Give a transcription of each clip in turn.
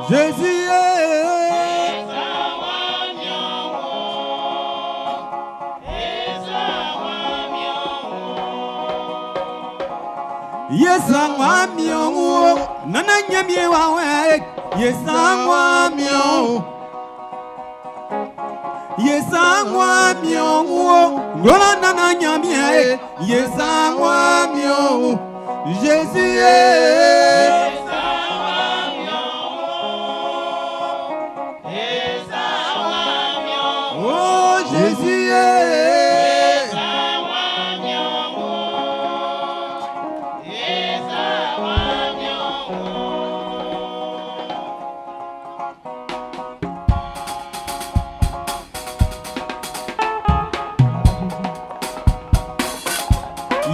Jésus Yesa wa mi o nana nyamie wa we Yesa wa mi o Yesa wa mi o Ngola nana nyamie Yesa wa mi o Jésus. Oh Jésus.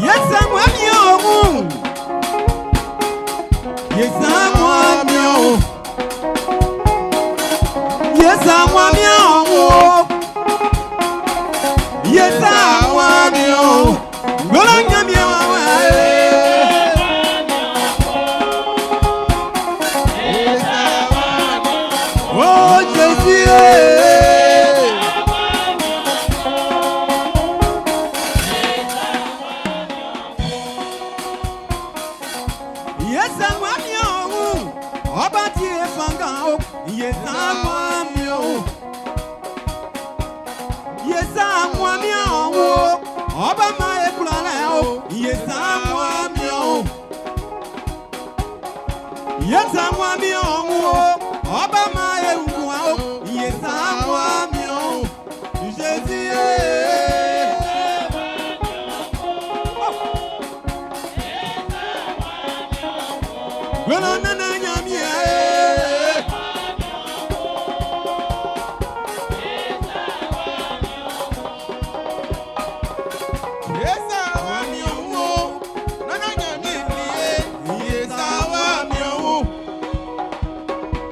Yesa wa mi o Yesa wa mi o Yesa wa mi o Yesa wa mi o Ngola nyamie wa we. Oh Jésus. Yesa wa mi o Ọba tí e fanga o Yesa wa mi o Yesa wa mi o Ọba ma e kura lẹ o Yesa wa mi o Yesa wa mi o Ọba ma e wukua o Yesa wa mi o Jésus. Gbọ́dọ̀ nana nyamie. Yesa wa mi o nana nyami lie. Yesa wa mi o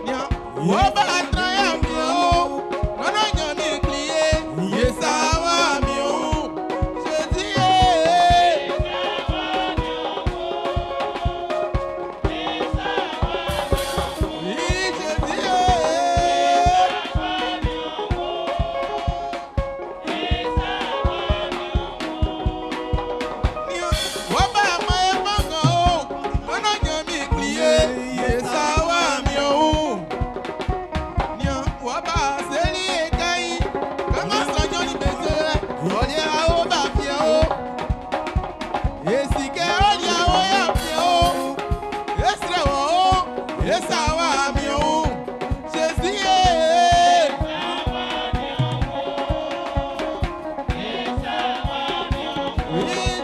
nya wo ba tra ya mi o nana nyami lie. Yesa wa mi o Jésus ye. Jésus ye. Wọ́n bá ma ẹ gbọ̀ngàn o, lọ́nà yàn mí kìlìyé, yèsà wà mí o. Wọ́n bá sẹ́lí ẹ̀ka yìí, kọ́mọ́ sọ́jọ́ ní gbèsè rẹ̀, ọ̀lẹ́ àwọn bá fi o. Èsì kẹ́ ọ̀lẹ́ àwọn yà fi o. Èsì rẹ̀ wọ̀ o, yèsà wà mí o. Jésù yé.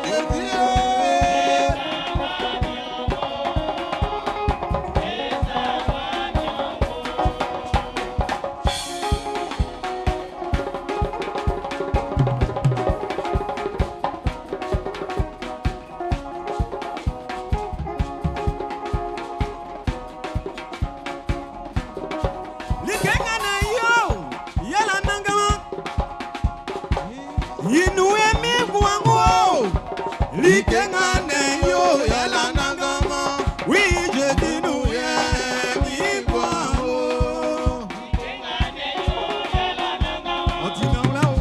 Jésù yé. Likenga na yo yala nangama Inu emi guango Likenga na yo yala nangama Oui je dis nous emi guango Otina ula o.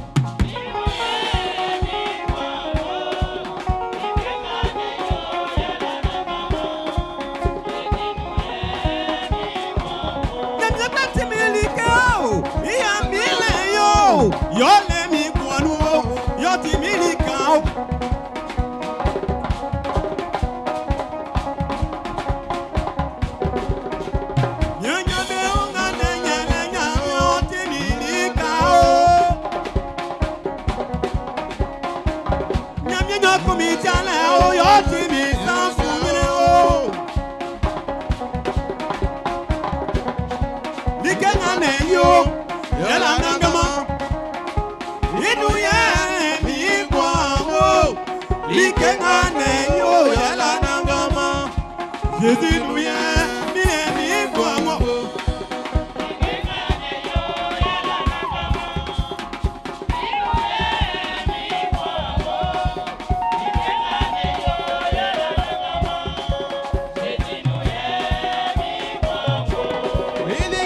Nyamie ti mi like o iya mi le yo yo le mi guanu o yo ti mi like o. Nyanya be o nga ne nya ne nya yo ti mi like o. Nyamie nyo ku mi jale o yo ti mi san fun mi o. Like nga ne yo yala nangama Inu ye mi guango Like nga ne yo yala nangama Jésus nu ye mi ye mi guango. Ili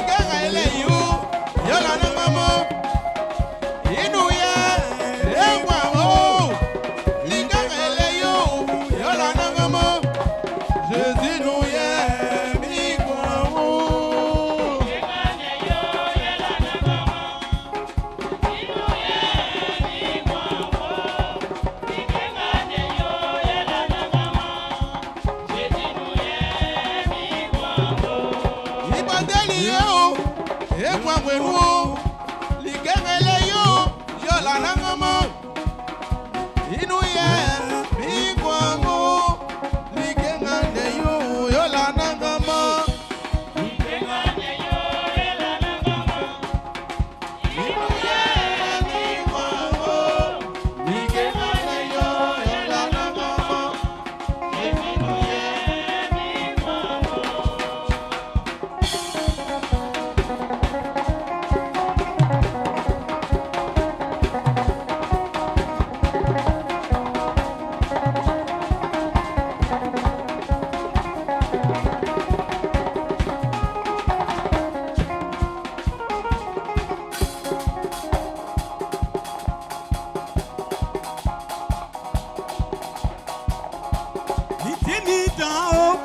Timi dan o,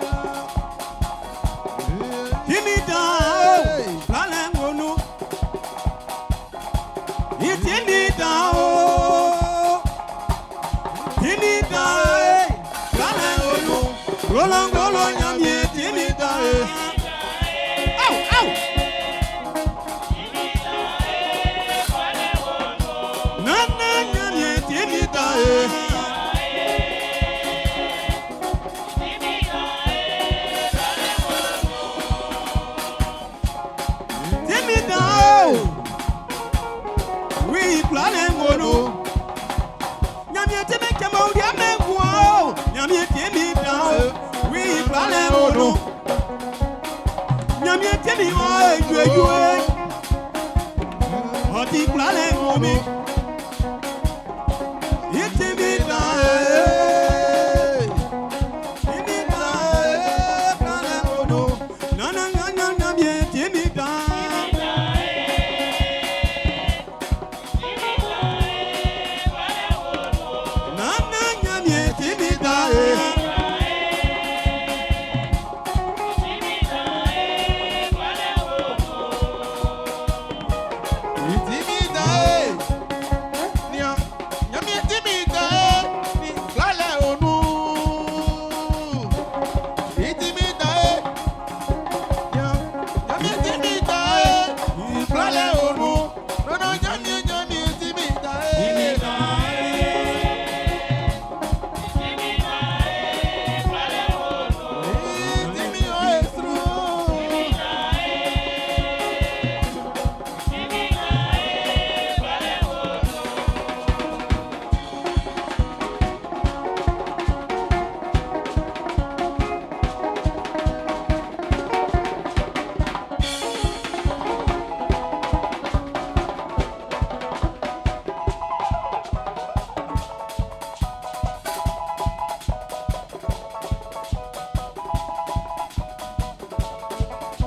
timi dan o, lalẹ ŋonu. Ìtìmí dan o, timi dan e, lalẹ ŋonu. Rolongolo nyamie timi dan e. Aw aw. Nana nyamie timi dan e. Timi dan o, wi kula le ŋonu. Nyamie timi kɛmɛ o di ame ŋua o. Nyamie timi dan o, wi kula le ŋonu. Nyamie timi wɔ ejuejue. Ɔti kula le ŋomi. Itimi dan e. Timi dan e, kula le ŋonu. Nana nyanya nyamie timi dan. Nana nyamie timi dan e. Timi dan e.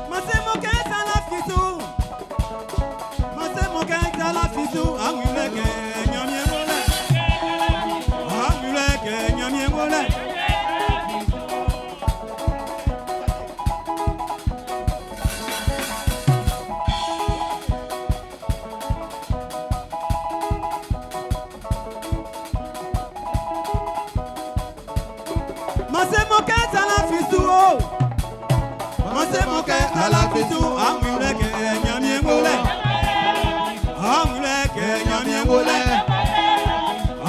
Masemo kɛ sala fitu. Masemo kɛ sala fitu. Awulɛ kɛ nyamie wọlé. Awulɛ kɛ nyamie wọlé. Masemo kɛ sala fitu o. Masemo kɛ sala fitu. Awulɛ kɛ nyamie wọlé. Awulɛ kɛ nyamie wọlé.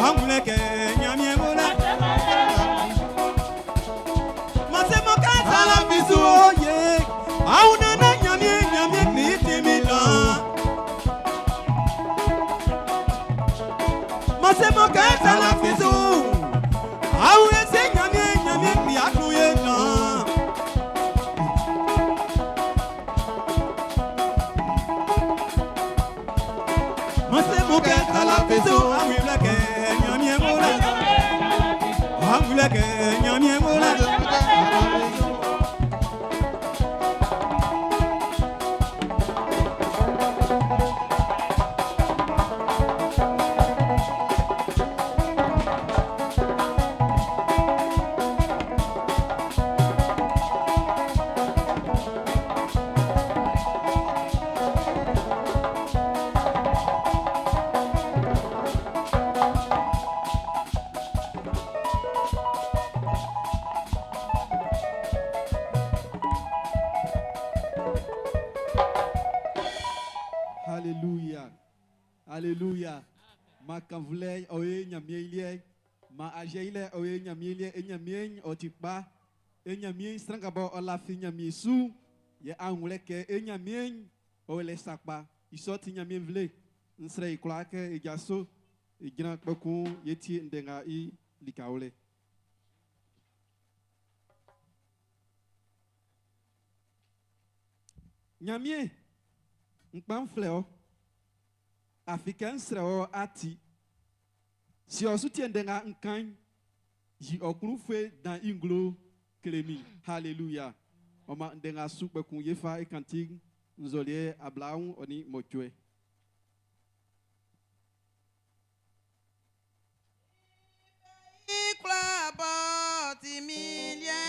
Awulɛ kɛ nyamie wọlé. Masemo kɛ sala fitu o ye. Aw nana nyamie nyamie kiri timi dan. Masemo kɛ sala fitu. Aw ese nyamie nyamie kiri adu ye dan. Masemo kɛ sala fitu. Awulɛ kɛ nyamie wọlé. Awulɛ kɛ nyamie wọlé. Alléluia. Alléluia. Ma kanvulɛ o ye Ɲanmiɛn i liɛ. Ma aje i lɛ o ye Ɲanmiɛn i liɛ. E Ɲanmiɛn ɔ ti kpa. E Ɲanmiɛn sran nga bɔ ɔ lafi Ɲanmiɛn su. Yɛ an wlɛ kɛ e Ɲanmiɛn ɔ o lɛ sakpa. I sɔ ti Ɲanmiɛn nvle. N srɛ i kwlaa kɛ e jaso. E jran kpɛkun ye tie ndɛ nga i likawlɛ. Ɲanmiɛn, n kpan flɛ ɔ. Afin kɛ n srɛ wɔ a ti. Sie ɔ su tie ndɛ nga n kan'n, yi ɔ klun-ufue dan'n i nglo kle min. Hallelujah. Ɔ maan ndɛ nga su kpɛkun ye fa e kantik nzɔliɛ 28. I kwlaa b'ɔ ti min.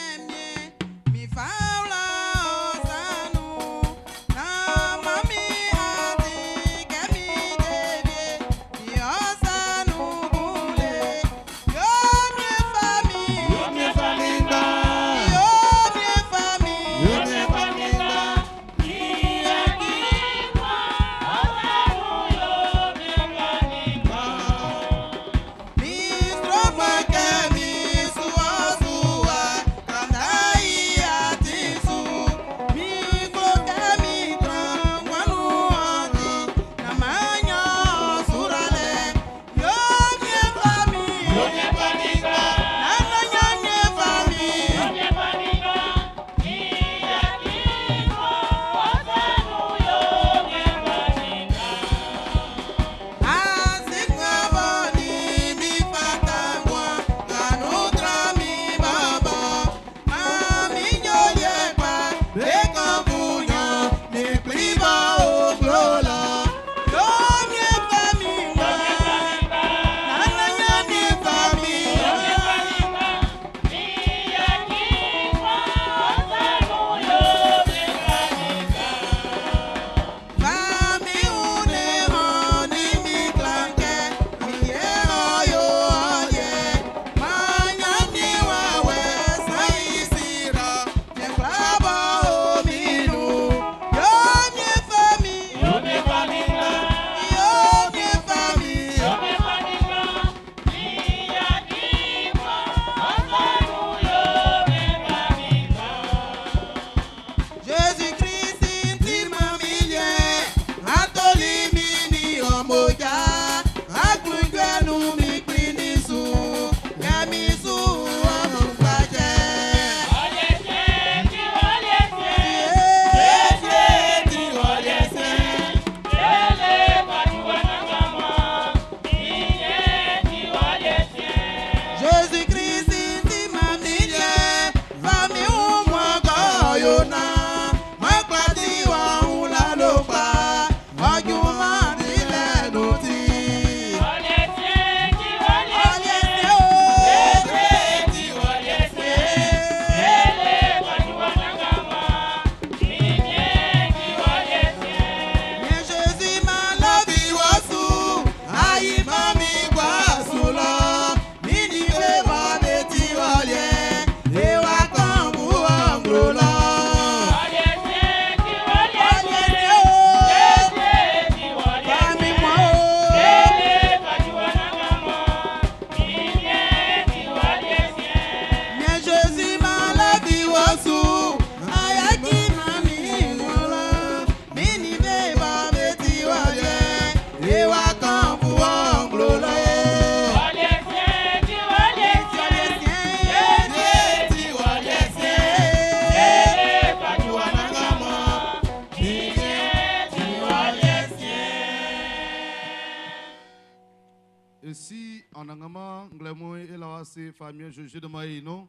Anannganman, nglɛmun'n e la wɔ ase Famiɛn Zezi dunman i nun.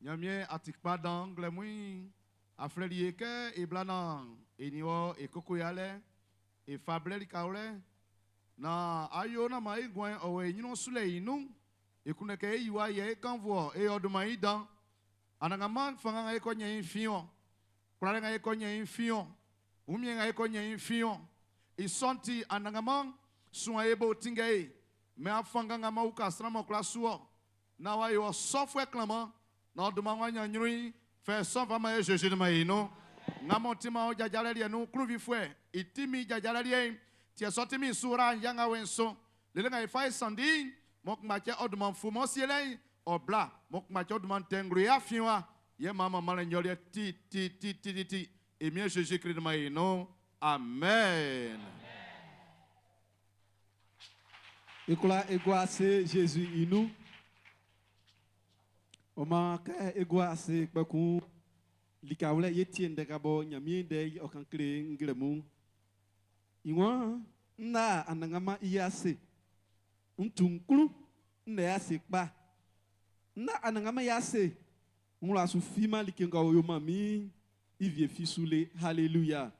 Ɲanmiɛn, a ti kpa dan. Nglɛmun'n, a flɛli e kɛ e bla naan e nin wɔ e koko yalɛ, e fa blɛ likawlɛ, naan a yo naan maan e nguan'n ɔ wɔ e ɲrun sulɛ i nun. E kunndɛ kɛ é yí wɔ ayɛ, é kánnvu wɔ, é yó ɔ dunman'n i dan. Anannganman, fanngan nga e ko ɲɛn i'n fin wɔ. Kwlalɛ nga e ko ɲɛn i'n fin wɔ. Wunmiɛn nga e ko ɲɛn i'n fin wɔ. I sɔ'n ti, Anannganman, suan e bo, tinngɛ e. Mɛn fanngan nga m'ɔ uka sran m'ɔ kwla su wɔ, naan w'a yo ɔ sɔfuɛ klanman, naan ɔ dunman'n w'a ɲan ɲrun'n, fɛ sɔ'n fa man e Zezi dunman'n i nun. Nga m'ɔ timan ɔ jajalɛ liɛ nun klunwifuɛ i tinmin'n i jajalɛ liɛ'n, tiɛ sɔ tinmin'n su ra ya nga wɛ'n so. Lele nga e fa e sanndi'n, mɔ kunngba cɛ ɔ dunman'n fu m'ɔ sielɛ'n, ɔ bla, mɔ kunngba cɛ ɔ dunman'n tɛ nglo e afiɛn wa, yɛ maan manmanlɛ nyɔliɛ ti ti ti ti ti ti e Miɛn Zezi Klist dunman'n i nun. Amen. E kwlaa e gua ase Zezi i nun. Ɔ maan kɛ e gua ase kpɛkun likawlɛ ye tie ndɛ nga bɔ Ɲanmiɛn ndɛ'n ɔ kan kle e nglɛmun'n. I waan, N la Anannganman i ase, n tu n klun n lɛ i ase kpa. N la Anannganman i ase, n wla su fiman like nga ɔ yo man min'n i wie fi su le. Haleluya!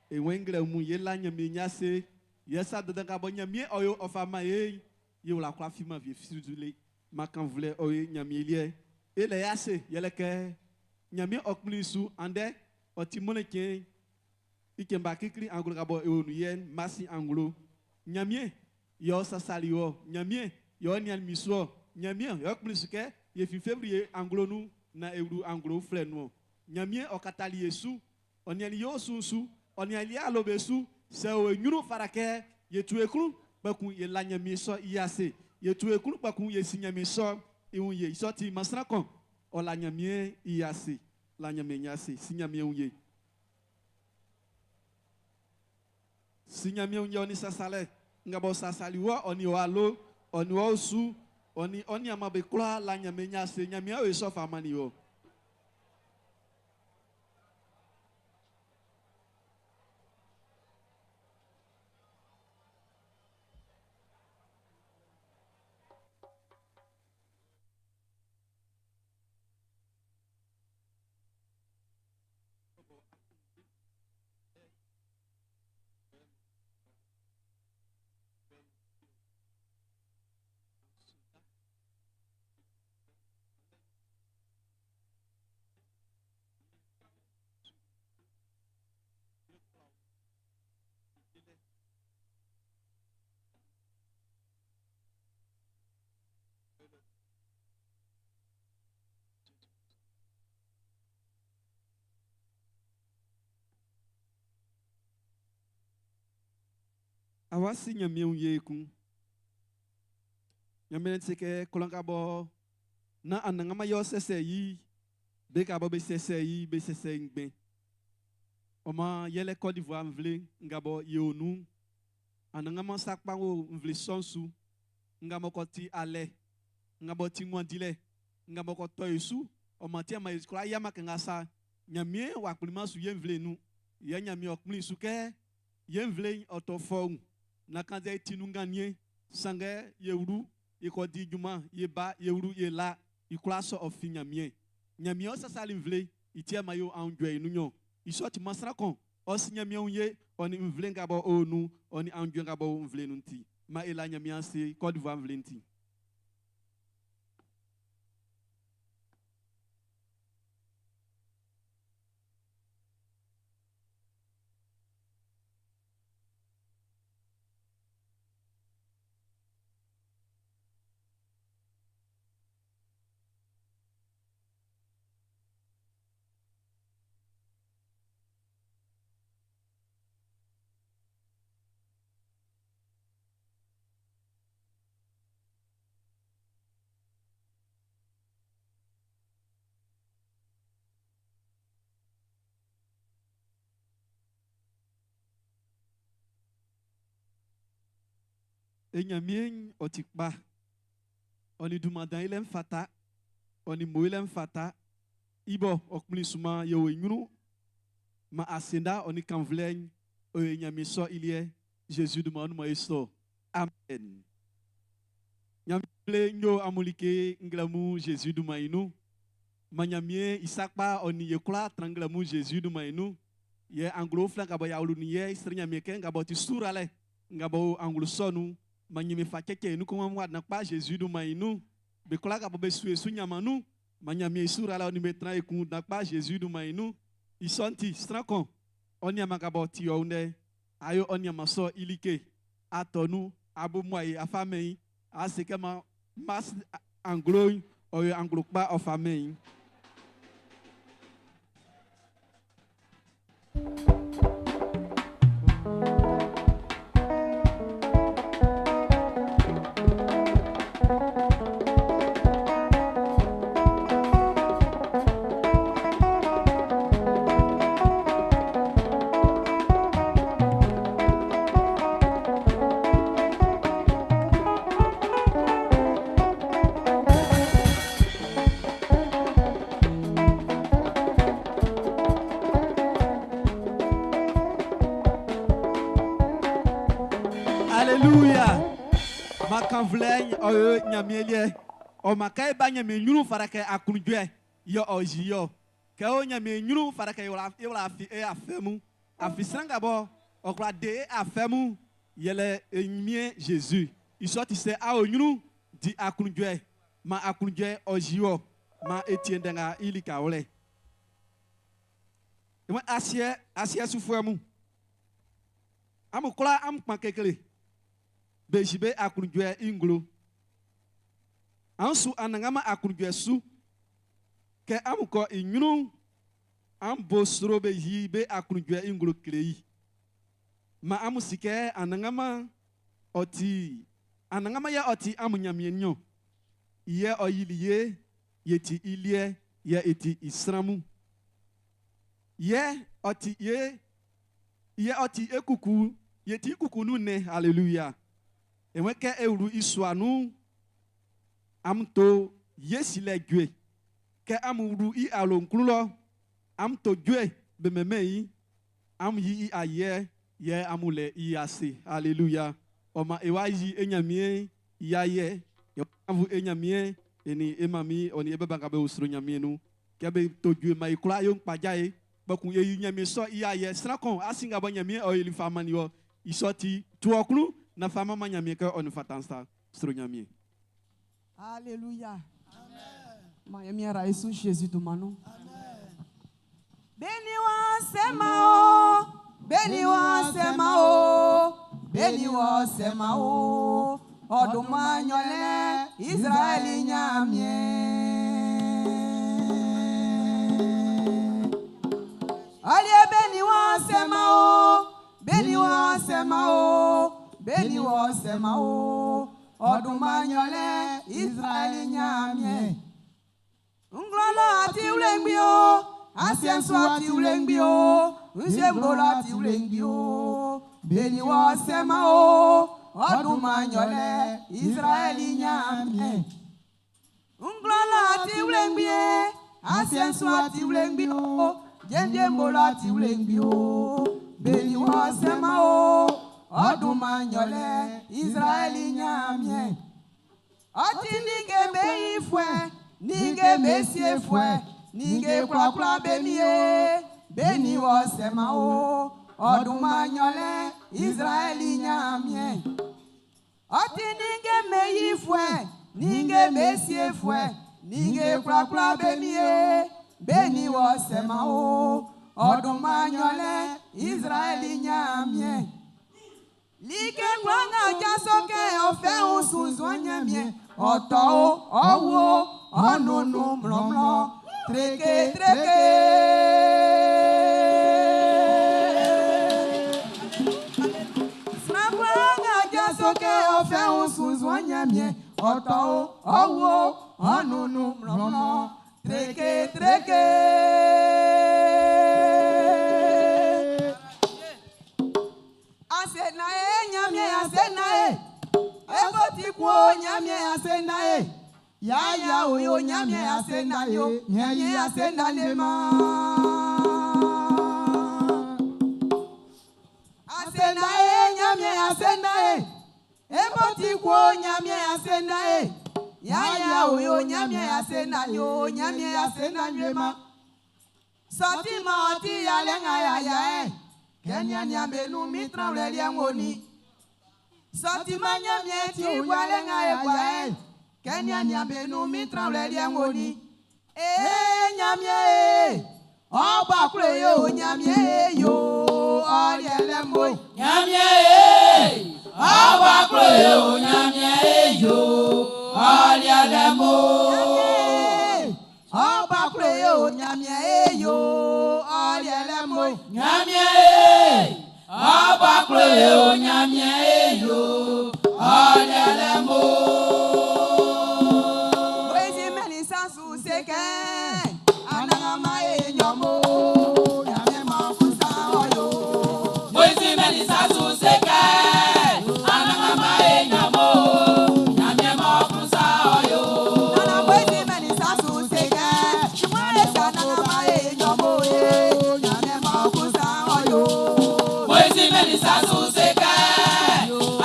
E wɛn nglɛmun ye la Ɲanmiɛn i ase, yɛ sa dandan nga bɔ Ɲanmiɛn ɔ yo ɔ fa man e'n, ye wla kwla fiman wie fi su le. Man kannvulɛ ɔ ye Ɲanmiɛn liɛ. E lɛ i ase, yɛlɛ kɛ Ɲanmiɛn ɔ kplin su andɛ, ɔ ti mɔnnɛn cɛn i cɛn ba klikli anglo nga bɔ e o nun yɛ'n, Marsi anglo. Ɲanmiɛn yɛ ɔ sasali wɔ, Ɲanmiɛn yɛ ɔ niannin min su ɔ, Ɲanmiɛn yɛ ɔ kplin su kɛ ye fin Fevrie anglo nun naan e wlu anglo uflɛ nun ɔ. Ɲanmiɛn ɔ katali ye su, ɔ niannin ye osu'n su, ɔ niannin ye awlobo su. Sɛ o e ɲrun fata kɛ ye tu e klun, kpɛkun ye la Ɲanmiɛn sɔ i ase. Ye tu e klun kpɛkun ye si Ɲanmiɛn sɔ i wun ye. I sɔ ti, man sran kan ɔ la Ɲanmiɛn i ase, la Ɲanmiɛn i ase, si Ɲanmiɛn wun ye. Si Ɲanmiɛn wun ye ɔ nin sasalɛ nga b'ɔ sasali wɔ, ɔ nin ɔ alo, ɔ nin ɔ osu, ɔ nin ɔ niaan'm be kwlaa la Ɲanmiɛn i ase. Ɲanmiɛn ɔ yo sɔ fa mannin wɔ. A wá sí Ɲanmiɛn wun ye ekun. Ɲanmiɛn se kɛ klɔ nga bɔ nán Anannganman yɛ ɔ sɛsɛ i, be nga bɔ be sɛsɛ i, be sɛsɛ i ngbɛn. Ɔ maan yɛlɛ Côte d'Ivoire nvle nga bɔ ye o nun'n, Anannganman sa kpa'n wo nvle sɔ'n su. Nga bɔ kɔ ti alɛ, nga bɔ ti nguan dilɛ, nga bɔ kɔ tɔ e su, ɔ maan tiɛ man e kwla yiaman kɛ nga sa. Ɲanmiɛn w'a kplinman su ye nvle'n nun. Yɛ Ɲanmiɛn ɔ kplin su kɛ ye nvle'n ɔ tɔ fɔun. Naan kannzɛ e ti nun nganniɛn, sanngɛ ye wlu, ye kɔ di junman, ye ba, ye wlu, ye la, i kwlaa sɔ ɔ fin Ɲanmiɛn. Ɲanmiɛn ɔ sasali nvle'n, i ti yɛ man yo aunjuɛ i nun ɔn. I sɔ ti man sran kɔn, ɔ si Ɲanmiɛn wun ye, ɔ nin nvle nga b'ɔ o nun'n, ɔ nin aunjuɛ nga b'ɔ o nvle'n nun'n ti. Man e la Ɲanmiɛn ase Côte d'Ivoire nvle'n ti. E Ɲanmiɛn'n ɔ ti kpa. Ɔ nin dunman dan yilɛ'n fata. Ɔ nin mo yilɛ'n fata. I bɔ ɔ kplin su man ye o e ɲrun, man asenda ɔ nin kannvulɛ'n ɔ yo e Ɲanmiɛn sɔ i liɛ. Zezi dunman nun man e sɔ. Amen. Nyamie nyo amulike nglamu Jésus du mainu. Ma nyamie isakpa oni yekula tranglamu Jésus du mainu. Ye anglo flan ka bo ya olu ni ye isri nyamie ke nga bo ti sura le. Nga bo anglo sonu ma nyime fa keke nu ko wa na pa Jésus du mainu. Be kula ka bo be su esu nyamanu. Ma nyamie sura le oni metran ekun na pa Jésus du mainu. Isonti strankon oni amaka bo ti o nde. Ayo oni amaso ilike atonu abo moye afamei asekema mas anglo oyo anglo pa ofamei. Alléluia. Makanvlɛ ɔyɔ nyamielie ɔmaka eba nyamie nyuru farake akunjɛ yɔ ɔzi yɔ kɛ o nyamie nyuru farake ewla afi e afɛmu afi srangabɔ ɔkura de e afɛmu yɛlɛ enyimie Jésus isɔ ti sɛ awo nyuru di akunjɛ ma akunjɛ ɔzi yɔ ma etie ndɛŋa ili ka wlɛ ìwọ asiɛ asiɛ sufuɛmu amukura amukpa kekele. Bejibe akunjwe inglo. Ansu anangama akunjwe su. Ke amuko inyunu ambo sro bejibe akunjwe inglo klei. Ma amusike anangama oti anangama ya oti amunyamienyo. Iye oyiliye yeti ilie ye eti isramu. Ye oti ye ye oti ekuku yeti ikuku nu ne hallelujah. Enweke ewuru isuanu amto yesile dwe ke amuru i alonkrulo amto dwe bememe am yi i aye ye amule i ase hallelujah oma ewa yi enyamie ya ye avu enyamie eni emami oni ebeba be usro nyamie nu ke be to dwe ma ikura yo npaja e bakun ye nyamie so i aye srakon asinga bo nyamie o eli famani yo isoti tuoklu na fama ma nyamie ke onu fatansa sro nyamie. Alléluia. Amen. Ma nyamie ra Yesu Jésus do manu. Amen. Beni wa sema o, beni wa sema o, beni wa sema o. Oduma nyole Israeli nyamie. Alie beni wa sema o, beni wa sema o. Beni wo sema o, oduma nyole Israeli nyamie. Nglolo ati ulengbi o, asienso ati ulengbi o, nsiembolo ati ulengbi o. Beni wo sema o, oduma nyole Israeli nyamie. Nglolo ati ulengbi e, asienso ati ulengbi o, jenjembolo ati ulengbi o. Beni wo sema o. Oduma nyole Israeli nyamie. Oti ninge meifwe, ninge mesiefwe, ninge kwakwa bemie, beni wo sema o. Oduma nyole Israeli nyamie. Oti ninge meifwe, ninge mesiefwe, ninge kwakwa bemie, beni wo sema o. Oduma nyole Israeli nyamie. Like kwanga jasoke ofe usuzu nyamie oto owo onunu mlomlo treke treke. Snakwanga jasoke ofe usuzu nyamie oto owo onunu mlomlo treke treke. Nyamie asena e ya ya oyo nyamie asena yo nyamie asena le ma asena e nyamie asena e ebo ti ko nyamie ya se na e. Ya ya o yo nyamie ya se na yo nyamie ya se na nyue ma. Sọtí ma ọtí ya lẹ́ŋa ya ya ẹ̀. Kẹ́nyà ní abẹ́nu mi tán rẹ̀ rí ẹ̀wọ̀n ni. Sọtí ma nyamie ti gba lẹ́ŋa ẹ̀gbà ẹ̀. Kẹ́nyà ní abẹ́nu mi tán rẹ̀ rí ẹ̀wọ̀n ni. Ee nyamie ọba kúrò yóò nyamie yóò ọ̀rẹ́ ẹlẹ́mọ̀ yìí. Nyamie ọba kúrò yóò nyamie yóò ọ̀rẹ́ ẹlẹ́mọ̀. Ọba kúrò yóò nyamie yóò ọ̀rẹ́ ẹlẹ́mọ̀ yìí. Nyamie ọba kúrò yóò nyamie yóò ọ̀rẹ́ ẹlẹ́mọ̀. Moise mẹ́ni sásù ṣe kẹ́, anagama èèyàn mọ́, nyamie máa fún sáwọ́ yóò. Moise mẹ́ni sásù ṣe kẹ́, anagama èèyàn mọ́, nyamie máa fún sáwọ́ yóò. Nana Moise mẹ́ni sásù ṣe kẹ́, ṣùgbọ́n èsì anagama èèyàn mọ́, nyamie máa fún sáwọ́ yóò. Moise mẹ́ni sásù ṣe kẹ́,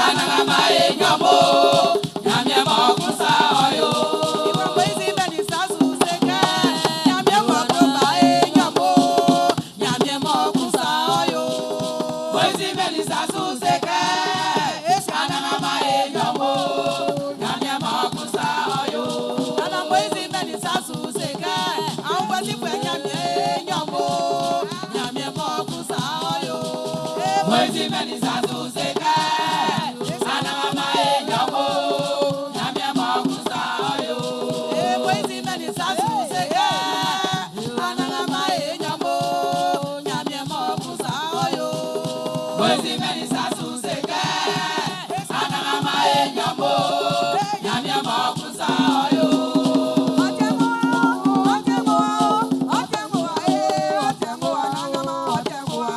anagama èèyàn mọ́, nyamie máa fún sáwọ́ yóò. Ìwọ Moise mẹ́ni sásù ṣe kẹ́, nyamie máa fún bá èèyàn mọ́, nyamie máa fún sáwọ́ yóò. Moise mẹ́ni sásù ṣe kẹ́, anagama èèyàn mọ́, nyamie máa fún sáwọ́ yóò. Nana Moise mẹ́ni sásù ṣe kẹ́, àwọn bọ́sí pẹ̀ nyamie èèyàn mọ́, nyamie máa fún sáwọ́ yóò. Moise mẹ́ni sásù ṣe kẹ́, anagama èèyàn mọ́, nyamie máa fún sáwọ́ yóò. Moise mẹ́ni sásù ṣe kẹ́, anagama èèyàn mọ́, nyamie máa fún sáwọ́ yóò. Moise mẹ́ni sásù ṣe kẹ́, anagama èèyàn mọ́, nyamie máa fún sáwọ́ yóò. Ọtẹ̀wọ̀, ọtẹ̀wọ̀, ọtẹ̀wọ̀, ee, ọtẹ̀wọ̀, anagama, ọtẹ̀wọ̀.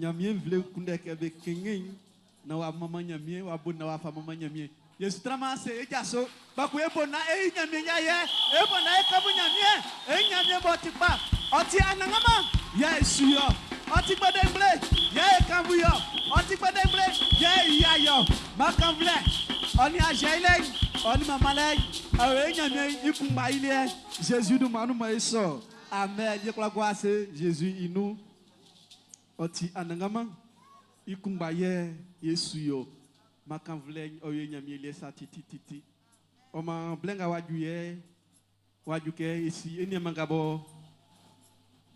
Ɲanmiɛn nvle kunndɛ kɛ be kɛnngɛn i naan w'a manman Ɲanmiɛn, w'a bo naan w'a fa manman Ɲanmiɛn. Yesu tranman ase, e jaso, kpɛkun e bo naan e yi Ɲanmiɛn i ayɛ, e bo naan e kanmun Ɲanmiɛn, e Ɲanmiɛn m'ɔ ti kpa, ɔ ti anannganman, yɛ e su i-ɔ. Ɔ ti gbɛndɛngble, yɛ e kanmun i-ɔ. Ɔ ti gbɛndɛngble, yɛ e yi i ayɛ-ɔ. Maan kannvulɛ, ɔ nin aja yilɛ'n, ɔ nin manmanlɛ'n, ɔ yo e Ɲanmiɛn'n i kunngba i liɛ. Zezi dunman nun man e sɔ. Amen. Ye kwla gua ase Zezi i nun. Ɔ ti anannganman, i kunngba yɛ e su i-ɔ. Maan kannvulɛ'n ɔ yo e Ɲanmiɛn liɛ sa tititi. Ɔ maan blɛ nga w'a ju yɛ, w'a ju kɛ e si e nianman nga bɔ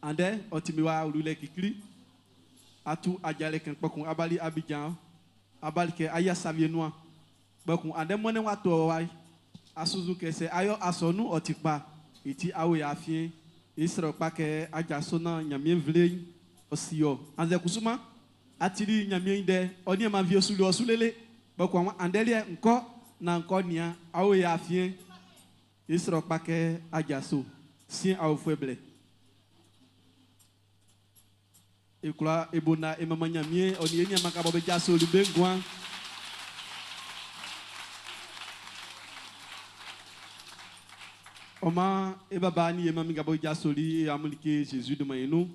andɛ ɔ ti min wa wlulɛ kikli. A tu ajalɛ kan kpɛkun a bali Abidjan, a bali kɛ a yia sa wie nuan. Kpɛkun andɛ mɔnnɛn w'a to ɔ wa. A sunnzun kɛ sɛ a yo asɔnun'n ɔ ti kpa, i ti a wo e afiɛn. E srɛ ɔ kpa kɛ a jaso naan Ɲanmiɛn nvle'n ɔ si ɔ. Annzɛ kusuman, a tili Ɲanmiɛn i ndɛ, ɔ nianman vie suli ɔ su lele. Kpɛkun andɛ liɛ'n ń kɔ́ naan ń kɔ́ nían, a wo e afiɛn. E srɛ ɔ kpa kɛ a jaso siɛn aofuɛ blɛ. E kwla e bo naan e manman Ɲanmiɛn ɔ nin e niaanman nga bɔ be jasoli be nguan'n. Ɔ maan e baba nin e manmin nga bɔ be jasoli e amun like Zezi dunman i nun.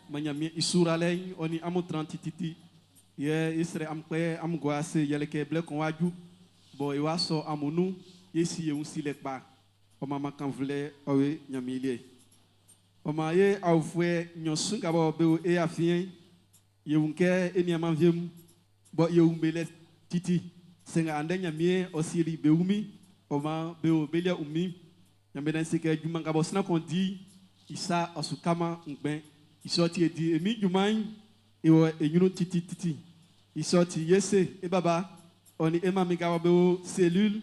Man Ɲanmiɛn i suralɛ'n ɔ nin amun tran tititi. Yɛ e srɛ amun kpɛ amun gua ase yɛle kɛ blɛ kun wá jú bɔ e wá sɔ amun nun, ye si e wun silɛ kpa. Ɔ maan man kannvulɛ ɔ ye Ɲanmiɛn i liɛ. Ɔ maan ye aofuɛ nɲɔn su nga bɔ be o e afiɛn'n, ye wun kɛ e nianman wie'm bɔ ye wun be lɛ titi. Sɛ nga andɛ Ɲanmiɛn ɔ sieli be wunmin'n, ɔ maan be o be liɛ wunmin. Ɲanmiɛn Ndɛ'n se kɛ junman nga bɔ sran kun di i sa ɔ su kaman ngbɛn. I sɔ ti e di e Min junman'n e wɔ e ɲrun tititi. I sɔ ti ye se e baba ɔ nin e manmin nga bɔ be o cellule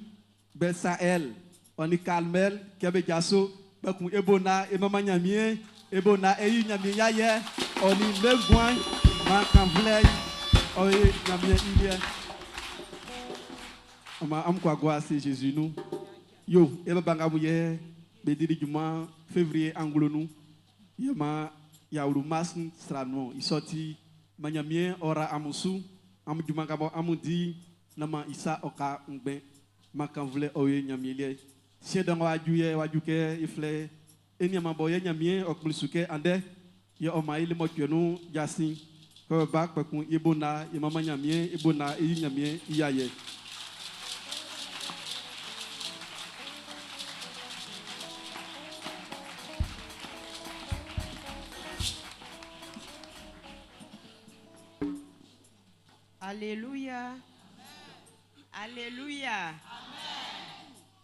Bɛsaɛl, ɔ nin Karmɛl, kɛ be jaso, kpɛkun e bo naan e manman Ɲanmiɛn, e bo naan e yi Ɲanmiɛn i ayɛ, ɔ nin be nguan'n, maan kannvulɛ'n ɔ yo Ɲanmiɛn i liɛ. Ɔ maan amun kwla gua ase Zezi nun. Yo, e baba nga mun yɛ be dili junman Fevrie anglo nun, yɛ maan y'a wlu Mars sra nun-ɔn. I sɔ ti, maan Ɲanmiɛn ɔ ra amun su, amun junman nga bɔ amun di'n, nán maan i sa ɔ ka ngbɛn. Man kannvulɛ ɔ yo Ɲanmiɛn liɛ. Siɛn dɔ nga w'a ju yɛ, w'a ju kɛ e flɛ e niaanman bɔ yɛ Ɲanmiɛn ɔ kplin su kɛ andɛ yɛ ɔ man e lemɔcuɛ nun jasin kɛ ɔ ba kpɛkun e bo naan e manman Ɲanmiɛn, e bo naan e yi Ɲanmiɛn i ayɛ. Aleluya. Aleluya.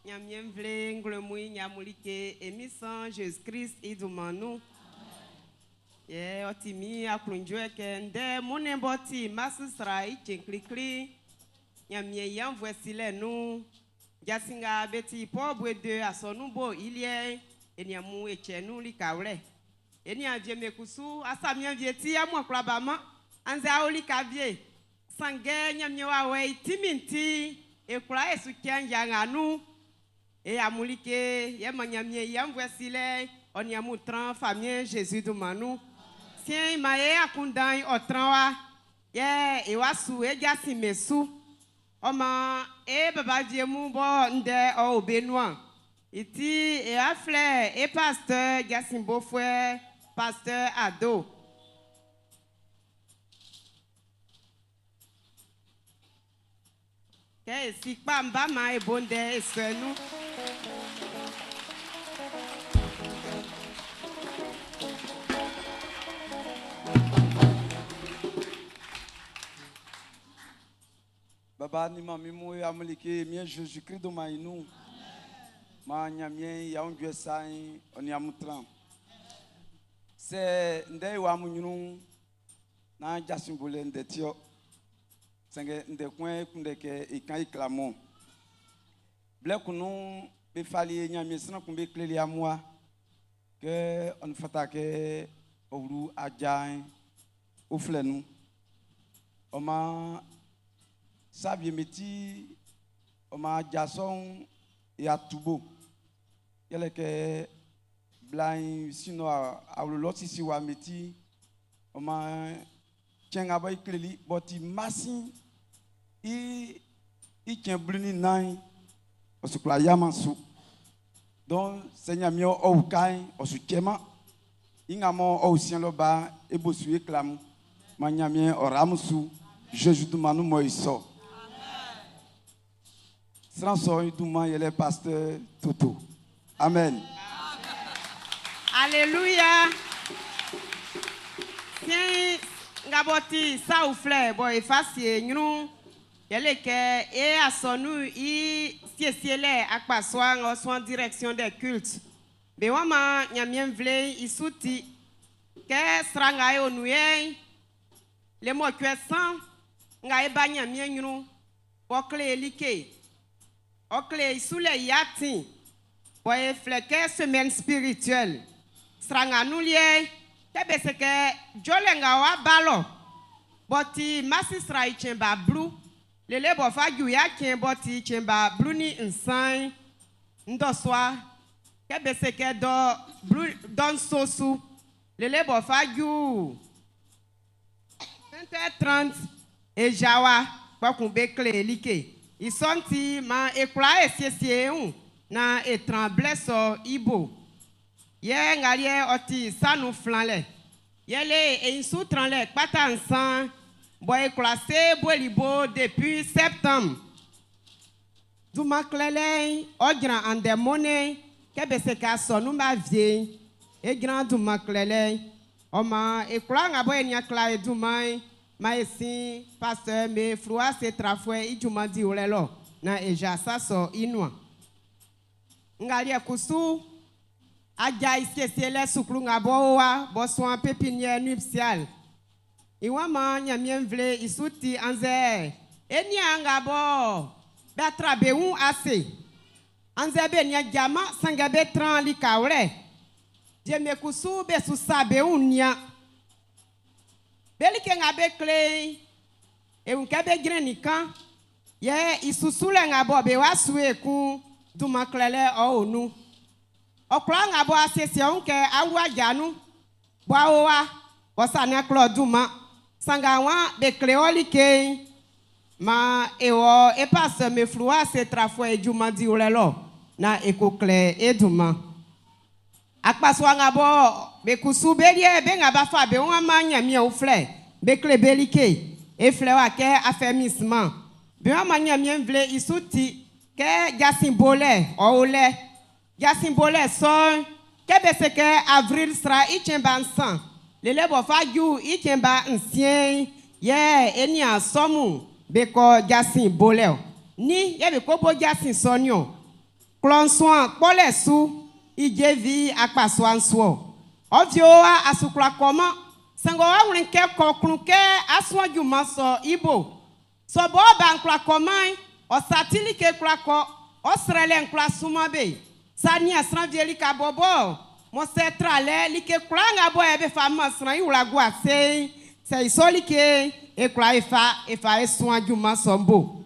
Ɲanmiɛn nvle nglɛmun i ɲanmun like e Min San Zezi Klist i dunman nun. Yɛ ɔ ti min aklunjuɛ kɛ ndɛ mɔnnɛn b'ɔ ti Mars sra i cɛn klikli'n, Ɲanmiɛn i aunnvuɛ silɛ nun'n, jasin nga be ti Port Boué asɔnun bo i liɛ'n, e nin amun e cɛ nun likawlɛ. E niaan wie'm be kusu, asamian wie ti amun a kwlá baman, annzɛ a o lika wie. Sanngɛ Ɲanmiɛn wawɛ'n i tinmin'n ti'n, e kwlaa e su cɛn ya nga nun. E amun like, yɛ man Ɲanmiɛn i aunnvuɛ silɛ'n ɔ nin amun tran Famiɛn Zezi dunman nun. Siɛn'n, maan e akunndan'n ɔ tran wa, yɛ e wa su e jasin mɛn su. Ɔ maan e baba wie mun bɔ ndɛ ɔ o be nuan. I ti e wa flɛ e pasteur jasin bofuɛ pasteur Ado. Kɛ e si kpa'n b'a man e bo ndɛ e sɔɛ nun. Baba nin manmin mun e amun like Miɛn Jésus Christ dunman i nun. Maan Ɲanmiɛn i aunjuɛ sa'n ɔ nin amun tran. Sɛ ndɛ i wa amun ɲrun'n, nán jasin bolɛ ndɛ ti ɔ. Sanngɛ ndɛ kun e kunndɛ kɛ e kan i kle amun. Blɛ kun nun'n, be fali e Ɲanmiɛn sran kun be kleli amun wa kɛ ɔ fata kɛ ɔ wlu aja'n uflɛ nun. Ɔ maan sa wie'm be ti ɔ maan aja sɔ'n i atubo. Yɛle kɛ bla'n sin lɔ awlo lɔ sisi wa be ti ɔ maan Cɛn nga bɔ i kleli b'ɔ ti Marsi i i cɛn 14, ɔ su kwla yaman su. Donc sɛ Ɲanmiɛn ɔ uka e, ɔ su cɛman. I nga mɔ ɔ usiɛn lɔ ba e bo su e klamu. Ma Ɲanmiɛn ɔ ramu su. Jésus dunman nun mɔ i sɔ. Sran sɔ'n i dunman yɛlɛ pasteur Toto. Amen. Alléluia. Siɛn nga bɔ ti sa uflɛ bɔ e fa sie ɲrun yɛle kɛ e asɔnu i siesielɛ akpasua ng'ɔ suan direction des cultes. Be wa ma Ɲanmiɛn nvle'n i su ti kɛ sran nga e o nun yɛ'n le mɔcuɛ san nga e ba Ɲanmiɛn ɲrun bɔ kle e like ɔ kle i sulɛ i atin bɔ e flɛ kɛ semaine spirituelle sran nga nun liɛ kɛ be se kɛ jɔlɛ nga wa ba lɔ bɔ ti masi sran i cɛn ba 10 lele bɔ fa ju ya cɛn bɔ ti cɛn ba 13 ndɔsua kɛ be se kɛ dɔ blu dɔ nso su lele bɔ fa ju 20h30 ejawa kpɔkun be kle e like i sɔ'n ti man e kwla e siesie e wun na e tran blɛ sɔ i bo yɛ nga liɛ ɔ ti sanu flanlɛ yɛle e su tranlɛ kpata nsan bɔ e kwla se boli bo depuis septembre dunman klɛlɛ'n ɔ jran andɛ mɔnɛ kɛ be se ka sɔnu b'a vie e jran dunman klɛlɛ'n ɔ man e kwla nga bɔ e nia kla e dunman'n ma e sin pasteur me fluwa se trafuɛ i junman diwlɛ lɔ na e ja sa sɔ i nuan nga liɛ kusu adza i siesielɛ suklu nga bɔ wa bɔ suan pépinière nuptiale i wa ma Ɲanmiɛn nvle i su ti annzɛ e nia nga bɔ be atra be wun ase annzɛ be nia jama sanngɛ be tran likawlɛ dieme kusu be su sa be wun nia be like nga be kle e wun kɛ be jrɛn nin kan yɛ i susulɛ nga bɔ be wa su ekun dunman klɛlɛ ɔ o nun ɔ kwla nga bɔ asiesie wun kɛ awu adza nu bɔ awo wa bɔ sani klɔ dunman sanga wa be kle wɔ like ma e wɔ e passe me fluwa se trafuɛ e junman diwlɛ lɔ na e ko klɛ e dunman akpasua nga bɔ be kusu be liɛ be nga ba fa be wɔn ama Ɲanmiɛn uflɛ be kle be like e flɛ wa kɛ affermissement be wɔn ama Ɲanmiɛn nvle i su ti kɛ jasin bolɛ ɔ o lɛ jasin bolɛ sɔ'n kɛ be se kɛ avril sra i cɛn ba nsan lele bɔ fa ju i cɛn ba nsiɛn yɛ e nia sɔmu be kɔ jasin bolɛ o ni yɛ be ko bo jasin sɔ ni o klɔ nsuan kpɔlɛ su idzevi akpasua nsuo ɔvio wa asukura kɔma sango wa wuli kɛ kɔkun kɛ asuan junman sɔ ibo sɔbɔ ba nkura kɔma ɔsati like kura kɔ ɔsrɛlɛ nkura suma be sani asranvie ka bɔbɔ mɔsɛ tralɛ like kura nga bɔ yɛ be fa ma sran iwla gu ase sɛ isɔ like ekura efa efa esuan junman sɔ bo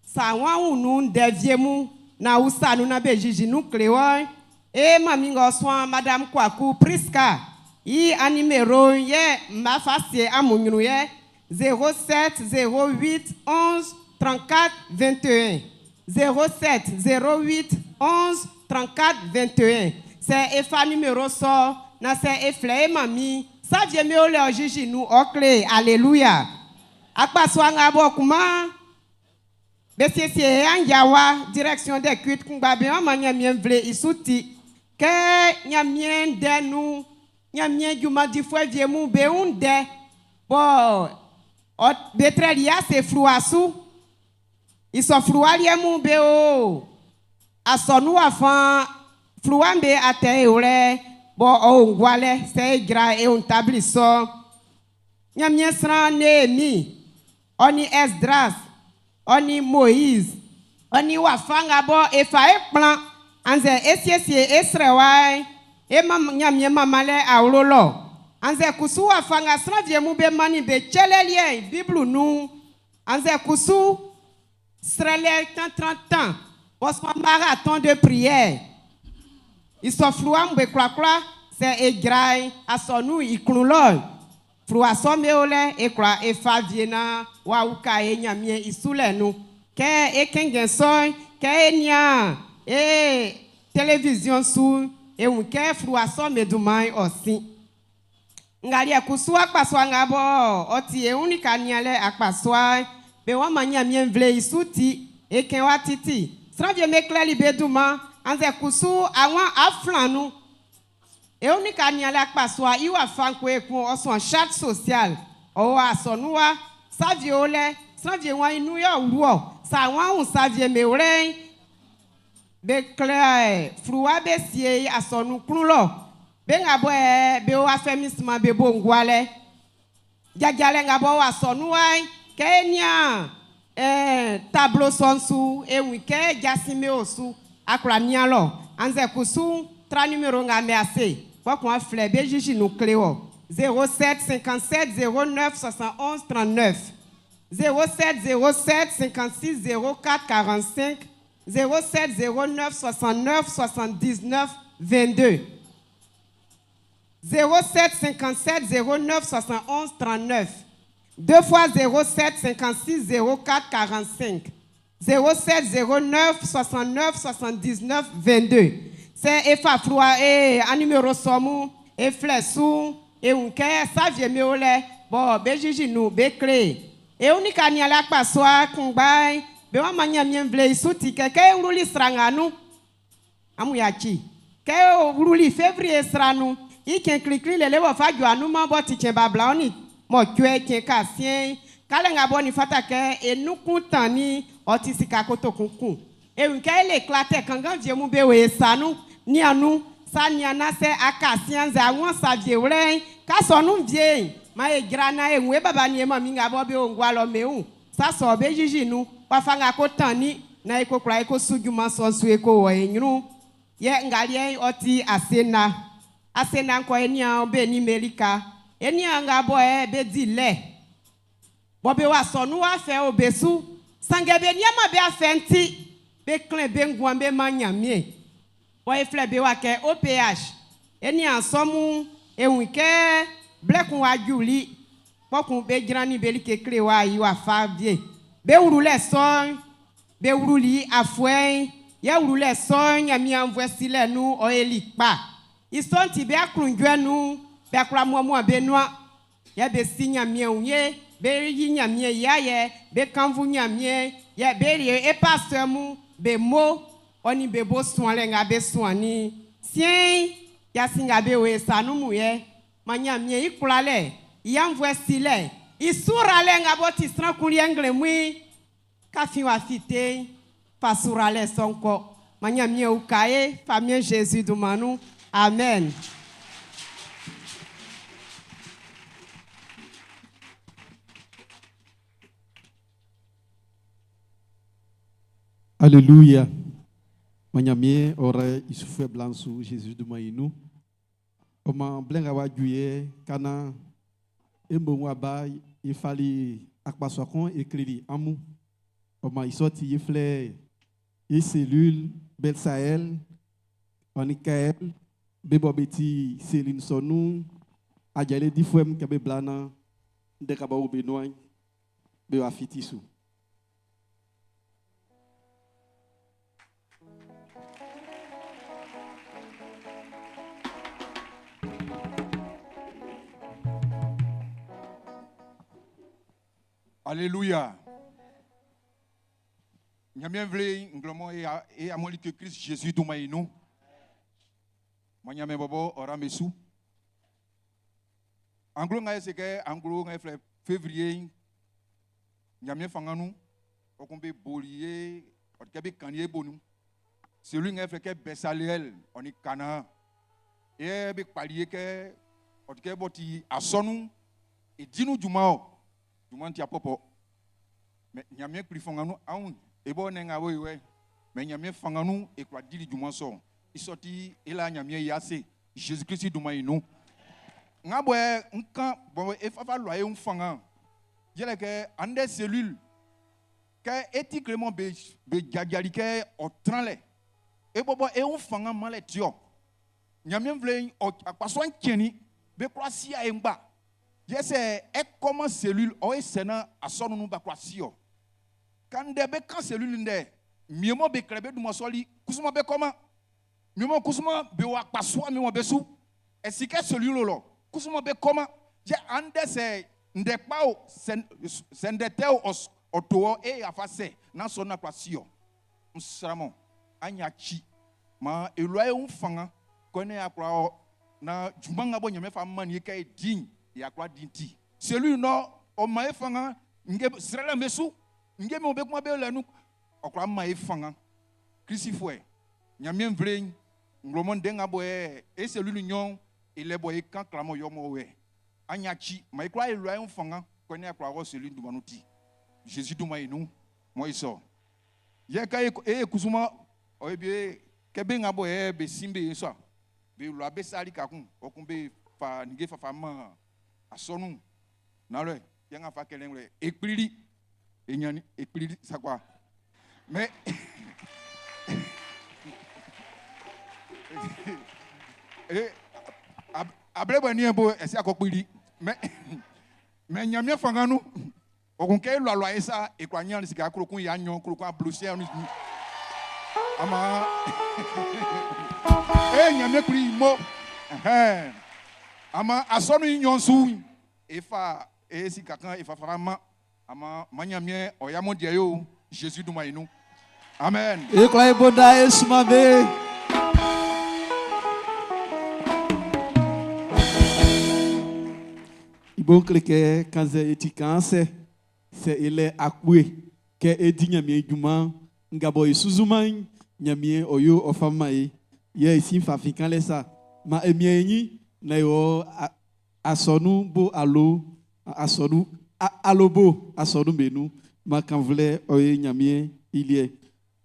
sa wɔn wunu ndɛ mu na wusa nu na be dzidzi nu kle wɔn e mami ŋgɔ sɔn madame Kwaku Priska yi animero yɛ mba fa sie amunyunu yɛ 07 08 11 34 21 07 08 11 34 21 c'est efa numéro sɔ na c'est eflɛ e mami savie mi wo le ɔdzidzi nu ɔkle alléluia akpasua ŋa bɔ kuma besiesie anjawa direction des cultes kungba be wɔn ma Ɲanmiɛn nvle i su ti kɛ Ɲanmiɛn dɛ nu Ɲanmiɛn junmandifuɛ vie mu be wun dɛ bɔ ɔ betrɛli ya se fluwa su isɔ fluwa liɛ mu be o asɔnu wa fan fluwa be atɛ ewlɛ bɔ ɔ ŋgualɛ sɛ edzra ehun tabli sɔ Ɲanmiɛn sran Néhémie ɔni Esdras ɔni Moïse ɔni wafa nga bɔ efa ekplan anzɛ esiesie esrɛ wa ema Ɲanmiɛn mamalɛ awlo lɔ anzɛ kusu wafa nga sran vie mu be mani be tsɛlɛ liɛ Biblu nu anzɛ kusu srɛlɛ tan bɔsɔn marathon de prière isɔ fluwa mu be kurakura sɛ edzra asɔnu iklun lɔ. Fluwa sɔ'm be o lɛ, e kwla e fa wie naan w'a uka e Ɲanmiɛn i sulɛ'n nun. Kɛ e kɛnngɛn sɔ'n, kɛ e nian e televiziɔn su'n, e wun kɛ fluwa sɔ'm be dunman'n ɔ sin. Ngaliɛ kusu akpasua nga bɔ ɔ ti e wun lika nianlɛ akpasua'n, be waan man Ɲanmiɛn nvle'n i su ti e kɛn wa titi. Sran wie'm be klɛli be dunman, annzɛ kusu awan aflan nun. E wun lika nianlɛ akpasua i wafa'n kun ekun ɔ suan charte sociale. Ɔ o asɔnun wa, sa wie o lɛ, sran wie waan i nun yɛ ɔ wlu-ɔ. Sa waan wun sa wie'm be wlɛ'n, be klɛ fluwa be sie i asɔnun klun lɔ. Be nga bɔ be o affermissement be bo ngua lɛ. Jajalɛ nga bɔ o asɔnun wa'n, kɛ e nian tableau sɔ'n su, e wun kɛ jasin be o su, a kwla nian lɔ. Annzɛ kusu, tra numéro nga mɛ ase, kpɔkun aflɛ be jiji nun kle wɔ. 07 57 09 71 39. 07 07 56 04 45. 07 09 69 79 22. 07 57 09 71 39. 2 fois 07 56 04 45. 07 09 69 79 22. C'est Efa Froua et un numéro somu et flessou et unke savie meole bon be jiji nu be clé. Et unika ni ala paswa kungbai be wa manya mienvle isuti keke uruli sranganu. Amu yachi. Ke uruli février sranu. I ken klikli lele wo fa ju anu ma bo ti chen babla oni mo tue chen ka sien. Kale nga bo ni fata ke enukun tan ni oti sika koto kunkun. E unke le éclater kangan vie mu be we sanu ni anu sa ni ana se aka sien za won sa vie wle ka so nu vie ma e gra na e nwe baba ni e ma mi nga bo be ongwa lo meun. Sa so be jiji nu wa fa nga ko tan ni na e ko kra e ko suju ma so su e ko wo enyu. Ye ngalie oti asena. Asena nko eni an be ni Amerika. Eni an nga bo e be di le. Bo be wa so nu wa fe o be su. Sange be ni ma be afenti. Be klen be ngwan be ma nyamie. Bo e fle be wa ke OPH. Eni an so mu e wun ke blekun wa juli. Pokun be jran ni be li ke kle wa yi wa fa vie. Be wuru le so. Be wuru li afwe. Ye wuru le so nyamie anvwe sile nu o eli pa. Isonti be akrunjwe nu be akura muamua be nua. Ye be si nyamie unye, be yi nyamie ya ye, be kanvu nyamie, ye be ye e pasteur mu, be mo, oni be bo suan le nga be suan ni. Sien, ya si nga be we sanu mu ye, ma nyamie ikura le, ya mvwe si le, isura le nga bo ti sran kun li engle mui, ka fi wa fite, fa sura le sonko. Ma nyamie ukaye, famille Jésus dumanu. Amen. Alléluia. Manyamie ore isufe blansu Jésus de Maïnou. Oma blenga wa juye kana embo wa ba ifali akpaswakon écrit amu. Oma isoti yifle e cellule Belsaël Onikael bebo beti Céline Sonou adjale di fwem kebe blana ndeka ba obe noy be wa fitisu. Alléluia. Nyamien vle nglomo e amoli que Christ Jésus douma inu. Manyame bobo ora mesu. Anglo nga c'est que anglo nga fle février nyamien fanganu okombe bolier otkabe kanye bonu. Celui nga fle que Besaliel on est Canaan. Et be palier que otke boti asonu et dinu juma juma ti apopo. Mais nyamien pri fanganu aun e bo nenga wo we. Mais nyamien fanganu e kwa dili juma so. Il sorti et là nyamien yase Jésus-Christ duma inu. Nga boy nkan bon e fa fa loyer un fanga. Yele ke ande cellule ke éthiquement be be jagjali ke o tranle. E bobo e un fanga male tio. Nyamien vle o akpaso nkieni be kwa sia e ngba. Yɛ sɛ e kɔman cellule ɔ e sɛ na asɔnun nun ba kwla si ɔ. Kan ndɛ be kan cellule ndɛ mie mɔ be klɛ be dunman sɔli kusuma be kɔman. Mie mɔ kusuma be wa kpasua mi mɔ be su. E si kɛ cellule lɔ kusuma be kɔman. Yɛ andɛ sɛ ndɛ kpa o sɛ ndɛ tɛ o ɔ to ɔ e afa sɛ na sɔ na kwla si ɔ. Nsramɔ anya chi ma elua e un fanga kɔne akwa ɔ na juma nga bɔ nyame fa mani ka e din ya kwa din ti. Celui no o ma e fanga nge srela mesu nge mi be kuma be lenu okwa ma e fanga. Krisi fue nyame mvle nglomo ndenga bo e e celui nyon ile bo e kan klamo yo mo we. Anya chi ma e kwa elua e un fanga kɔne akwa ɔ celui ndumanu ti. Jésus duma inu mo iso. Ye ka e e kusuma o e bi kebe nga bo e be simbe so. Be lo abe sali ka kun o kun be fa nige fa fa ma asonu na le ye nga fa kelen le ekplili enyani ekplili sakwa mais e able bo ni bo e si akopili mais mais nyamia fanga nu o kun ke lo lo esa e kwa nyan sika krokun ya nyon krokun ablosia nu ama e nyamia kuri mo eh ama asonu nyonsu e fa e sika kan e fa fa ma ama manyamie oyamo die yo Jésus duma inu. Amen. E kwa e bonda e suma be. Ibo kleke kanze eti kanse se ile akwe ke edi nyamie djuma ngabo isuzuma nyamie oyo ofama e ye isi fa fikan le sa ma emie enyi na yo asonu bo alo asonu alobo asonu benu ma kanvle oye nyamie ilie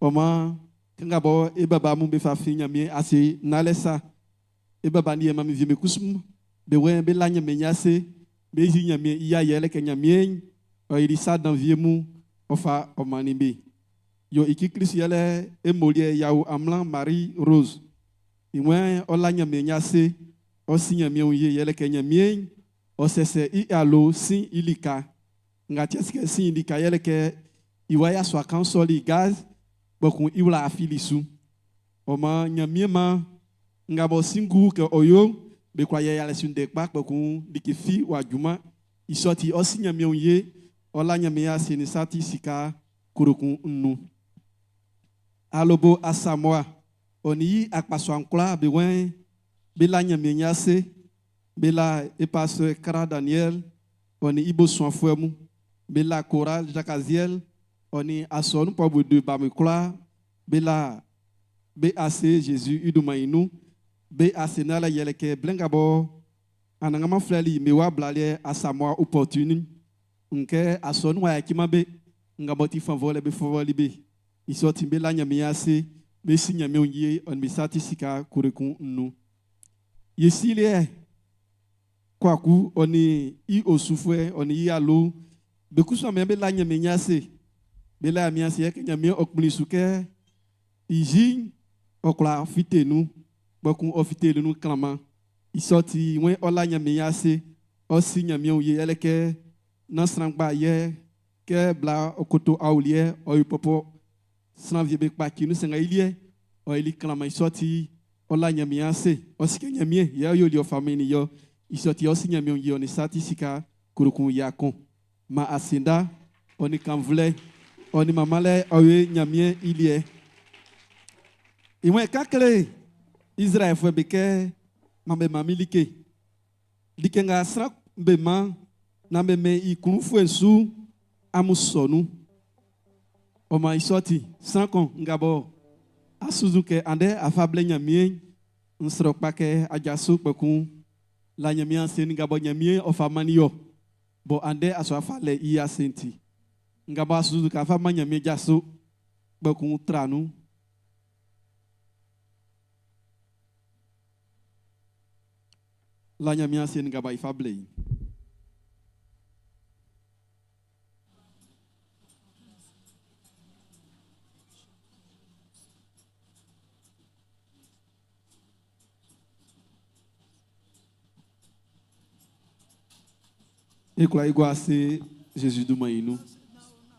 o ma ngabo e baba mu be fa fi nyamie ase na le sa e baba ni e ma mi vie me kusum be we be la nyamie nyase be ji nyamie iya yele ke nyamie o iri sa dan vie mu ofa o mani be yo iki Kristo yele e molie yawo amlan Marie Rose iwen ola nyamie nyase o si nyamie oye yele ke nyamie o sese i alo sin ilika nga tieske sin ilika yele ke iwa ya so kan soli gaz bokun iwla afilisu o ma nyamie ma nga bo singu ke oyo be kwa ye yale sunde pa bokun likifi wa juma isoti o si nyamie oye ola nyamie ya se ni sati sika kurukun nnu alobo asamoa oni akpaso ankla be wen be la nyamie nyase be la e pasteur Kara Daniel oni ibo soanfuemu be la choral Jacques oni asonu po de ba me kla be la be AC Jésus iduma inu be AC na la yeleke blengabo anangama flali me wa blale asamoa opportune nke asonu wa yakima be ngaboti favole be favole be isoti be la nyamie ase be si nyamie onye on be sati sika kurekun nnu yesile kwaku oni i osufwe oni i alo be kusu ame be la nyamie nyase be la nyamie ase ke nyamie okpuni suke iji okla fitenu bokun ofitelu nu klama isoti wen ola nyamie ase osi nyamie onye eleke nasrangba ye ke bla okoto awulie oyipopo sranvie be kpaki nu senga ilie oyili klama isoti ola nyamie ase osike nyamie ye oyoli ofamini yo isoti osi nyamie onye oni sati sika kurukun yakon ma asinda oni kanvle oni mamale oye nyamie ilie iwen kakle Israel fwe beke mambe mamilike like nga sra be ma na be me ikun fwe su amusonu o ma isoti sankon ngabo asuzu ke ande afable nyamie nsro pake ajasu pekun la nyamie asen ngabo nyamie ofamani yo bo ande aso afale iya senti ngabo asuzu ka fa manyamie jasu pekun tranu la nyamie asen ngabo ifable. E kwla e gua ase Jésus dunman i nun.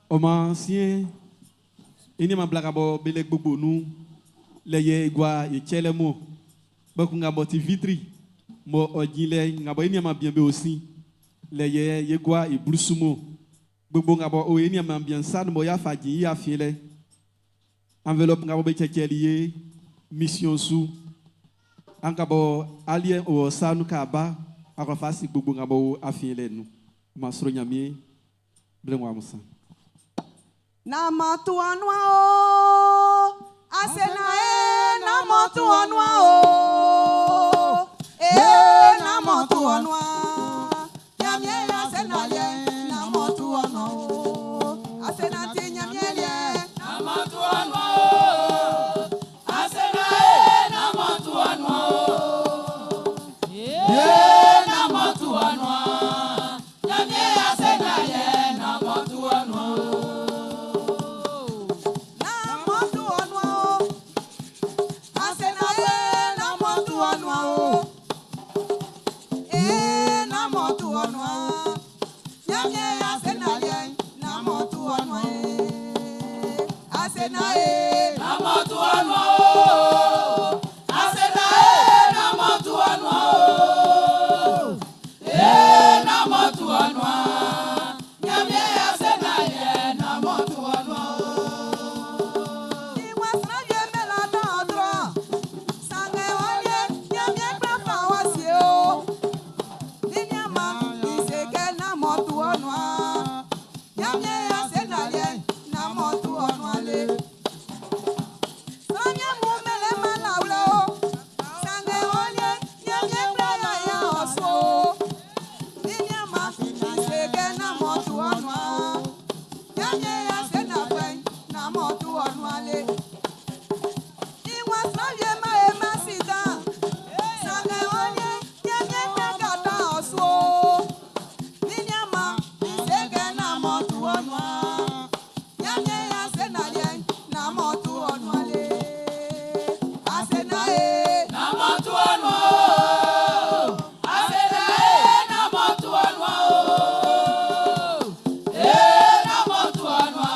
Ɔ maan siɛn e nianman bla nga bɔ be lɛ gbogbo nun lɛ yɛ e gua e cɛlɛ mun. Kpɛkun nga bɔ ti vitri mɔ ɔ jin lɛ nga bɔ e nianman bian be o sin lɛ yɛ e gua e blusu mun. Gbogbo nga bɔ o e nianman bian sa nun bɔ y'a fa jin i afiɛn lɛ. Enveloppe nga bɔ be cɛcɛli ye mission su. An ka bɔ aliɛ o sa nu ka ba akɔ fa si gbogbo nga bɔ o afiɛn lɛ nu. Ma sro Ɲanmiɛn blɛ ŋwa musa. Na matuanua o, asena e na matuanua o, e na matuanua. Nyamie asena lie na matuanua o, asena ti nyamie lie. Na matuanua o, asena e na matuanua o, e na matuanua. Nyamie asena lie na matuanua o. Na matuanua o, asena e na matuanua o, e na matuanua. Nyamie asena lie na matuanua e, asena e. Na matuanua o, asena e na matuanua o, e na matuanua. Nyamie asena lie na matuanua o. Iwa sran mela dan odro. Sange olie, nyamie gba fa wa si o. Ninyama, iseke na motu onua. Nyamie ase na lie, na motu onua le. Sran mu mele ma la wle o. Sange olie, nyamie gba ya ya oso. Ninyama, iseke na motu onua. Nyamie ase na fe, na motu onua le. Iwa sran ma e ma si dan. Sange olie, nyamie gba gata oso. Ninyama, iseke na motu onua. Nyamie ase na lie, na motu onua le. Ase na e. Na matuanua o, asena e na matuanua o, e na matuanua.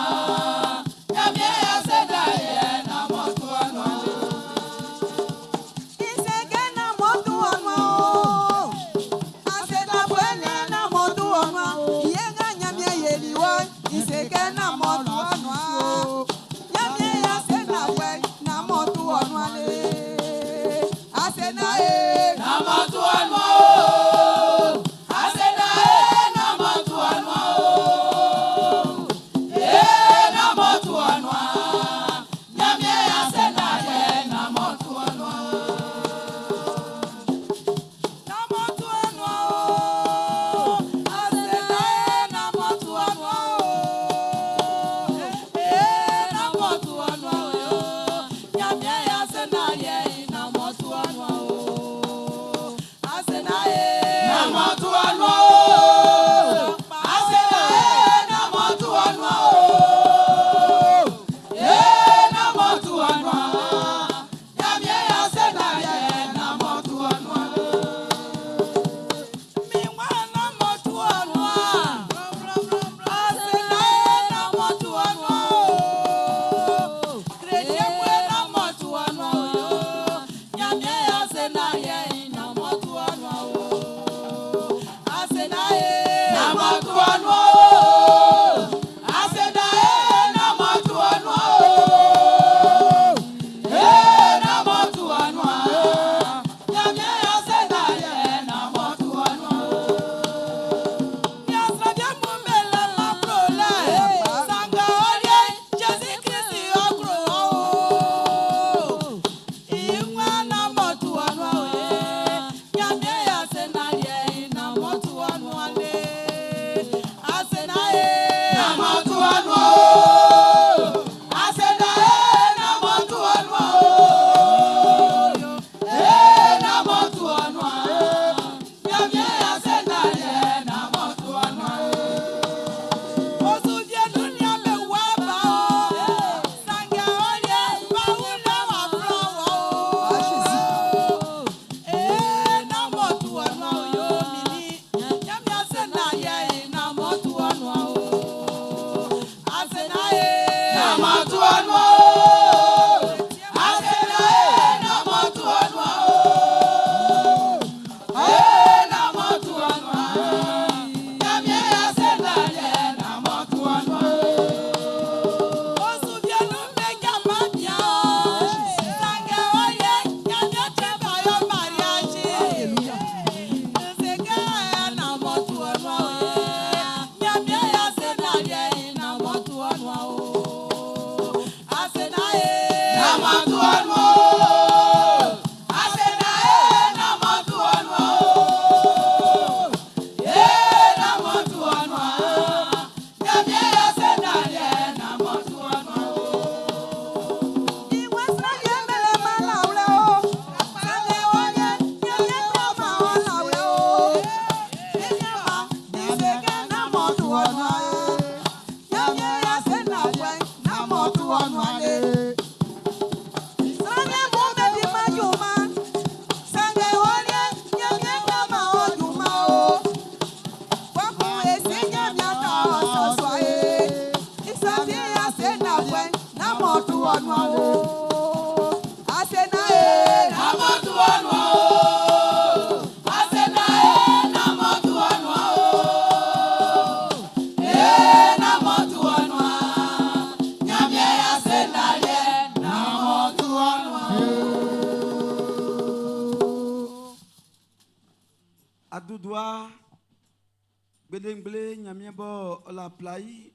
Gbedengble Ɲanmiɛn bɔ ɔ la playi.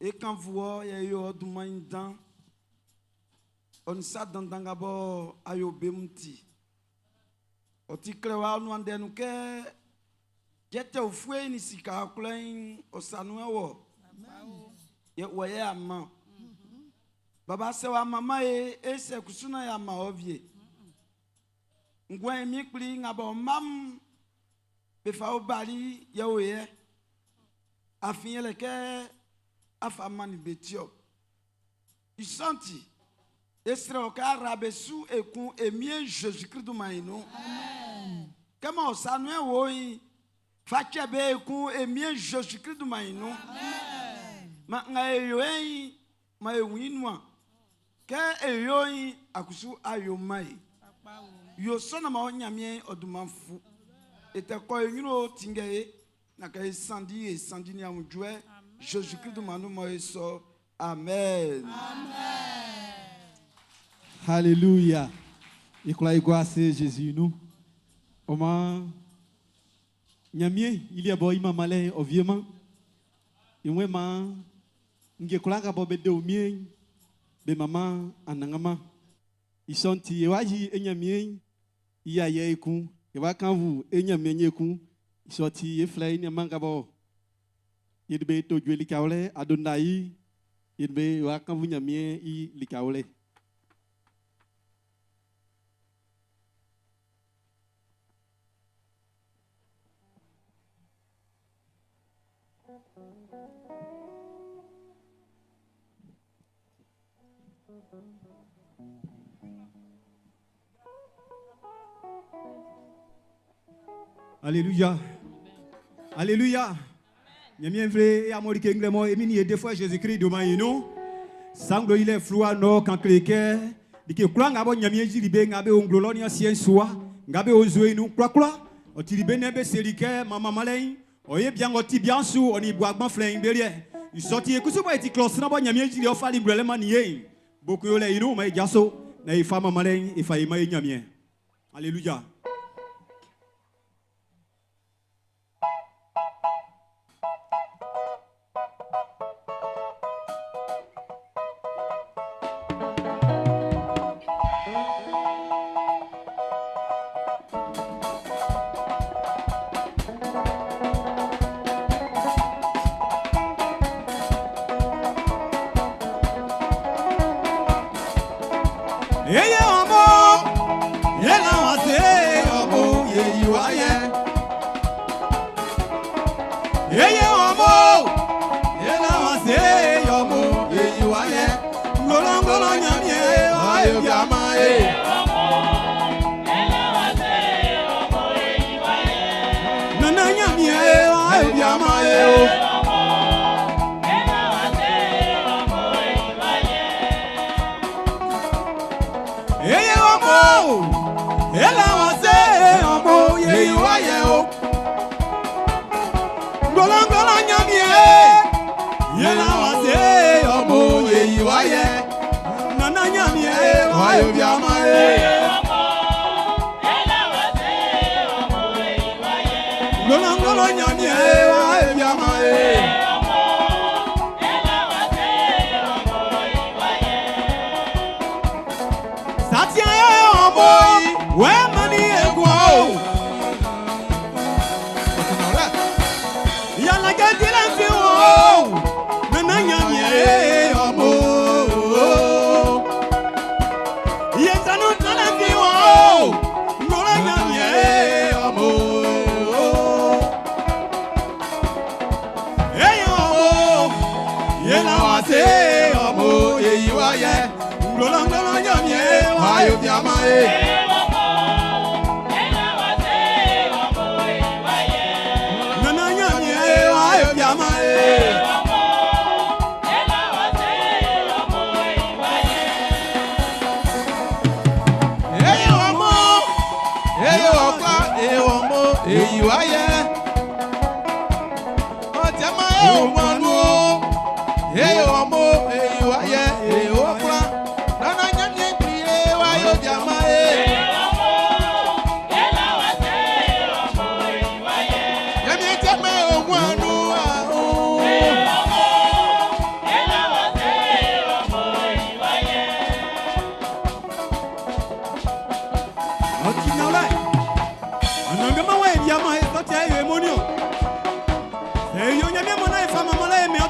E kan fuɔ yɛ yo ɔ dunman yi dan. Ɔ ni sa dandan nga bɔ a yo be mun ti. Ɔ ti klɛ wa ɔ nuan ndɛ nun kɛ jɛtɛ ufue ni sika ɔkwlɛ'n ɔ sa nun ɛwɔ. Yɛ wɔ yɛ ama. Baba sɛ wa mama ye e sɛ kusu na ya ma ɔ vie. Ngwɛn mi kpli nga bɔ mam be fa o bali yɛ o yɛ. Afin yɛlɛ kɛ afa mani be tiɔ. Isanti esrɛ o kɛ arabe su ekun emie Jésus Christ ma yi nu. Kɛmɛ ɔsanu ɛwɔ yi fatsɛ be ekun emie Jésus Christ ma yi nu. Ma ŋa eyo eyi ma ewu inua kɛ eyo yi akusu ayo ma yi. Yo sɔnna ma ɔnyamie ɔduma fu. Ètè kɔ enyuro tingɛ ye naka esandi esandi ni amudzɔɛ Jésus Christ ma nu ma ye sɔ. Amen. Alléluia. Ikola igwa se Jésus nous. Oma Nyamie, il y a boy mama le oviema. Imwe ma nge kula ka bo be de omie be mama anangama. Isonti ewaji enyamie iya ye ikun. Ewa kan vu enyamie nye kun. Isoti efle ni manga bo. Yedbe to jwe likawle adonai. Yedbe wa kan vu nyamie i likawle. Alléluia. Alléluia. Nyamien vrai et amori kengle mo emini et deux fois Jésus-Christ devant nous. Sanglo il est froid no kan kleke. Dike kula ngabo nyamien jiribe ngabe onglo lo ni asien soa. Ngabe ozwe nu kula kula. Otiribe nebe selike mama malen. Oye bien oti bien sou oni boagban flen belie. Il sorti ekusu bo eti klos na bo nyamien jiri o fali nglele ma niye. Beaucoup yo le inu ma jaso na ifa mama malen ifa ima nyamien. Alléluia. Nana nyamie kpli ye wa yo diama ye.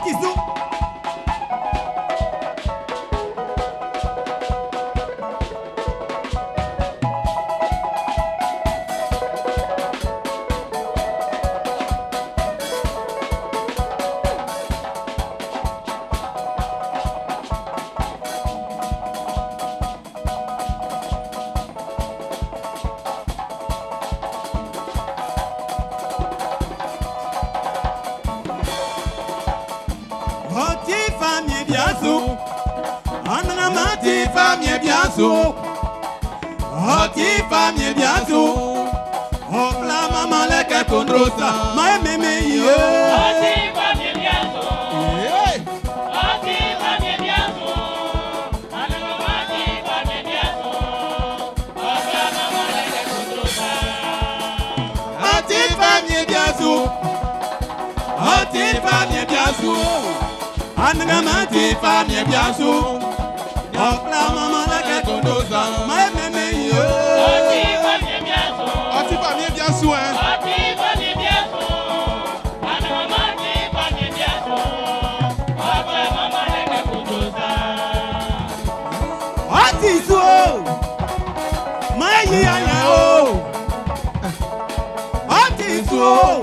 Ɔti su. Ɔti fa mi biasu. Anagama ti fa mi biasu. Ɔti fa mi biasu. Ɔkla mama lɛkɛ kondrosa. Ma ememe yi o. Ɔti fa mi biasu. Ɔti fa mi biasu. Anagama ti fa mi biasu. Ɔkla mama lɛkɛ kondrosa. Ma ememe yi o. Ɔti fa mi biasu ɛ. Ɔti su o. Ma yi ayɛ o. Ɔti su o.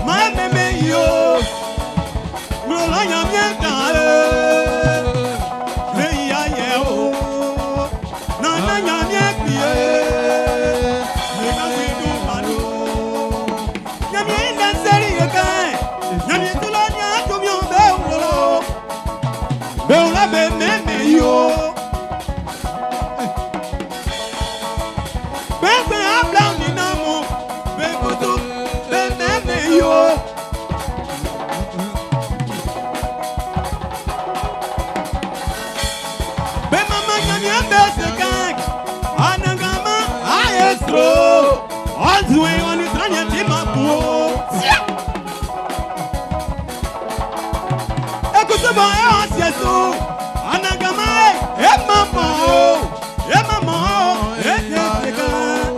Ma ememe yi o. Ŋlɔlɔ nyamie kan ye. Me yi ayɛ o. Nana nyamie kpie. Me ka fi du manu. Nyamie danseri ye kan. Nyamie tulɔ nya tomi o bɛ wulɔ. Bɛ wulɔ bɛ mɛmɛ yi o. Gbẹgbẹ abla nínú mu, bẹ kutu, bẹ mẹmẹ yo. Bẹ mama nyamia bẹ sekan, anagama ayé sro, ọ̀zùwé ọ̀nìtàn ti ma kú o. Ekutu bọ̀ ẹ ọ̀ ṣe so, anagama ẹ má mọ̀ o, ẹ má mọ̀ o, ẹ ṣe sekan.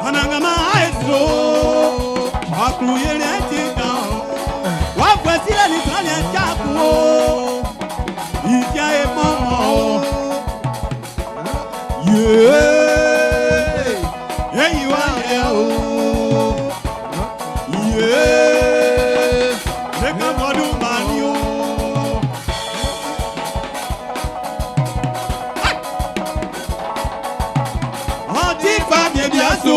Anagama ayeso ọkùnrin ti kàn ó wọ́n fẹ́ sílẹ̀ ní sọ́lẹ̀ jákun ó ìjà èèmọ̀ mọ̀ ó yéé èyí wá yẹ ó yéé lẹ́kàn bọ́dún máa ní ó. Ọtí fa mi biasu.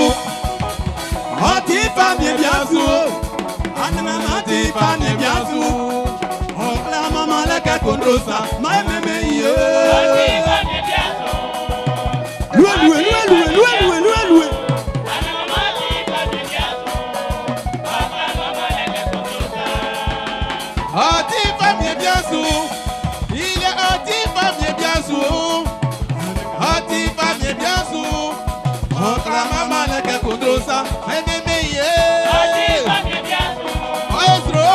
Ọtí fa mi biasu. Anamama ti fa mi biasu. Ọ̀pẹ mama lẹ́kẹ̀ kondrosa. Má mẹ́mẹ́ yé. Lue lue lue lue lue lue lue lue. Ɔti fa mi biasu. Il est ɔti fa mi biasu. Ɔti fa mi biasu. Ɔkla mama lɛkɛ kondrosa. Mɛmɛmɛ ye. Ɔyesro.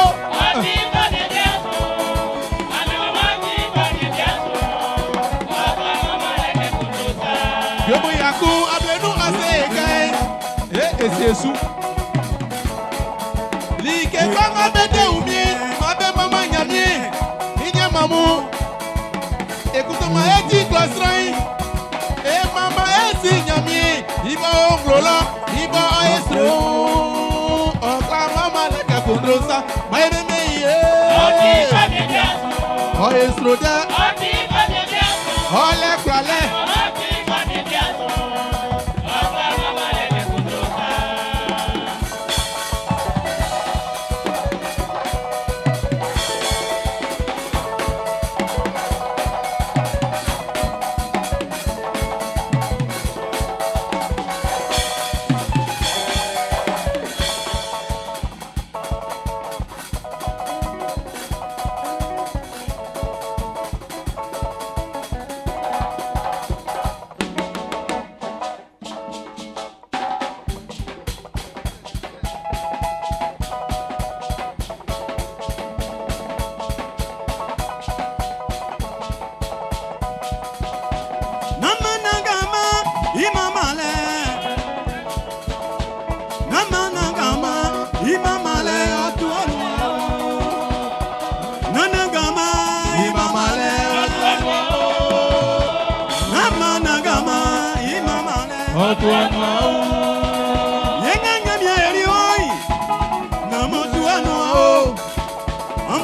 Yomu yaku abenu ase ekae. E esiesu. Like kɔngɔ bɛ de umie, ma bɛ mama nyamie, inye mamu. Ekutoma eti klɔsrɔ̃ E mama esi nyamie, ibɔ ŋlolɔ, ibɔ esro. Ɔkla mama lɛkɛ kondrosa, ma ye meme ye. Ɔyesro dɛ, ɔlɛ kplɔlɛ.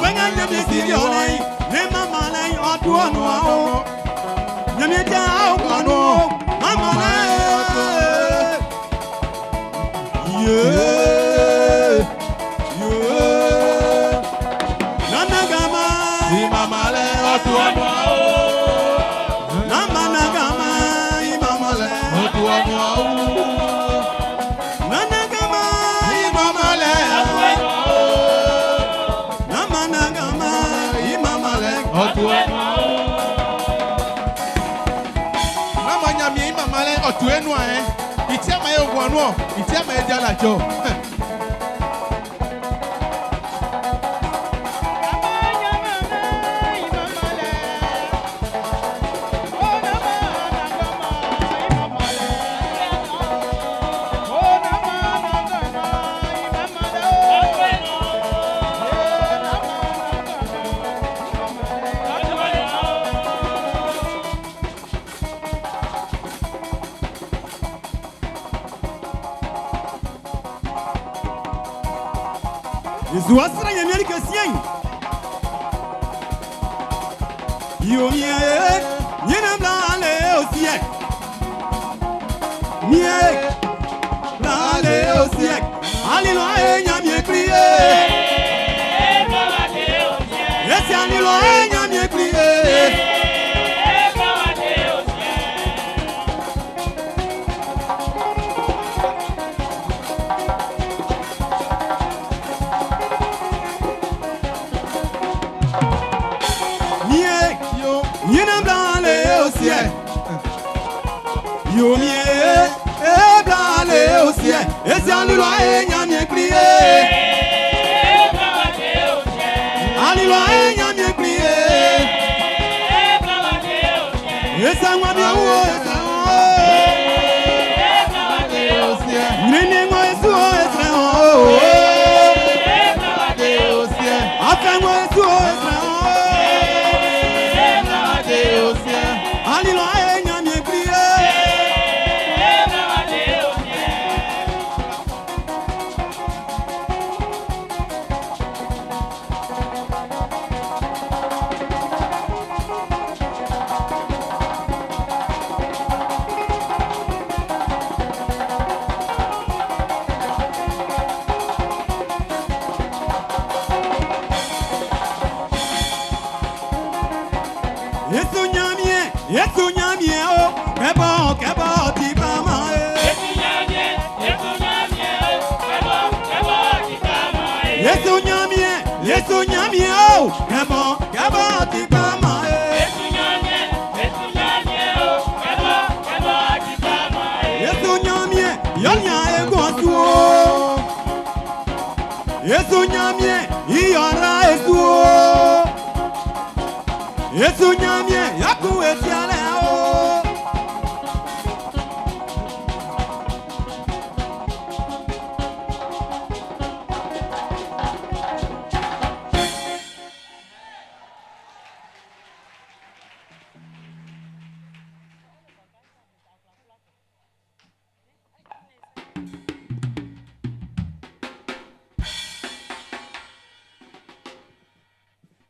Aufuɛ nga Ɲanmiɛn sili ɔ lɛ'n, ne manmanlɛ'n ɔ tu ɔ nuan o. Ɲanmiɛn ja o kɔ nun o, manmanlɛ. Ye, ye. Nanagama, Imamale otu ọnụ ahụ. namanagama, imamale. Otu ọnụ ahụ. Nanagama, Imamale. namanagama, imamale. Otu ọnụ ahụ. Nama nyamie imamale otu enu ahụ. Iti ama ye ogwu ọnụ ọ. Iti ama ye di alajọ. Yesu asra Ɲanmiɛn like siɛn'n. Yo mie, nyina bla le o siɛ. Mie, bla le o siɛ. Alilo e Ɲanmiɛn kpli ye. Esi alilo e Ɲanmiɛn kpli ye. Mie, Yo. nyina bla le o siɛ. Yo mie, e bla le o siɛ. Esi alilo e Ɲanmiɛn kpli ye. Alilo e Ɲanmiɛn kpli ye. Esa ŋua mi wo esa wo. Nene ŋua esu o esa wo. Afe ŋua esu o esa wo. Alilo e Ɲanmiɛn kpli ye. Yesu Ɲanmiɛn, Yesu Ɲanmiɛn o, kɛbɔ kɛbɔ ti ba ma ye. Yesu Ɲanmiɛn, Yesu Ɲanmiɛn o, kɛbɔ kɛbɔ ti ba ma ye. Yesu Ɲanmiɛn, yɔnya egun su o. Yesu Ɲanmiɛn, iyɔra esu o. Yesu Ɲanmiɛn, yakun etialɛ o.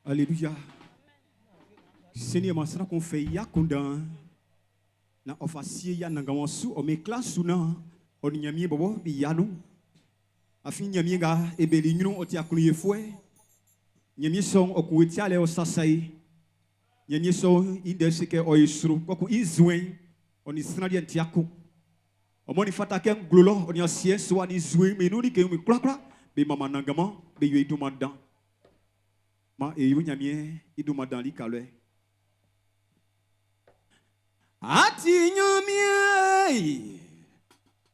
Alléluia. Seigneur, ma sera qu'on fait ya kundan. Na ofasie ya nanga su o me classe na o ni nyamie bobo bi ya no. Afin nyamie ga ebeli nyunu o ti akunu ye fue. Nyamie son o ku eti ale o sasai. Nyamie son inde seke o yesru koku izwen o ni sina di enti aku. O moni fata ke nglolo o ni asie so ani zwen me nu ni ke mi kra kra be mama nangama be yo iduma dan. Ma e yu nyamie iduma dan li kalwe. Ati nyamie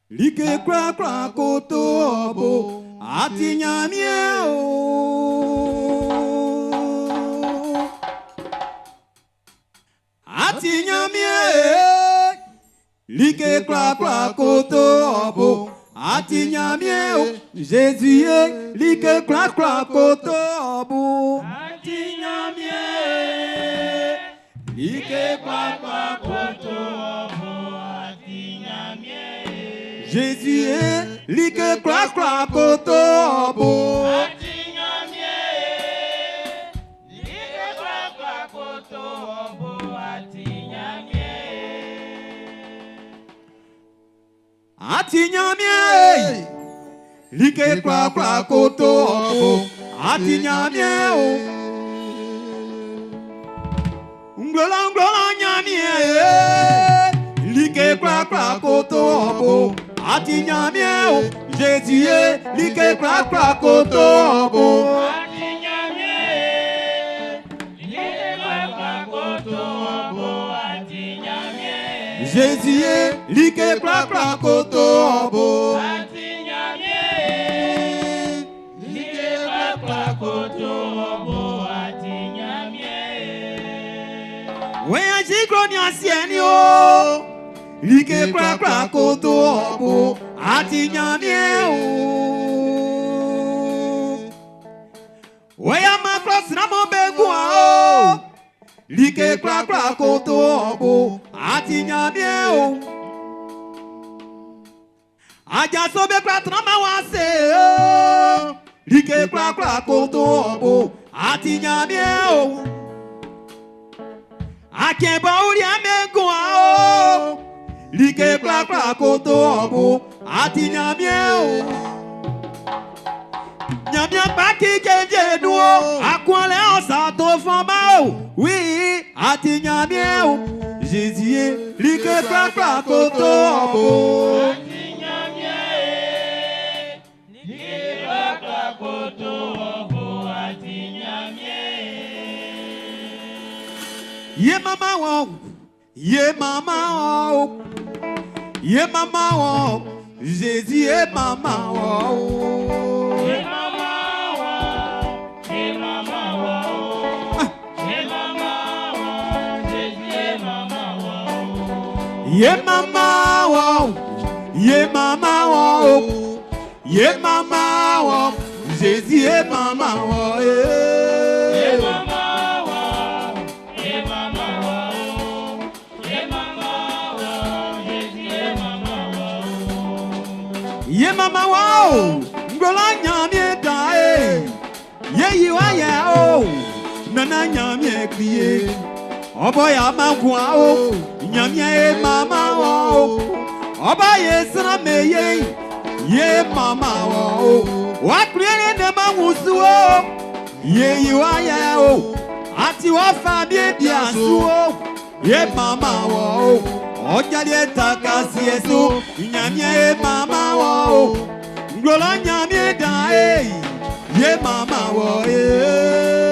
like kra kra koto obo. Ati nyamie o. Ati nyamie like kra kra koto obo. Ati nyamie o. Jésus ye like kra kra koto obo. Ati nyamie like kra kra koto obo. Ati nyamie Jésus ye like kra kra koto obo. Ati nyamie Ati Ɲanmiɛn, like kwlakwla koto ɔ bo. Ati Ɲanmiɛn o. Nglo lɔ nglo lɔ Ɲanmiɛn, like kwlakwla koto ɔ bo. Ati Ɲanmiɛn o. Jésus ye, like kwlakwla koto ɔ bo. Ati Ɲanmiɛn, like kwlakwla koto ɔ bo. Ati Ɲanmiɛn. Jésus ye, like kwlakwla koto ɔ bo. Ati Ɲanmiɛn, like kwlakwla koto ɔ bo. Ati Ɲanmiɛn. Wẹ́yà sí kúrò ní àṣì ẹni o. Like kwlakwla koto ɔ bo. Ati Ɲanmiɛn o. Wẹ́yà máa kúrò sinamọ́ bẹ́ẹ̀ gùn á o. Like kwlakwla koto ɔ bo. Ati Ɲanmiɛn o. Ajaso bɛ kura tuma ma wa se o. Like kwlakwla koto ɔ bo. Ati Ɲanmiɛn o. Akẹ́bọ̀ orí amẹ́gùn á o. Like kwlakwla koto ɔ bo. Ati Ɲanmiɛn o. Ɲanmiɛn kpa kí jẹjẹ nu o. Akúnlẹ̀ ọ̀sà tó fọ́n bá o. Wí ati Ɲanmiɛn o. Jésus ye like kwlakwla koto ɔ bo. Ati Ɲanmiɛn, like kwlakwla koto ɔ bo. Ati Ɲanmiɛn. Ye mama wɔ, ye mama wɔ, ye mama wɔ, Jésus ye mama wɔ. Ye mama wɔ, ye mama wɔ, ye mama wɔ, Jésus ye mama wɔ. Ye mama wɔ, ye mama wɔ, ye mama wɔ, Jésus ye mama wɔ. Ye mama wɔ, ye mama wɔ, ye mama wɔ, Jésus ye mama wɔ. Ye mama wɔ, ngbɔlɔ Ɲanmiɛn da ye, ye yi wa yɛ o, nana Ɲanmiɛn kpliye. Ɔbɔ ya ma kun a o, Ɲanmiɛn ye mama wɔ o. Ɔba ye sira me ye, ye mama wɔ o. Wa kpliye ne ma wusu o, ye yi wa yɛ o. Ati wa fa bie bia su o, ye mama wɔ o. Ɔdzali ta ka si so, Ɲanmiɛn ye mama wɔ o. Ngbɔlɔ Ɲanmiɛn da ye, ye mama wɔ ye.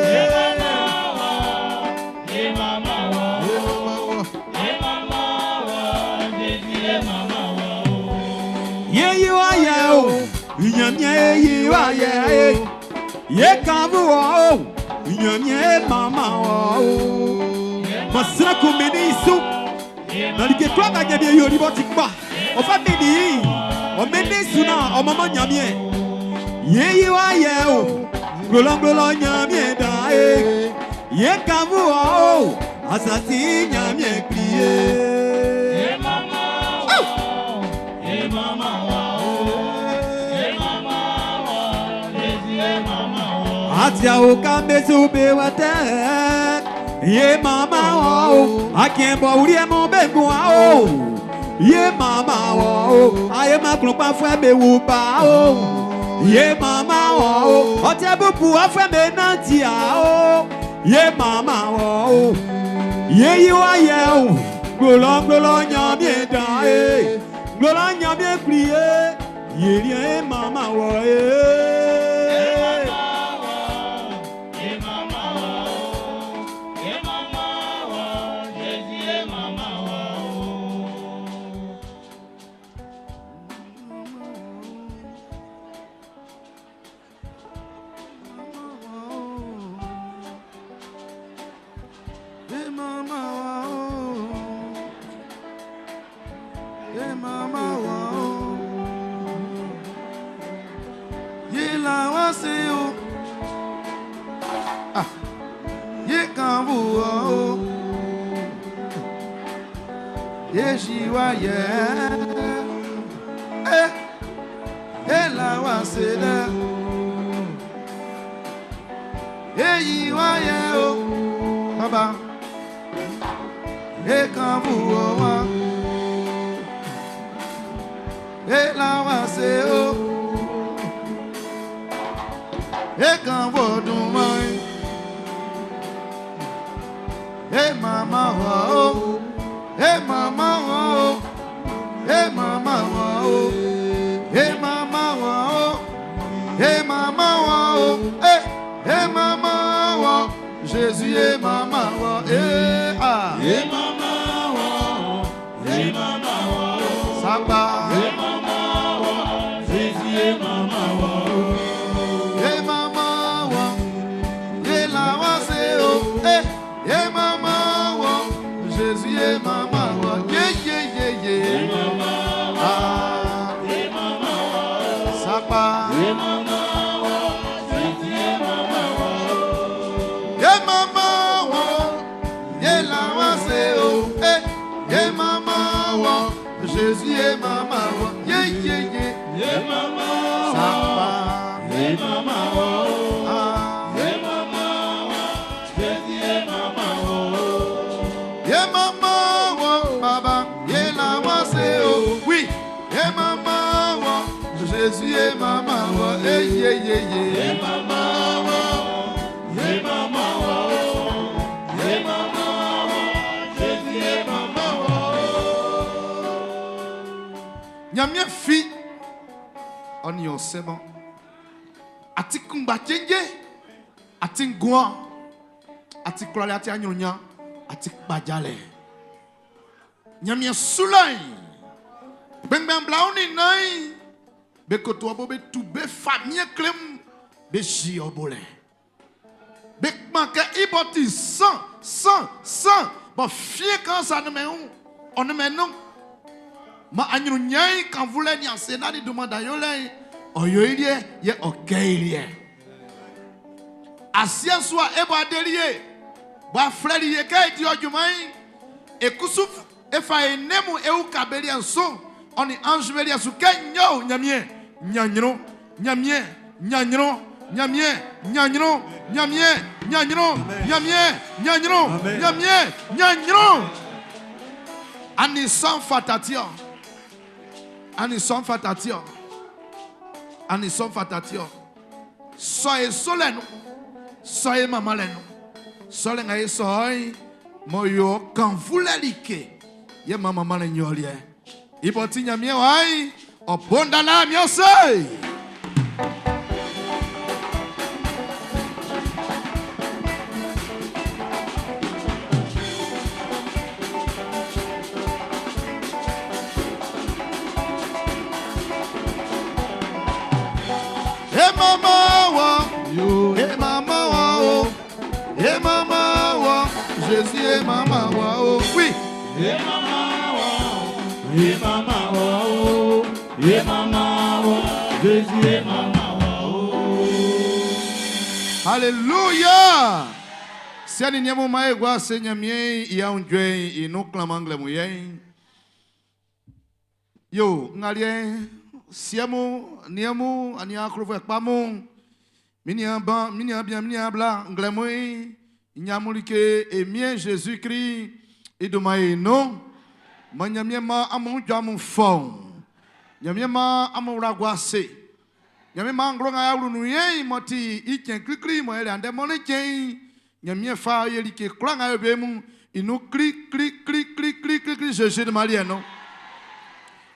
Ye mama wɔ, ye mama wɔ, ye mama wɔ, Jésus ye mama wɔ. Ye yi wa yɛ o, Ɲanmiɛn ye yi wa yɛ ye. Ye kanfu wɔ o, Ɲanmiɛn ye mama wɔ o. Masina kun mi ni su, na like kura ka ɲɛ bi ye yori bɔ ti kpa. Ɔfa mi ni yi, ɔmɛ ne su na ɔmɔmɔ Ɲanmiɛn. Ye yi wa yɛ o, gblɔlɔgblɔlɔ Ɲanmiɛn da ye. Ye kanfu wɔ o, asasi Ɲanmiɛn kpli ye. Ye mama wɔ, ye mama wɔ, ye mama wɔ, Jésus ye mama wɔ. Ati awo ka mesu be wa tɛ. Ye mama wɔ o, akɛnbɔ wuli ɛmɔ bɛ gun a o. Ye mama wɔ o, aye ma kulukpa fɛ bɛ wu ba o. Ye mama wɔ o, ɔtɛ bubu afɛ bɛ nanti a o. Ye mama wɔ o, ye yi wa yɛ o. Gblɔlɔ gblɔlɔ Ɲanmiɛn da ye, gblɔlɔ Ɲanmiɛn kpli ye. Yeli ye mama wɔ ye. Ye mama wɔ, ye mama wɔ, Jésus ye mama wɔ. Hey mama wa oh. Hey mama wa oh. Ye la wa se o. Ah. Ye kan bu o. Ye shi wa ye. Eh. Eh la wa se de. Ye yi wa ye o. Baba. Ye kan bu o wa. E la wa se o. E kan wo dun mo. E mama wa o. E mama wa o. E mama wa o. E mama wa o. E mama wa o. E e mama wa. Jésus e mama wa. E ah. E mama wa. E mama wa. Samba. E mama wa. Jésus e mama wa. E mama wa. E la wa se o. E e mama wa. Jésus e mama wa. Ye ye ye ye. E mama wa. Ah. E mama wa. Samba. E mama wa. Jésus e mama wa. Ye mama wa. Ye la wa se o. E ye mama wa. Jésus e mama wa. Ye ye ye. E mama wa. Samba. E mama wa. Ah. E mama wa. Jésus e mama wa. Ye mama wa baba, ye la wa se o. Oui, ye mama wa, Jésus ye mama wa, eh ye ye E ye. mama wa. E mama wa. E mama wa. Jésus e mama wa. Nyamie fi, oni yo sebo. Ati kungba chenje, ati ngwa, ati krale ati anyonya, ati kpajale. Nyamie sulai, bengbeng blaoni nai, be koto abo be tu be famie klem, be ji obole. Be kpanke iboti san, san, san. Bon, fie kan sa ne me ou, on ne me non. Ma anyuru nyai kan vule ni asena ni dumanda yo le. Oyo ilie ye oke ilie. Asie swa ebo adelie. Bo afreli ye ke di ojumai. Ekusu efa enemu eu kabeli enso. Oni ange beli su ke nyo nyamie. Nyanyro nyamie nyanyro nyamie nyanyro nyamie nyanyro nyamie nyanyro Amen. nyamie nyanyro. Ani son fatatio. Ani son fatatio. Ani son fatatio. Soye solenu. Soye mama lenu. Sole nga ye soy. Moyo kan vule like. Ye mama mama le nyolie. Ibo ti nyamie wai. Obonda la miose. Hey mama wa, hey mama wa oh, hey mama wa, Jésus hey mama wa oh, oui. E mama wa. E mama wa. E mama wa. Jésus e mama wa. Alléluia. Siani nyemu mae gwa se nyamie iya unjwe inu klamangle muye. Yo, ngalie siamu niamu ania krovo ekpamu. Mini ban, mini bien, mini bla nglemui. Nyamulike emie Jésus-Christ iduma ino. Ma nyamie ma amu jamu fon. Nyamie ma amu ragwa se. Nyame ma ngro nga yawuru nu ye moti ichen klikli mo ele ande mo ne chen. Nyame fa ye like kra nga be mu inu kli kli kli kli kli kli kli Jésus de Marie no.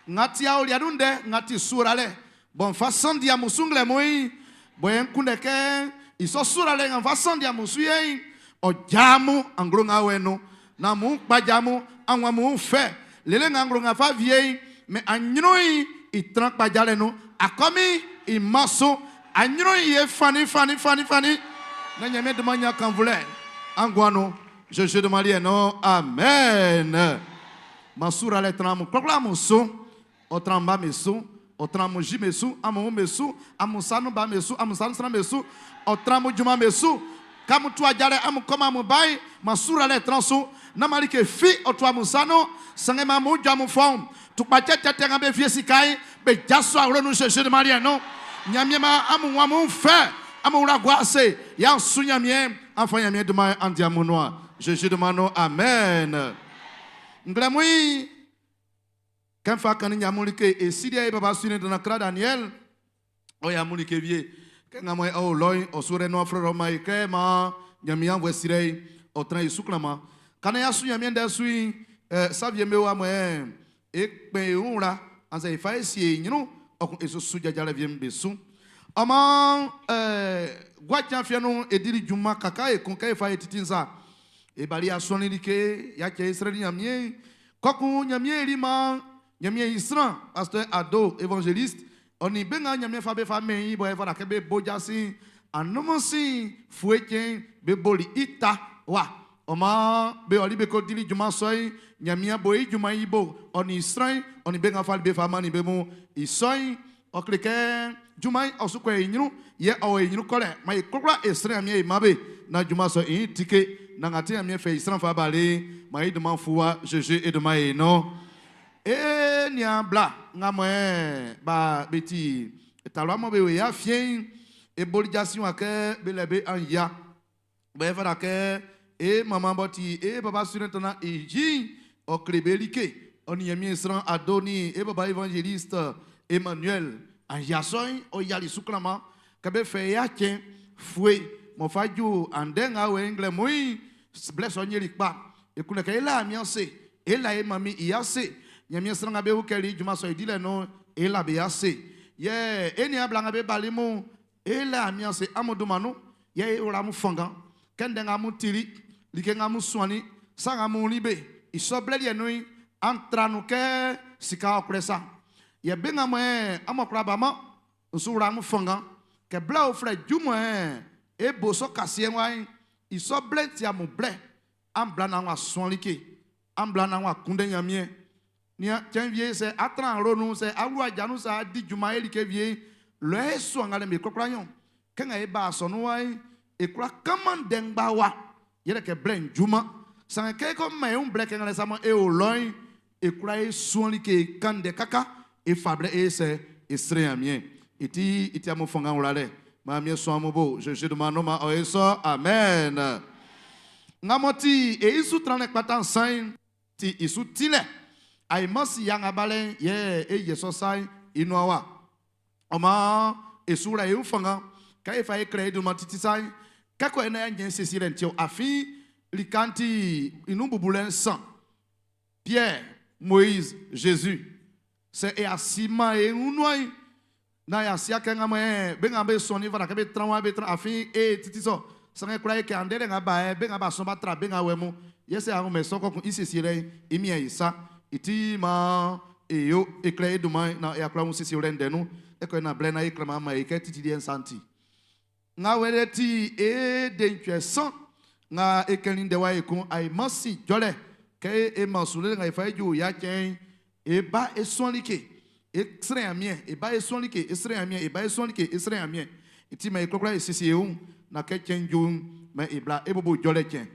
Ngati ya oli adunde ngati sura le. Bon fa sandi ya musungle moi. Bo yen kunde ke iso sura le nga fa sandi ya musu ye. O jamu angro nga we no. Na mu pa jamu anwa mu fe. Lele nga angro nga fa vie me anyro yi itran pa jale no. Akomi imaso anyro ye fani fani fani fani. Na nyame de manya kan vule. Angwano Jésus de Marie no. Amen. Masura le tram kokla muso. Otramba mesu, otramu ji mesu, amu mesu, amu sanu ba mesu, amu sanu sanu mesu, otramu juma mesu. Kamu tu ajale amu koma amu bai, masura le transu, namali ke fi otu amu sanu, sange mamu jamu fom. Tu pa tete tete ngabe fie sikai, be jaso awro nu Jésus de Marie no. Nyamie ma amu wamu fe, amu ura guase, ya su nyamie, enfant nyamie de ma andiamu noa. Jésus de mano, amen. Nglemui Kɛ n fa kannin amun like e si liɛ e baba surintendant Kra Daniel, ɔ yɛ amun like wie. Kɛ nga mɔ e o lɔ'n, ɔ su rɛ nuan flɔlɔ man e kɛ maan Ɲanmiɛn aunnvuɛ silɛ'n ɔ tran e su klanman. Ka naan y'a su Ɲanmiɛn ndɛ'n su'n, sa wie'm be wa mɔ e kpɛn e wun wla annzɛ e fa e sie e ɲrun, ɔ kun e su su jajalɛ wie'm be su. Ɔ maan, gua cɛn afiɛn nun'n, e dili junman kaka ekun kɛ e fa e titi'n sa. E bali y'a suannin like, y'a cɛ e srɛli Ɲanmiɛn. Kɔkun Ɲanmiɛn yili maan Ɲanmiɛn i sran, pasteur Ado, évangéliste, ɔ nin be nga Ɲanmiɛn fa be fa mɛn i bɔ e fata kɛ be bo jasin anunmansin fue cɛn'n, be boli i ta wa. Ɔ maan be ɔli be ko dili junman sɔ'n. Ɲanmiɛn bo i junman'n i bo, ɔ nin i sran'n, ɔ nin be nga fali be fa mannin be mun. I sɔ'n, ɔ kle kɛ junman'n ɔ su kɔ i ɲrun, yɛ ɔ wɔ i ɲrun kɔlɛ. Maan e kwlakwla e srɛ Ɲanmiɛn e man be naan junman sɔ'n i tike, naan nga ti Ɲanmiɛn fɛ i sran fa bali'n, maan i dunman'n fu wa Zezi i dunman'n i nun. E niaan bla nga mɔ ba be ti talua mɔ be o e afiɛn'n, e boli jasin wa kɛ be lɛ be an yia. Bɔ e fata kɛ e manman b'ɔ ti e baba surintendant i yi'n, ɔ kle be like. Ɔ nin Ɲanmiɛn sran Ado nin e baba évangéliste Emmanuel an yia sɔ'n, ɔ yiali su klanman. Kɛ be fɛ i acɛn fue m'ɔ fa ju andɛ nga wɛ nglɛmun'n, blɛ sɔ'n yeli kpa. E kunndɛ kɛ é lá Ɲanmiɛn ase, é lá e manmin i ase. Ɲanmiɛn sran nga be ukɛli i junman sɔ'n i dilɛ nun'n, é lá be ase. Yɛ e niaan bla nga be bali mun'n, é lá Ɲanmiɛn ase amun dunman nun, yɛ é wlá amun fanngan. Kɛ ndɛ nga amun tili, like nga amun suannin, sa nga amun wunnin be i sɔ blɛ liɛ nun'n, an tra nun kɛ sika ɔkwlɛ sa. Yɛ be nga mɔ amun kwlá baman'n, N su wla amun fanngan kɛ blɛ uflɛ ju mɔ e bo sɔ kasiɛn wa'n, i sɔ blɛ'n ti amun blɛ. An bla naan w'a suan like. An bla naan w'a kunndɛ Ɲanmiɛn. Nian, cɛn wie sɛ á trán awlo nun, sɛ á wlú aja nun, sɛ á dí junman e like wie'n, lɔ e suan ngalɛ'm be kwlakwla nɲɔn. Kɛ nga e ba asɔnun wa'n, e kwlá kanman ndɛ ngba wa, yɛle kɛ blɛ'n juman. Sanngɛ kɛ e ko man e wun blɛ kɛ ngalɛ sa mɔ e o lɔ'n, e kwla e suan like, e kan ndɛ kaka, e fa blɛ e sɛ, e srɛ Ɲanmiɛn. I ti, i ti amun fanngan wlalɛ. Maan Ɲanmiɛn suan amun bo. Zezi dunman nun maan ɔ yo sɔ. Amen. Nga m'ɔ ti e i su tranlɛ kpata nsan'n ti i su tilɛ. Ainman si ya nga balɛ'n yɛ e yɛ sɔ sa'n i nuan wa. Ɔ maan e su wla e wun fanngan kɛ e fa e klɛ e dunman titi sa'n. Kɛ kɔ e na y'a ɲɛn siesielɛ'n ti ɔ. Afin lika'n ti i nun bubulɛ'n san. Pierre, Moïse, Jésus. Sɛ e a siman e wun nuan'n, naan y'a sia kɛ nga mɔ be nga be sɔnnin fata kɛ be tran wa be tran, afin e titi sɔ. Sanngɛ kwlaa e kɛ andɛ dɛ nga ba ɛ, be nga b'a sɔn b'a tra be nga wɛ mun. Yɛ sɛ a wunmɛn sɔ kɔ kun i siesielɛ'n, i mian e sa. I ti maan e yo e klɛ e dunman'n naan e a kwla wun siesiewlɛ ndɛ nun. E kɔ e na blɛ naan e klanman man e kɛ titi liɛ'n sa'n ti. Nga wɛlɛ ti e dencwɛ san nga e kɛnnin ndɛ wa ekun a e man si jɔlɛ kɛ e man su lele nga e fa e ju ya cɛn'n e ba e suan like e srɛ Ɲanmiɛn e ba e suan like e srɛ Ɲanmiɛn e ba e suan like e srɛ Ɲanmiɛn i ti man e kwlakwla e siesie e wun na kɛ cɛn'n ju'n man e bla e bobo jɔlɛ cɛn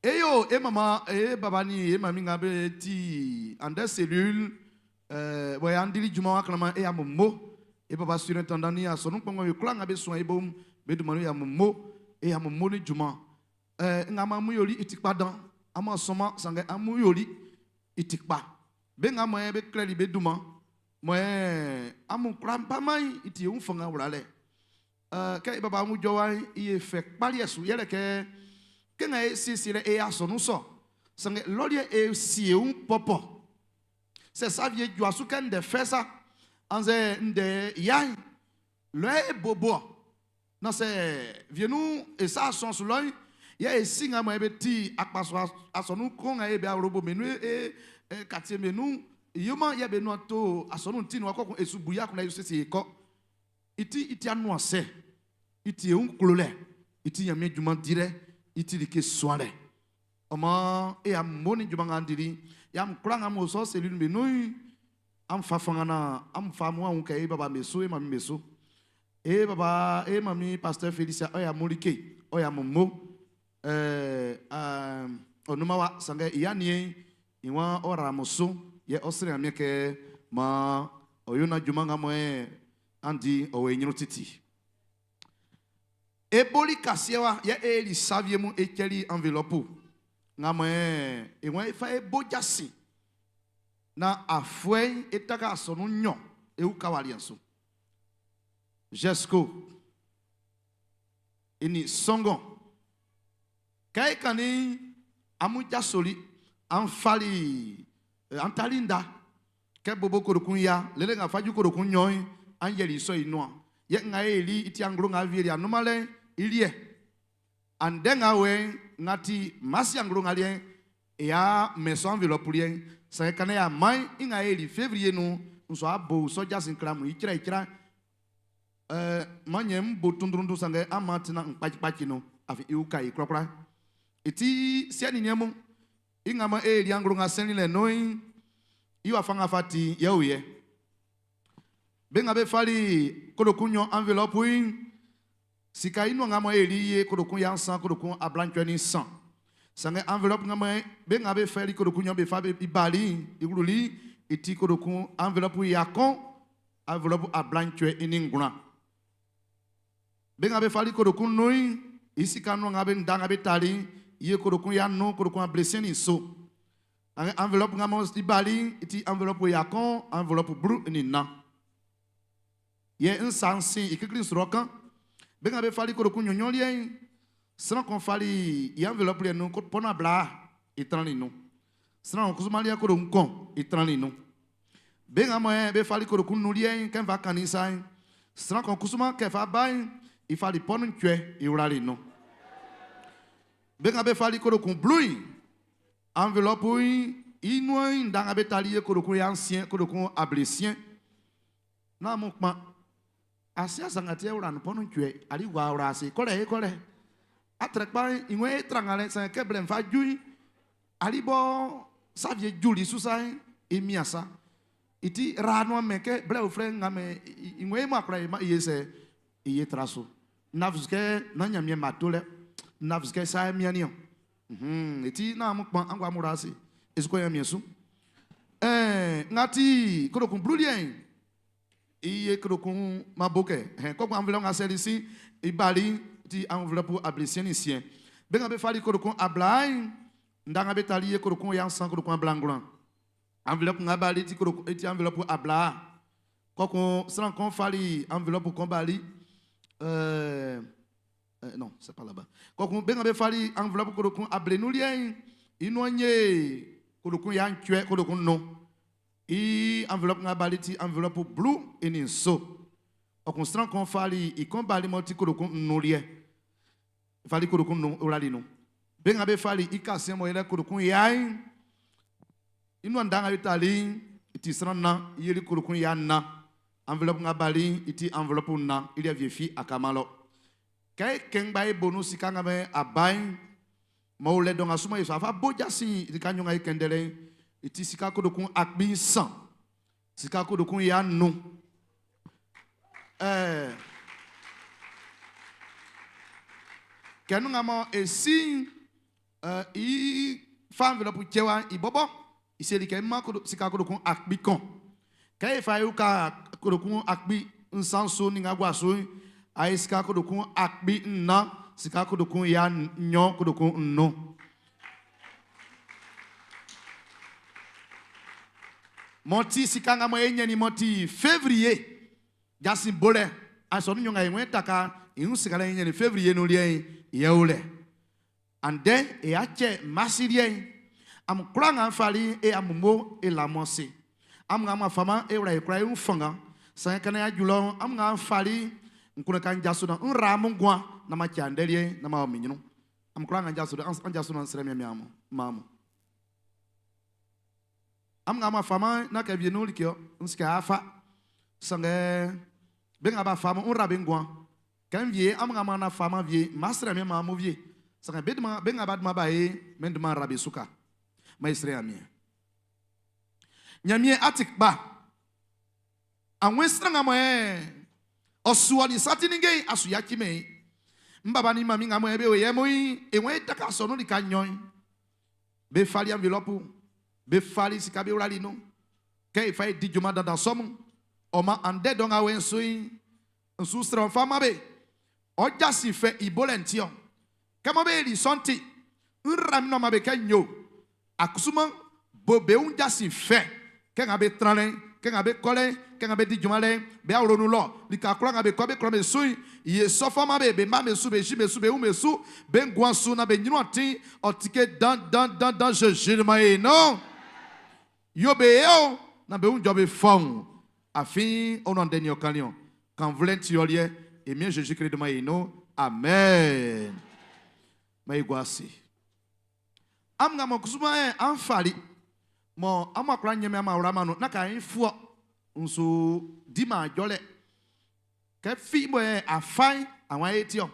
E yo e mama e baba ni e mami nga be ti andɛ cellule eh, bɔ y'an dili junman wa klanman e amun mo. E baba surintendant ni asɔnun kpɛnngbɛn be kwlaa nga be suan e bo'n be dunman nun e amun mo. E amun mo ni junman eh, nga amun yoli i ti kpa dan. Amun a sɔnman sanngɛ amun yoli i ti kpa. Be nga mɔ be klɛli be dunman mɔ amun kwlá baman'n i ti e wun fanngan wlalɛ. Kɛ e baba wun jɔwa'n i e fɛ kpa liɛ su yɛlɛ kɛ kɛ nga e siesie e asɔnun sɔ sanngɛ lɔ liɛ e sie wun pɔpɔ sɛ sa wie jua su kɛ ndɛ fɛ sa annzɛ ndɛ ya'n lɔ e bobo na sɛ wie nun e sa asɔn su lɔ'n yɛ e si nga mɔ e be ti akpasua asɔnun kon nga e be awlobo be nun e katie be nun yoman yɛ be nuan to asɔnun ti nun akɔ kun e su bu ya kun na e siesie e kɔ I ti i ti anuansɛ, i ti e wun klolɛ, i ti Ɲanmiɛn junman dilɛ, i ti like suanlɛ. Ɔ maan e amun nin junman nga an dili'n, yɛ amun kwlaa nga amun o sɔ selil'm be nun'n, amun fa fanngan naan amun fa amun wun kɛ e baba be su, e manmin be su. E baba, e manmin Pasteur Felicia, ɔ yɛ amun like, ɔ yɛ amun mo. Ɛɛ, ɔ nunman wa, sanngɛ i aniɛn'n i waan ɔ ra amun su, yɛ ɔ srɛ Ɲanmiɛn kɛ maan ɔ yo naan junman nga mɔ an di'n ɔ wɔ i ɲrun titi. E boli kasiɛ wa, yɛ e li sa wie mun e cɛli enveloppe nga mɔ e waan é fá e bo jasin. Na afuɛ'n e taka asɔnun nɲɔn e uka wa liɛ'n su. Jesco i nin Sɔngɔn. Kɛ e kannin amun jasoli, an fali, an tali nda kɛ bobo korokun ya lele nga fa ju korokun nɲɔn'n, an yɛli i sɔ i nuan. Yɛ nga e li i ti anglo nga wieli anunman lɛ'n i liɛ. Andɛ nga wɛ'n nga ti Masi anglo nga liɛ'n, e ya mɛn sɔ enveloppe liɛ'n, sanngɛ kan ya man i nga e li février nun, n sɔ abo sɔ jasin kla mun icra icra. Man nyɛ m bo tundrundu sanngɛ an man tina n kpacikpaci nun, afin i uka i kwlakwla. I ti siɛ nin niɛn mun, i nga man e li anglo nga sɛnnin lɛ nun'n, i wafa nga fa ti yɛ o yɛ. Be nga be fali kolokun nɲɔn enveloppe sika i nuan nga mɔ e li ye kolokun ya nsan kolokun ablancɔɛ ni nsan. Sanngɛ enveloppe nga mɔ be nga be fɛli kolokun nɲɔn be fa be bali i wluli i ti kolokun enveloppe ya kɔn enveloppe ablancɔɛ i ni ngwlan. Be nga be fali kolokun nun'n i sika nuan nga be nda nga be tali ye kolokun ya nun kolokun ablesiɛn ni nso. Enveloppe nga mɔ i bali i ti enveloppe ya kɔn enveloppe blu ni nnan. Yɛ nsan sin i kikli srɔ kan. Be nga be fali kolokun nɲɔnɲɔn liɛ'n, sran kun fali i enveloppe liɛ'n nun pɔnɔ abla i trannin nun. Sran kun kusu liɛ kolokun kɔn i trannin nun. Be nga mɔ be fali kolokun nun liɛ'n kɛ nfa kannin sa'n, sran kun kusu kɛ fa ba'n i fali pɔnɔ tsɛ i wlali nun. Be nga be fali kolokun blu'n, enveloppe i nuan nda nga be tali ye kolokun ya nsien kolokun ablesiɛn. Na mu kpan ase asangati ewura no pɔnu twe ali wa wura ase kɔlɛ e kɔlɛ atrɛkpa ìwé trangale sɛn kɛblɛ nfa dui ali bɔ savie juli susa emi asa iti ranu ame kɛ blɛ ofrɛ ŋame ìwé mu akura iye sɛ iye tra so nafusukɛ na nyamie ma to lɛ nafusukɛ sa emiani iti na mu kpan angwa mu ra ase esukɔ yɛ mie su ɛɛ ŋati kolokun blu liɛ iye kolokun maboke hɛn kɔkɔ enveloppe ŋa sɛli si ibali ti enveloppe ablisien ni sien be ŋa be fali kolokun ablain nda ŋa be tali ye kolokun ya nsan kolokun ablanglan enveloppe ŋa bali ti kolokun ti enveloppe abla kɔkɔ sran kɔn fali enveloppe kɔn bali non c'est pas là-bas kɔkɔ be ŋa be fali enveloppe kolokun ablenu lien inu nye kolokun ya ntwɛ kolokun no i enveloppe nga bali ti enveloppe blue ini nso okun sran kon fali i kon bali mo ti kolokun nnu liɛ fali kolokun nu orali nu be nga be fali i ka se mo ile kolokun yain inu anda nga itali ti sran na yeli kolokun ya na enveloppe nga bali iti enveloppe na il y a vie fi akamalo kay kengba e bonus sika nga me abain mo le donga suma yesu afa boja sin iti kanyo nga ikendele iti sika kolokun akbi san sika kolokun ya nu kenu nga mo esi i fa enveloppe chewa i bobo iseli ke ma sika kolokun akbi kon kay fa yu ka kolokun akbi nsan so ni nga gwa so ay sika kolokun akbi nna sika kolokun ya nyo kolokun nno. Monti sika nga mo enye ni monti février jasin bole aso nu nyonga enwe taka ihun sika la enye ni février no lien ye ole and then e ache masirien am kura nga fali e amumo e la monse am nga ma fama e wura e kura e fanga san kana ya julo am nga fali nkuna kan jaso na nra mu gwa na ma chandelie na ma minyunu am kura nga jaso an jaso na nsere mi amu mamu am nga ma fama na ka vie no likio nsika afa sange be nga ba fama nra be ngwa kan vie am nga ma na fama vie masre mi ma mu vie sange be ma be nga ba ma ba e men de ma rabe suka ma isre amie nyamie atik ba anwe sra mo e osuo ni satininge asu ya kime mbaba ni mami nga mo ebe oye mo yi enwe taka so no lika nyon be fali enveloppe be fali sika be wurali no ke ifa di juma dandan somu o ma ande don awe nso yi nsu sra fama be oja si fe ibolentio ke mo be ri sonti nra mi no ma be ke nyo akusuma bo be unja si fe Kɛ nga be tran lɛ'n, kɛ nga be kɔ lɛ'n, kɛ nga be di junman lɛ'n, be awlo nun lɔ, lika kwlaa nga be kɔ be klɔ'm be su'n, ye sɔ fa man be, be mma'm be su, be si'm be su, be wun'm be su, be nguan'n su naan be ɲrun atin'n ɔ tike dan dan dan dan Zezi man e nun. Yo be ye o, naan be wun jɔ be fɔuun. Afin ɔ nuan ndɛ nin ɔ kannin ɔ. Kannvulɛ'n ti ɔ liɛ, e Miɛn Zezi Klist man e nun. Amen. Man e gua ase. Amun nga mɔ kusu man an fali mɔ amun a kwla ɲɛnmɛn amun awla man nun, nán kɛ an fuɔ, n su diman jɔlɛ. Kɛ fi mɔ yɛ a fa'n, awan e ti ɔ.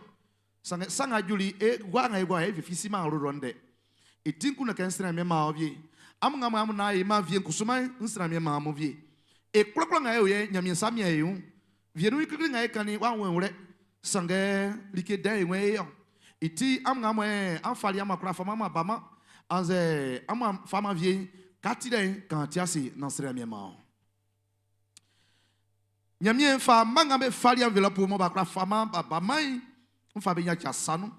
Sanngɛ sa nga juli e gua nga e gua e fifi siman awlo lɔ ndɛ. I ti'n kun kɛ n srɛ Ɲanmiɛn man ɔ wie. Amun nga mɔ amun nan e man wie'n kusu man n srɛ Ɲanmiɛn man amun wie. E kwlakwla nga e o yɛ Ɲanmiɛn sa mian e wun. Wie nun i klikli nga e kannin w'a wun e wlɛ. Sanngɛ like dɛ'n e wun e ɔ. I ti amun nga mɔ an fali amun a kwla faman amun a baman annzɛ amun a faman wie'n, katilɛ'n kan ti ase nan srɛ Ɲanmiɛn man ɔ. Ɲanmiɛn fa mma nga be fali enveloppe mɔ b'a kwla faman b'a baman'n, n fa be yaci asa nun.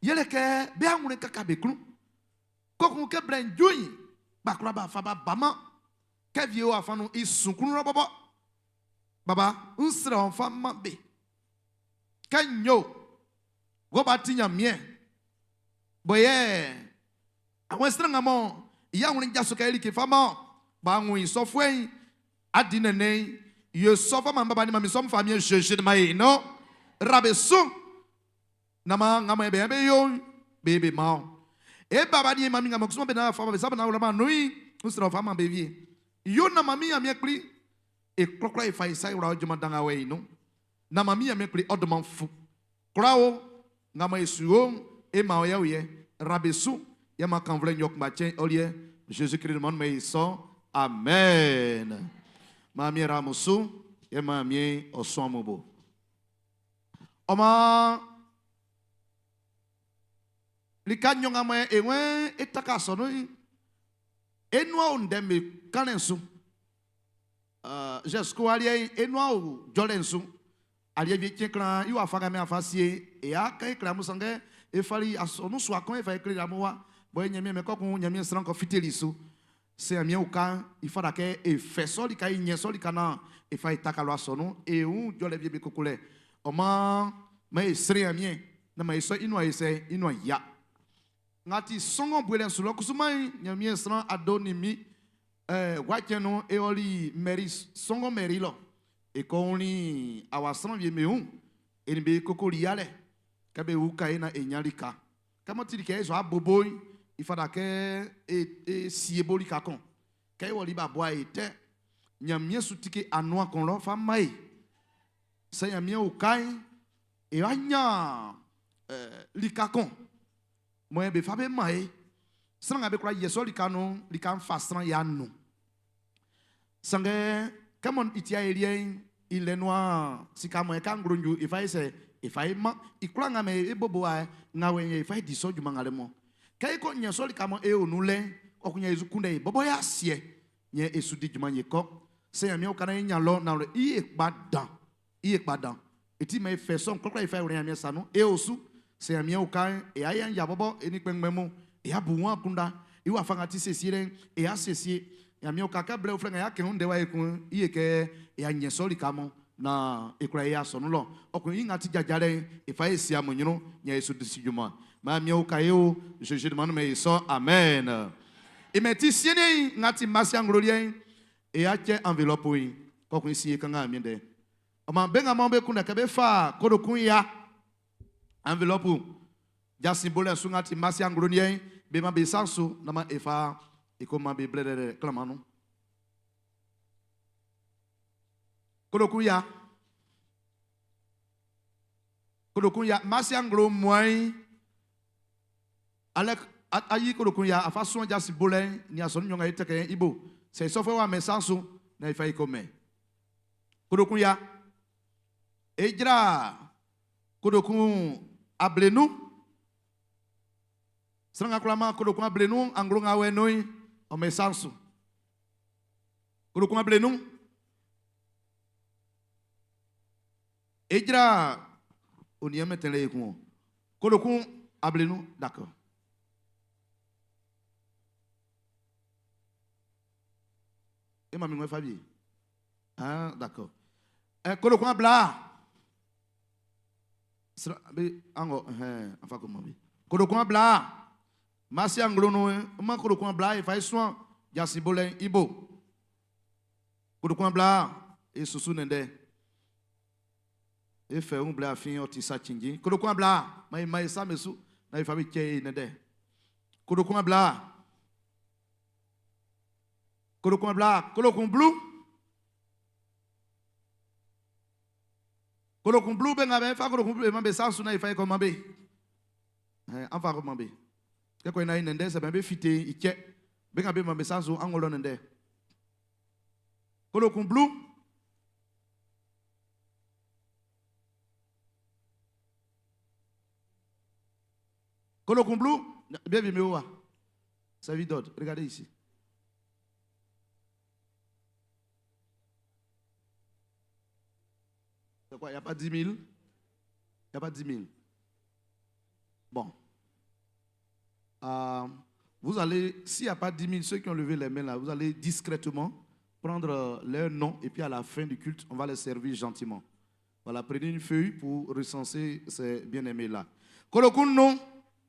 Yɛle kɛ be awlɛn kaka be klun. Kpɔkun kɛ blɛ'n ju'n, b'a kwla b'a fa b'a baman. Kɛ wie o afa nun i su klun lɔ bɔbɔ. Baba, n srɛ ɔ fa man be. Kɛ n yo, wɔ b'a ti Ɲanmiɛn. Bɔ yɛ Awɛn sran nga mɔ i awlɛn jaso kɛ like fa man b'a wun i sɔfuɛ'n adi nɛnnɛn'n, yo sɔ fa man baba ni mami sɔ'n famiɛn Zezi ma e no ra be su na man nga mɔ be be yo'n be be man ɔ. E baba ni e mami nga mɔ kusu be na fa be sa be na wla man nun'n, n srɛ ɔ fa man be wie. Yo na man mi Ɲanmiɛn Kpli e klɔklɔ e fa e sa e wla ɔ junman dan nga wɛ i nun. Na man mi Ɲanmiɛn Kpli ɔ dunman fu. Kwla o, nga mɔ e su yo'n, e man ɔ yɛ o yɛ, ra be su, yɛ man kannvlɛ nɲɔn kunngba cɛn ɔ liɛ, Zezi Klist man mɛn i sɔ. Amen. Man miɛn ra amun su, yɛ man miɛn ɔ suan amun bo. Ɔ maan, lika nɲɔn nga mɔ e wɛn e taka asɔnun'n, e nuan o ndɛ'm be kanlɛ'n su. Zɛsiko aliɛ'n e nuan o jɔlɛ'n su. Aliɛ wie cɛn klan i wafa nga mɛn afa sie e a kan e kle amun sanngɛ e fali asɔnun sua kan e fa e kleli amun wa bɔ e Ɲanmiɛn mɛn kɔ kun Ɲanmiɛn sran kɔ fiteli su. Sɛ Ɲanmiɛn uka i fata kɛ e fɛ sɔ lika e ɲɛn sɔ lika naan e fa e taka lɔ asɔnun e wun jɔlɛ wie be kokolɛ. Ɔ maan man e srɛ Ɲanmiɛn naan man e sɔ i nuan e sɛ i nuan yia. Nga ti sɔngɔ buelɛ'n su lɔ kusu man Ɲanmiɛn sran ado nin mi Gua cɛn nun e ɔli mɛri sɔngɔ mɛri lɔ. E ko wunnin awa sran wie be wun. E nin be kokoli yalɛ kɛ be uka e naan e ɲan lika. Kɛ m'ɔ tili kɛ e sua bobo'n, i fata kɛ e sie bo lika kun. Kɛ e wɔli b'a bua e tɛ. Ɲanmiɛn su tike anuan kun lɔ fa man e. Sɛ Ɲanmiɛn uka e'n, e wá ɲán lika kun. Mɔ yɛ be fa be man e. Sran nga be kwla yɛ sɔ lika nun'n, lika'n fa sran ya nnun. Sanngɛ, kɛ mɔ i ti ayeliɛ'n i lɛ nuan sika mɔ e ka nglo ju e fa e sɛ e fa e man i kwlaa nga mɛ e bobo a nga wɛn yɛ e fa e di sɔ junman nga lɛ mɔ. Kɛ e ko nyɛ sɔ lika mɔ e o nun lɛ'n, ɔ kun yɛ e su kunndɛ e bɔbɔ y'a siɛ yɛ e su di junman ye kɔ. Sɛ Ɲanmiɛn uka naan e ɲan lɔ nanwlɛ i e kpa dan. I ye kpa dan. E ti man e fɛ sɔ'n kwlakwla e fa e wlɛ Nyanmiɛn sa nun. E osu, sɛ Nyanmiɛn uka e'n, e a yan ya bɔbɔ e nin kpɛnngbɛn mun, e a bu wun akunndan. I wafa nga ti siesielɛ'n, e a siesie. Nyanmiɛn uka kɛ blɛ uflɛ nga y'a kɛn wun ndɛ wa ekun'n, i ye kɛ e a nyɛn sɔ lika mun naan e kwla e asɔnun lɔ. Ɔ kun i nga ti jajalɛ'n, e fa e sie amun nyrun, nyan e su di si junman. Man Nyanmiɛn uka e o, Zezi dunman nun man e sɔ. Amen. E mɛn ti sieliɛ'n nga ti Masi anglo liɛ'n, e a cɛ enveloppe in, kɔkun i sie kanngan min ndɛ. Ɔ maan be nga mɔ be kunndɛ kɛ bé fá kodokun ya enveloppe jasin bolɛ su nga ti Masi anglo liɛ'n, be man be sa'n su naan man e fa e ko man be blɛlɛlɛ klanman nun. Kodokun ya. Kodokun ya. Masi anglo mua'n Alɛ ayi kodokun ya afa suan jasin bolɛ'n nin asɔnun nɲɔn nga e tɛkɛ i bo. Sɛ i sɔfuɛ w'a mɛn sa'n su naan e fa e ko mɛn. Kodokun ya. E jra kodokun ablenun. Sran nga kwla man kodokun ablenun anglo nga awɛ nun'n, ɔ mɛn sa'n su. Kodokun ablenun. E jra oniɛn mɛtɛnlɛ ekun o. Kodokun ablenun, d'accord. E mami ngwe Fabie. Ah, d'accord. Eh, kolokun abla. Sra be ango eh afa ko mabi. Kolokun abla. Masi anglo no ma kolokun abla e fa soin jasi ibo. Kolokun abla e susu nende. E fe un bla fin oti sa chinji. Kolokun abla ma ma sa mesu na ifa bi che nende. Kolokun abla. Kolokun abla, kolokun blue. Kolokun blue ben ngabe fa kolokun blue ma be sa su na ifa ko ma be. Eh anfa ko ma be. Ke ko na nende se ben be fite ike. Be ngabe ma be sa su angolo nende. Kolokun blue. Kolokun blue, bien bien mais Ça vit d'autres. Regardez ici. C'est quoi? Il n'y a pas 10 000? Il n'y a pas 10 000. Bon. Vous allez, s'il n'y a pas 10 000, ceux qui ont levé les mains là, vous allez discrètement prendre leur nom et puis à la fin du culte, on va les servir gentiment. Voilà, prenez une feuille pour recenser ces bien-aimés-là. Kolokun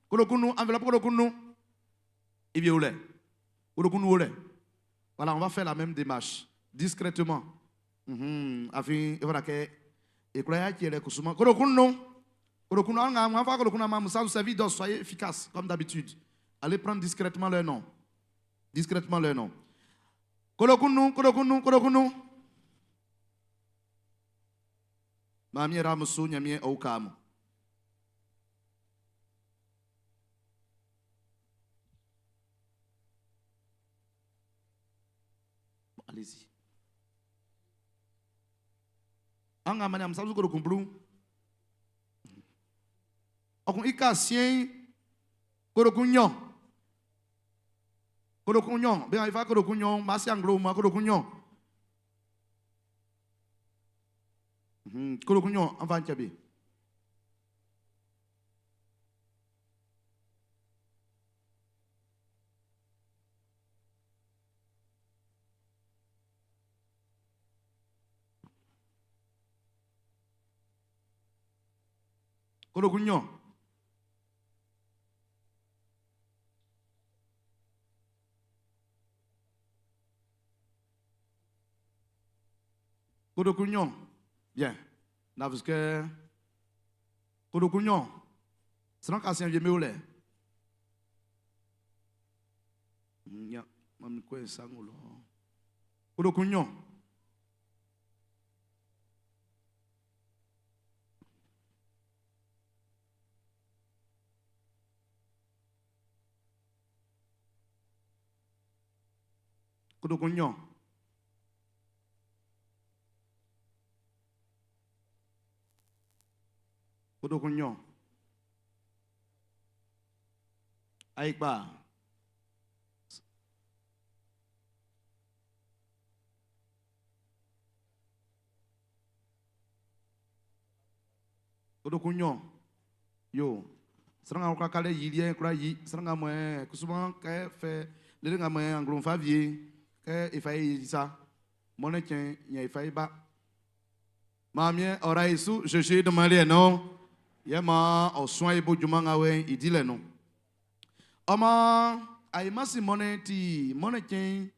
kolokun enveloppe kolokun et bien où Voilà, on va faire la même démarche, discrètement. Afin, voilà que et croyez qu'il est kusuma. Kolokun kolokun on va kolokun ma musa vous servi soyez efficace comme d'habitude. Allez prendre discrètement leur nom. Discrètement leur nom. Kolokun kolokun kolokun. Mamie ramusu nyamie oukamu. Allez-y. Anga mani amsa ko kumblu. Okun ika sien koro kunyo. Koro kunyo, be ifa koro kunyo, masi anglo ma koro kunyo. Koro kunyo anfa nchabe. Koro kunyo. Koro kunyo. Bien. Là, parce que Koro kunyo. C'est un ancien vieux mais Nya, mami quoi ça ngolo. Koro kunyo. Koro kunyo. Koro kunyo. Aïkba. Koro kunyo. Yo. Seranga okra kale yilien kra yi. Seranga mwe kusuma ke fe lele nga mwe anglo favier ke ifa yi sa. Mone tien nya ifa ba. Mamie ora isu je je de mali non. Yema o soin ibo juma ngawe idile non. Oma ayi mone ti mone tien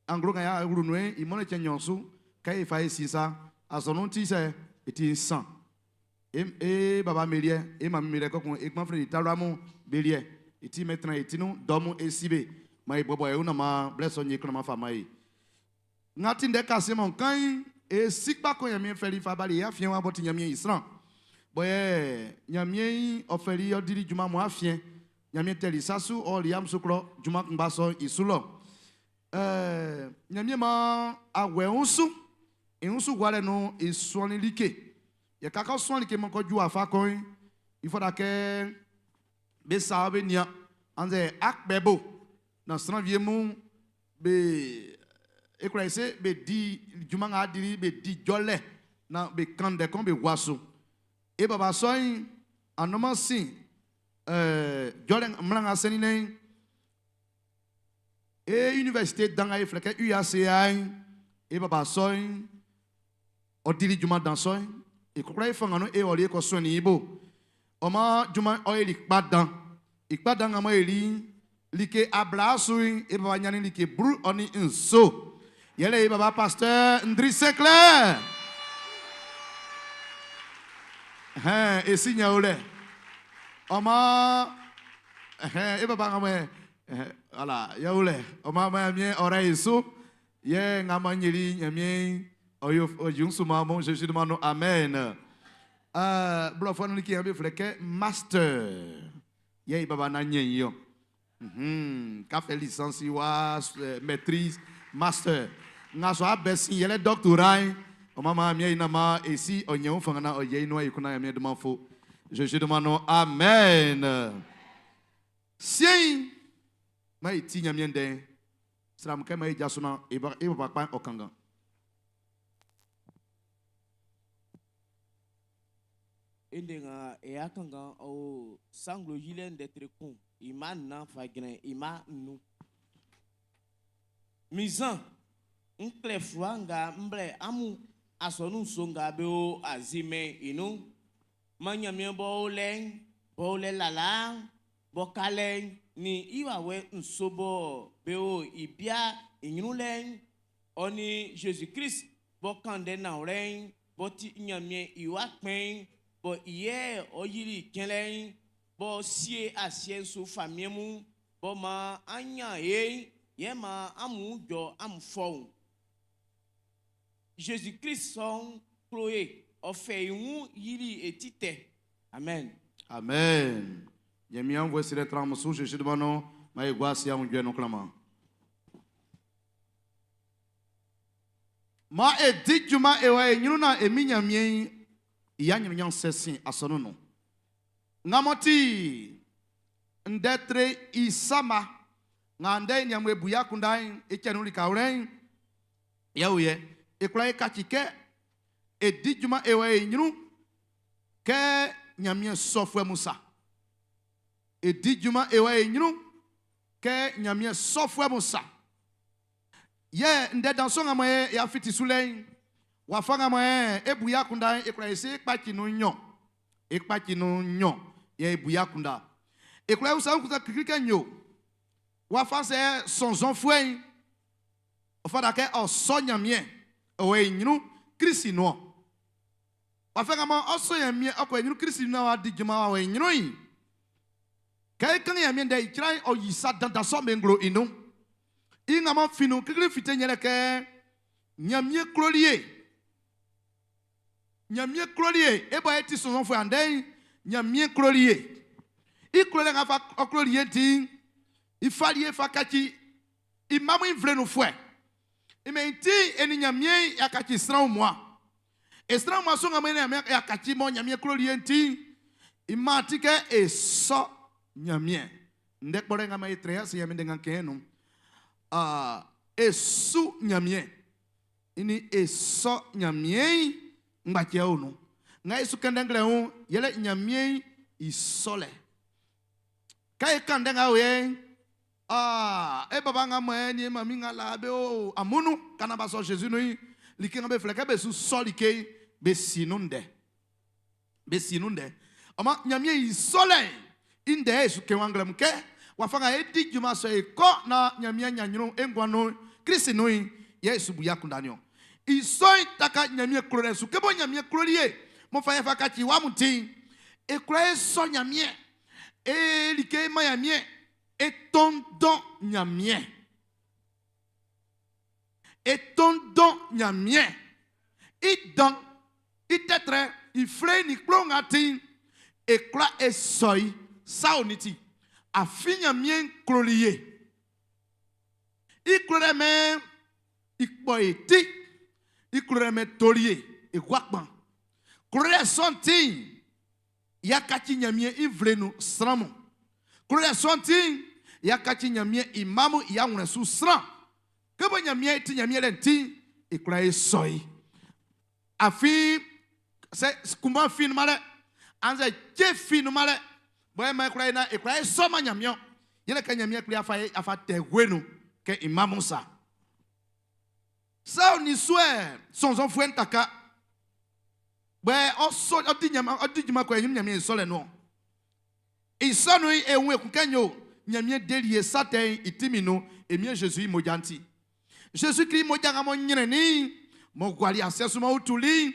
anglo ka ya urunwe i mone tien nyonsu ke ifa yi sisa asonu ti se eti san. E baba melie e mami melie kokun e kpan fre italamu belie eti metran etinu domu esibe ma e bobo e una ma bless onye kuna ma fama yi ngati nde kase mon kan e sikpa ko yami feri fa bali ya fien wa boti yami isran boye yami oferi odiri juma mo afien yami teli sasu o liam suklo juma ngba so isulo yami ma awe unsu e unsu gwale no isuoni like ya kaka son like mon ko ju afa kon il faudra que be sa be nia anze akbebo na sran vie mu be e kura ese be di juma nga diri be di jole na be kande kon be waso e baba soin anoma sin jole mlanga seni ne E université danga e fleke UACA e baba soin o dili juma dan soin e kokla e fanga no e oli ko soin ni ibo. O ma juma o eli kpadan. Ikpadan ngama eli like abla soin e baba nyani like bru oni nso. Yele e baba pasteur Ndri Sinclair. Hein, e sinya ole. O ma e baba ngama voilà, ya ole. O ma ma mien oreille sou. Ye ngama nyeli nyamien oyo oyun ma mon Jésus demande amen. Blo fo ki ambe fleke master. Ye baba na nyen yo. Ka fait licence wa maîtrise master. Nga so abesi yele doctorat. O mama mien ina ma e si onye fanga na oye ino ikuna mien demande fo. Jésus demande amen. Sien ma iti nyamien den. Sram ke ma ijasuna e ba e ba pa okanga. Ende nga e akanga o sanglo yile ndetre kun ima na fagren ima nu. Mizan nkle fua nga mble amu asonu so nga be o azime inu. Manyamie bo le bo le lala bo kale ni iwawe nsobo be o ibia inyunu oni Jésus Christ bo kande na ren bo ti nyamie iwa pen bo iye oyiri kenle bo sie asie so famie mu bo ma anya e ye ma amu jo amu fo Jésus Christ son Chloé o fe iwu yiri etite. Amen. Amen. Yemi envoie sur les trams sous Jésus demande ma igwa si on Dieu nous clama. Ma e di juma e wa e nyunu na e minya mien ya nyunu nyan sesin asono no. Ngamoti ndetre isama ngande nyamwe buya kundai e chenu li kawren ya uye e kula e kachike e di juma e wa e nyunu ke nyamie sofwe musa. E di juma e wa e nyunu ke nyamie sofwe musa. Ye nde danso ngamo e ya fiti sulen wa fa ngamo e e buya kunda e kula e se kpachi no nyo. E kpachi no nyo ye e buya kunda. E kula usa kuta krike nyo. Wa fa se sonzon fwe. O fa da ke o so nyamie o e nyunu Kristi no. Wa fa ngamo o so nyamie o ko nyunu Kristi no wa di juma wa e nyunu yi. Ke kan nyamie de ikra o yisa dandan so menglo inu. Inga ma finu kikili fite nyele ke nyamie klolie. Nyamie klolie e ba eti son fo ande nyamie klolie. I klole nga fa o klolie ti i falie fa kachi i mamu i vle no fwe. I me ti eni nyamie ya kachi sran moi. E sran moi so nga me nyamie ya kachi mo nyamie klolie ti i ma ti ke e so nyamie. Ndek bore nga ma e tre se nyamie nga ke no. Esu nyamie ini eso nyamie ngbache onu nga esu kende ngle hu yele nyamie isole kai kande nga we e baba nga mo ni mami nga la be o amunu kana ba so Jésus no like nga be fleke be su so like be sinunde be sinunde ama nyamie isole inde esu ke wangle mke wafanga edi juma so e ko na nyamia nyanyuru engwa no Kristi no Yesu buya kundanio iso taka nyamia klore su kebo nyamia klorie mo fa fa kachi wa mutin e klore so nyamia e like ma nyamia e tondon nyamia e tondon nyamia i dan i tetre i fle ni klonga tin e kla e soi sa oniti afinya mien klolie i klore me i kpo eti i klore me tolie e gwakpan klore sontin ya kachi nyamie i vlenu sramu klore sontin ya kachi nyamie i mamu ya nwre su sram kebo nyamie ti nyamie le nti i klore e soi afi se kuma fin male anze che fin male boy ma kura na e kura e soma nyamio yele ka nyamie kura afa afa tegwenu Kɛ i mma mun sa. Sa ɔ nin suɛ sɔnnzɔnfuɛ'n taka. Bɛ ɔ sɔ ɔ di ɲanman ɔ di junman kɔ e ɲrun Ɲanmiɛn i sɔlɛ nun-ɔn. I sɔ nun'n, e wun ekun kɛ n yo Ɲanmiɛn deli e sa tɛ'n i tinmin'n nun, e Miɛn Zezi i mmoja'n ti. Zezi Klist i mmoja nga m'ɔ ɲrɛnnin'n, m'ɔ guali asiɛ su m'ɔ utuli'n,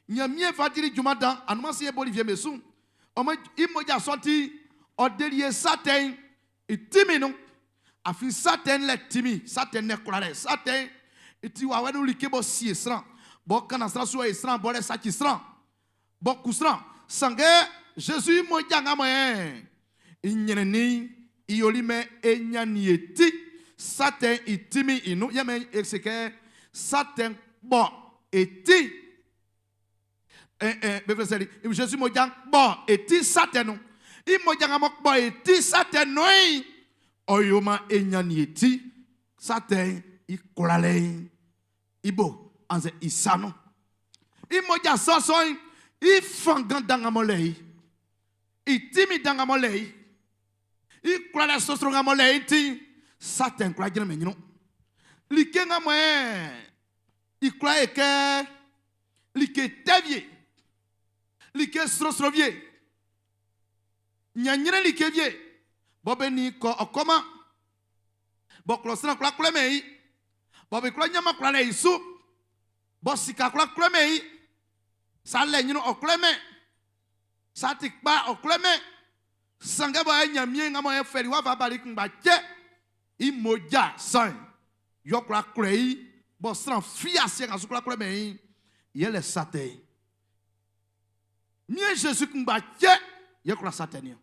Ɲanmiɛn fa dili junman dan anunman sie boli wie'm be su. Ɔ maan i mmoja sɔ'n ti'n, ɔ deli e sa tɛ'n i tinmin'n nun. Afin sa tɛ'n lɛ tinmin, sa tɛ'n lɛ kwlalɛ, sa tɛ'n i ti wawɛ nun like b'ɔ sie sran, b'ɔ kannan sran su ɔ ye sran, b'ɔ lɛ saci sran, b'ɔ kun sran. Sanngɛ Jésus i mmoja nga mɔ i ɲrɛnnin'n i yoli mɛn e ɲannin e ti sa tɛ'n i tinmin'n i nun. Yɛ mɛn e se kɛ sa tɛ'n kpɔ e ti. Be flɛ sɛli Jésus mmoja'n kpɔ e ti sa tɛ nun. I mmoja nga m'ɔ kpɔ e ti sa tɛ nun'n, ɔ yo maan e ɲannin e ti sa tɛ'n i kwlalɛ'n i bo annzɛ i sa nun. I mmoja sɔ sɔ'n, i fanngan dan nga m'ɔ lɛ i, i tinmin dan nga m'ɔ lɛ i, i kwlalɛ srosro nga m'ɔ lɛ i'n ti'n, sa tɛ'n kwlá jrɛnmɛn i ɲrun. Like nga mɔ i kwla e kɛ like tɛ wie, like srosro wie, ɲanɲrɛn like wie, bɔ be nin kɔ ɔ kɔman, bɔ klɔ sran kwla kwlɛmɛn i, bɔ be kwla ɲanman kwlalɛ i su, bɔ sika kwla kwlɛmɛn i, sa lɛ ɲrun ɔ kwlɛmɛn, sa ti kpa ɔ kwlɛmɛn, sanngɛ bɔ e Ɲanmiɛn nga mɔ e fɛli wa fa bali kunngba cɛ i mmoja sa'n, yɔ kwla kwlɛ i, bɔ sran fi asiɛ nga su kwla kwlɛmɛn i'n, yɛlɛ sa tɛ'n. Miɛn Zezi kunngba cɛ yɛ kwla sa tɛ niɔn.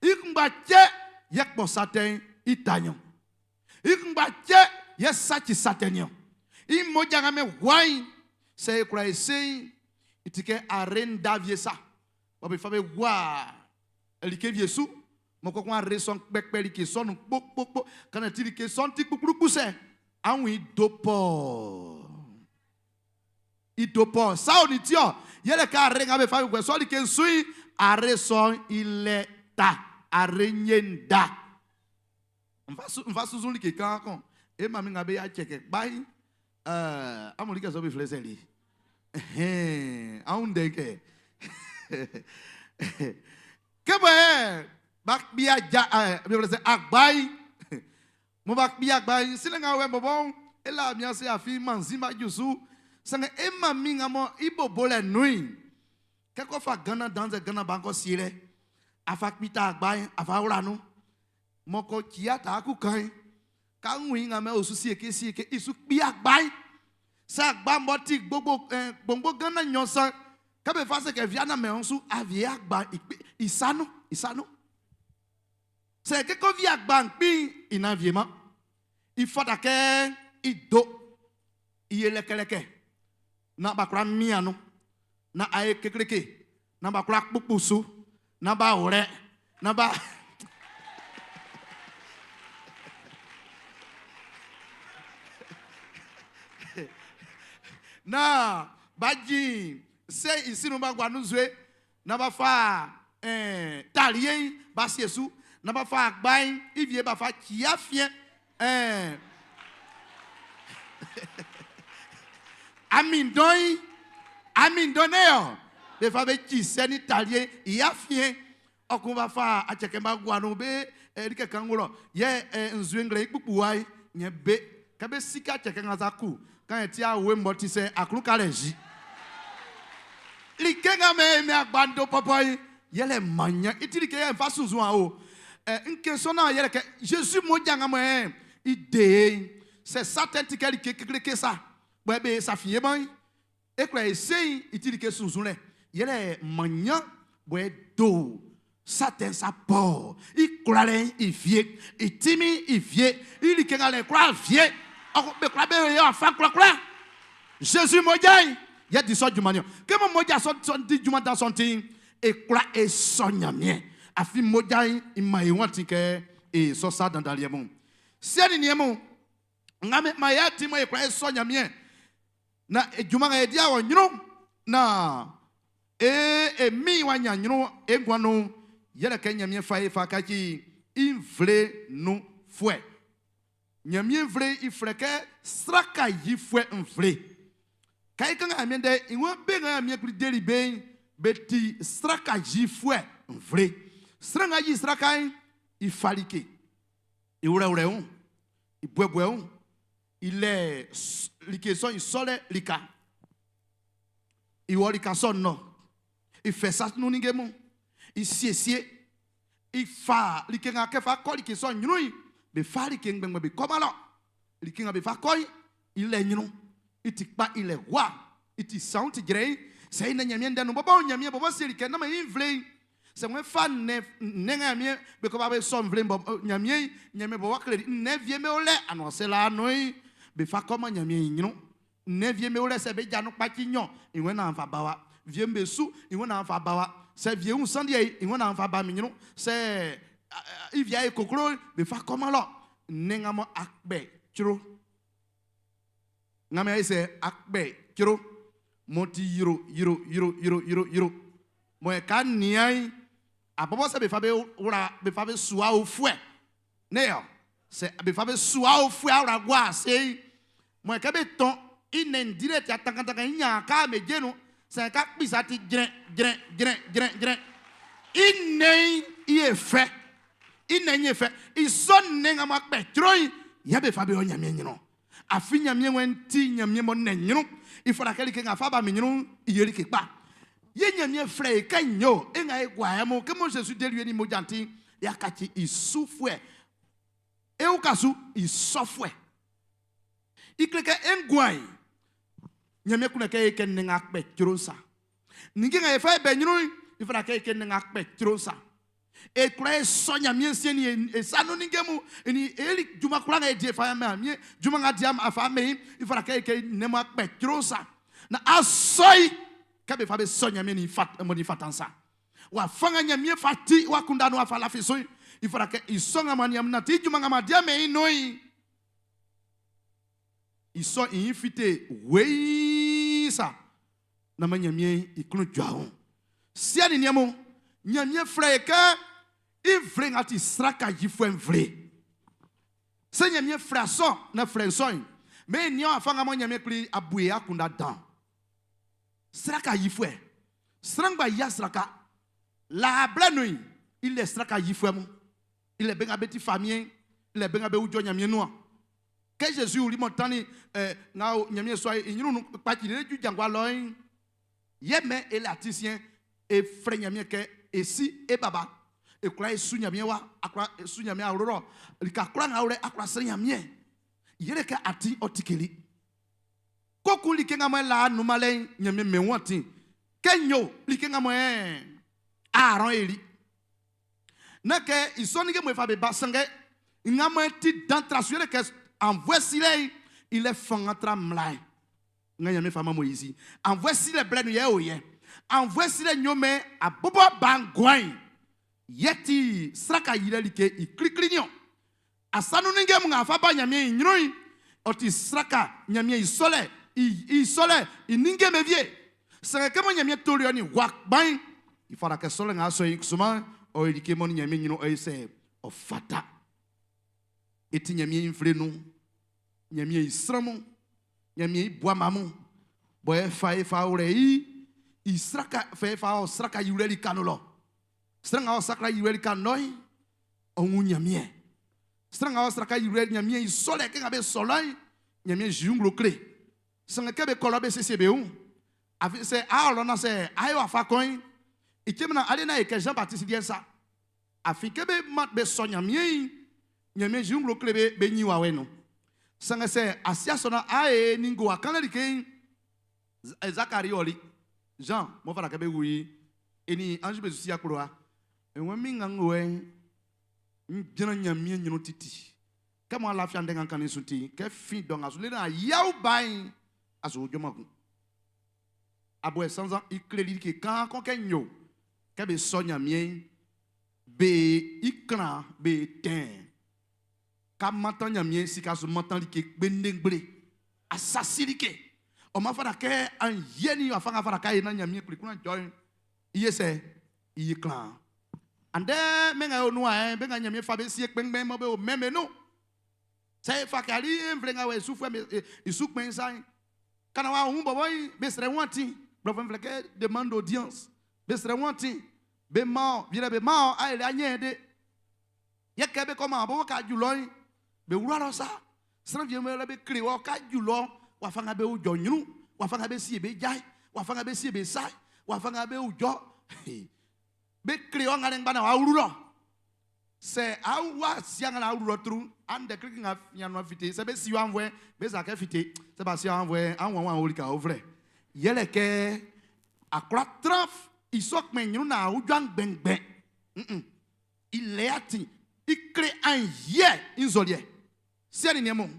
I kunngba cɛ yɛ kpɔ sa tɛ'n i ta niɔn. I kunngba cɛ yɛ saci sa tɛ niɔn. I mmoja nga mɛ gua'n, sɛ e kwla e se'n, i ti kɛ are nda wie sa, bɔ be fa be gua like wie su, mɔ kɔkun are sɔ'n kpɛkpɛ like sɔ'n nun kpokpokpo, kan ti like sɔ'n ti kpukplukpu sɛ, an wun i do pɔɔ. I do pɔɔ. Sa o nin ti ɔ, yɛlɛ kɛ are nga be fa be guɛ sɔ like'n su'n, are sɔ'n i lɛ ta, are nye nda. N fa sunnzun like kaan kun. E manmin nga be ya cɛ kɛ kpa'n, ɛɛ, amun like sɔ be flɛ sɛ li? Ɛhɛn, amun ndɛ kɛ. Kɛ bɔ ɛ, ba kpia ja, ɛɛ, be flɛ sɛ agba'n, mo ba kpia agba'n, silɛ nga wɛ bɔbɔ'n, e la mi ase afin manzin ba ju su. Sanngɛ e manmin nga mɔ i bo bolɛ nun'n, kɛ kɔ fa Ghana danzɛ Ghana ba kɔ sielɛ, afa kpita agba'n, afa wla nun. Mɔ kɔ kia ta ku kan, ka ŋui nga mɛ osu sie ke sie ke isu kpia gba'n. Sɛ agba mbɔ ti gbogbo, gbongbo Ghana nyɔnsan, kɛ be fa se kɛ via na mɛ ɔnsu avie agba ikpe, isanu, isanu. Sɛ keko via agba nkpi ina vie ma. Ifɔta kɛ ido, iye lɛkɛlɛkɛ, na bakura mianu, na aye kekleke, na bakura kpukpusu, na ba wlɛ, na ba na ba dzi se isinu ba gua nuzue, na ba fa talie ba sie su, na ba fa agbain ivie ba fa tsia fie, Amindɔn, amindɔn ne yɔ, be fa be tsi se ni talie iya fie, ɔkun ba fa atseke ba gua nu be like kan ŋlɔ yɛ nzue ŋlɛ ikpukpu wa nye be ke be sika atseke ŋa za ku kan yɛ tia we mbɔ ti sɛ aklu ka le zi. Like ŋa me me agbando pɔpɔ yi yɛlɛ manya iti like yɛ nfa sunsun a o. Nke sɔna yɛlɛ kɛ Jésus moja ŋa me i de sɛ Satan ti kɛ like kekleke sa kpɛ be sa fie ban ekura ese iti like sunsun lɛ yɛlɛ manya bɔ do Satan sa pɔ i kuralɛ i vie i timi i vie i like ŋa lɛ kura vie ɔkò be kura be yɛ afa kurakura Jésus moja yi yɛ di sɔ jumani o ke mo moja sɔ sɔ di juma da sɔ ti ekura esɔ nyamiɛ afi moja yi i ma ye wɔn ti kɛ e sɔ sa dandaliɛ mu siɛ ni niɛ mu ŋa me ma yɛ ti mo ekura esɔ nyamiɛ na edwuma ŋa yɛ di awɔ nyinu na e emi wa nya nyinu egua nu yɛlɛ kɛ nyamiɛ fa ye fa kakyi i nvle nu fuɛ. Ɲanmiɛn nvle'n i flɛ kɛ sraka yifuɛ nvle. Kɛ e kanngan Ɲanmiɛn ndɛ'n, i waan be nga Ɲanmiɛn Kpli deli be'n, be ti sraka yifuɛ nvle. Sran nga yi sraka'n, i fa like, i wlɛwlɛ wun, i buɛbuɛ wun, i lɛ like sɔ'n i sɔlɛ lika. I wɔ lika sɔ'n nɔ, i fɛ sa nun ninnge mun, i siesie, i fa like nga kɛ fa kɔ like sɔ'n ɲrun'n, be fa like ngbɛngbɛn be kɔman lɔ. Like nga be fa kɔ'n, i lɛ ɲrun, i ti kpa, i lɛ gua, i ti saun ti jrɛiin. Sɛ i nɛ Ɲanmiɛn ndɛ nun bɔbɔ'n, Ɲanmiɛn bɔbɔ seli kɛ nán man i nvle'n, sɛ wọ́n fa nnɛn nnɛn nga Ɲanmiɛn be kɔ ba be sɔ nvle'n bɔ Ɲanmiɛn Ɲanmiɛn bɔbɔ kleli nnɛn wie be o lɛ anuansɛ laa nun'n, be fa kɔman Ɲanmiɛn i ɲrun. Nnɛn wie be o lɛ sɛ be ja nun kpaci nɲɔn, i wɛn naan fa ba wa. Wie'm be su, i wɛn naan fa ba wa. Sɛ wie wun sandiɛ i wɛn naan fa ba min ɲrun. Sɛ i via e koklo'n, be fa kɔman lɔ. Nnɛn nga mɔ akpɛ cro. Nga mɛ ayɛ sɛ akpɛ cro. Mɔ ti yro yro yro yro yro yro. Mɔ e ka nian abɔbɔ sɛ be fa be wla be fa be sua ofuɛ. Ne yɔ sɛ be fa be sua ofuɛ awla gua ase mɔ e kɛ be tɔn i nɛn dire ti atankantankan i ɲan ka me je nu sɛ ka kpisa ti jrɛn jrɛn jrɛn jrɛn jrɛn i nɛn i e fɛ i nɛn ye fɛ i sɔ nɛn nga ma kpɛ cro yɛ be fa be yɔ Ɲanmiɛn ɲrun afin Ɲanmiɛn wɛn ti Ɲanmiɛn mɔ nɛn ɲrun i fara kɛ like nga fa ba min ɲrun i ye like kpa ye Ɲanmiɛn flɛ e kɛ nyo e nga e gua ya mo kɛ mo Jésus deli ni mo janti ya kaci i sufuɛ e uka su i sɔfuɛ i kle kɛ e nguan yi Ɲanmiɛn kunndɛ kɛ e kɛ nnɛn nga kpɛ cro sa ninnge nga e fa e bɛ ɲrun i fara kɛ e kɛ nnɛn nga kpɛ cro sa e kwla e sɔ Ɲanmiɛn sie ni e sa nun ninnge mun ni e li junman kwlaa nga e di e fa mɛn junman nga di a fa mɛn i fara kɛ e kɛ nnɛn ma kpɛ cro sa na a sɔ i kɛ be fa be sɔ Ɲanmiɛn ni fa mo ni fatan sa wa fanga Ɲanmiɛn fa ti wa kunda no afa lafi so i fara kɛ i sɔ nga ma ni amna ti junman nga ma di mɛn i no i i sɔ i fite wei sa na ma Ɲanmiɛn i klun jɔ ho siɛ ni niɛn mo Ɲanmiɛn flɛ e kɛ i nvle nga ti sraka yifuɛ nvle sɛ Ɲanmiɛn flɛ asɔ na flɛ nsɔ'n mɛ nian afa nga mo Ɲanmiɛn kpli abue akunda dan sraka yifuɛ sran gba ya sraka la blɛ nun i lɛ sraka yifuɛ mu i lɛ be nga be ti famiɛn i lɛ be nga be wujɔ Ɲanmiɛn nuan kɛ Jésus wuli mɔ tani ɛ nga Ɲanmiɛn sɔ i ɲrun nun kpaci ne ju jangwa lɔ'n yɛ mɛ e le atisien e frɛ Ɲanmiɛn kɛ e si e baba e kwla e su Ɲanmiɛn wa akwa e su Ɲanmiɛn awlorɔ lika kwla nga awlɛ akwa srɛ Ɲanmiɛn yɛlɛ kɛ ati ɔ tikeli koku like nga mɔ la numalɛ Ɲanmiɛn mɛ wɔn ti kɛ nyo like nga mɔ ɛ Aaron eli na kɛ i sɔ ninnge mun e fa be ba sanngɛ nga mɔ ti dan tra su yɛlɛ kɛ anvɔɛ silɛ'n i lɛ fanga tra mmla'n nga Ɲanmiɛn fa man Moizi anvɔɛ silɛ blɛ nun yɛ o yɛ anvɔɛ silɛ nyɔmɛ abɔbɔ ba nguan'n yɛ ti sraka yilɛ like i klikli niɔn asanu ninnge mun nga fa ba Ɲanmiɛn i ɲrun'n ɔ ti sraka Ɲanmiɛn i sɔlɛ i sɔlɛ i ninnge me vie sanngɛ kɛ mɔ Ɲanmiɛn toli ɔ ni wa kpa'n i fara kɛ sɔlɛ nga sɔ i suman ɔ ye like mɔ ni Ɲanmiɛn ɲrun ɔ ye sɛ ɔ fata e ti Ɲanmiɛn i nvle nun Ɲanmiɛn i sran mun Ɲanmiɛn i buama mun bɔ e fa e fa wlɛ i i sraka fɛ e fa ɔ sraka yiwlɛ lika nun lɔ sran nga ɔ sraka yiwlɛ lika nɔ'n ɔ wun Ɲanmiɛn sran nga ɔ sraka yiwlɛ Ɲanmiɛn i sɔlɛ kɛ nga be sɔlɔ'n Ɲanmiɛn zi nglo kle sanngɛ kɛ be kɔ lɔ be siesie be wun afin sɛ a ɔlɔ na sɛ a ye wafa kɔn i cɛ mina ale na ye kɛ Jean Baptiste diɛ sa afin kɛ be ma be sɔ Ɲanmiɛn Ɲanmiɛn zi nglo kle be be nyi wawɛ no sanngɛ sɛ asia sɔ na a ye ni ngo akanlɛ like Zakari ɔli Jean mo fara kɛ be wu yi eni ange be susi akplowa enwe mi nga ngoe n gyina Ɲanmiɛn ɲrun titi kɛ mo alafia ndɛ nga kan su ti kɛ fi dɔ nga su le na yaw bain aso jɔma kun aboɛ sansan i kleli like kan kɔ kɛ nyo kɛ be sɔ Ɲanmiɛn be i kran be tɛn ka matan Ɲanmiɛn sika su matan like gbendengble asasi like ɔ ma fara kɛ an yɛ ni afa nga fara ka ye na Ɲanmiɛn kpli kuna jɔ i ye sɛ i ye klan andɛ mɛ nga yo nua ɛ be nga Ɲanmiɛn fa be sie kpɛngbɛn mɔ be o mɛmɛ nu. Sɛ e fa kɛ ali e nvle nga wɔ e sufuɛ me e su kpɛn sa kana wa hun bɔbɔ yi be srɛ wɔn ti blɔfɔ nvle kɛ demande audience be srɛ wɔn ti be ma ɔ yɛrɛ be ma ɔ ayɛlɛ anyɛ de yɛ kɛ be kɔ ma bɔbɔ ka ju lɔ yi be wura lɔ sa sran fi mo be kle wɔ ka ju lɔ wafa nga be jɔ nyru wafa nga be sie be jai wafa nga be sie be sa wafa nga be jɔ be kle wɔ nga ne ngba na wa wuru lɔ sɛ awa sia nga na wuru lɔ tru ande kiriki nga fianu fite sɛ be si wa nvɛ be sa kɛ fite sɛ ba si wa nvɛ anwa wa woli ka o vlɛ yɛlɛ kɛ akora traf isɔ kpɛn nyru na awudwa ngbɛngbɛn ilɛ ati ikle an yɛ nzɔliɛ sɛni nɛmɔ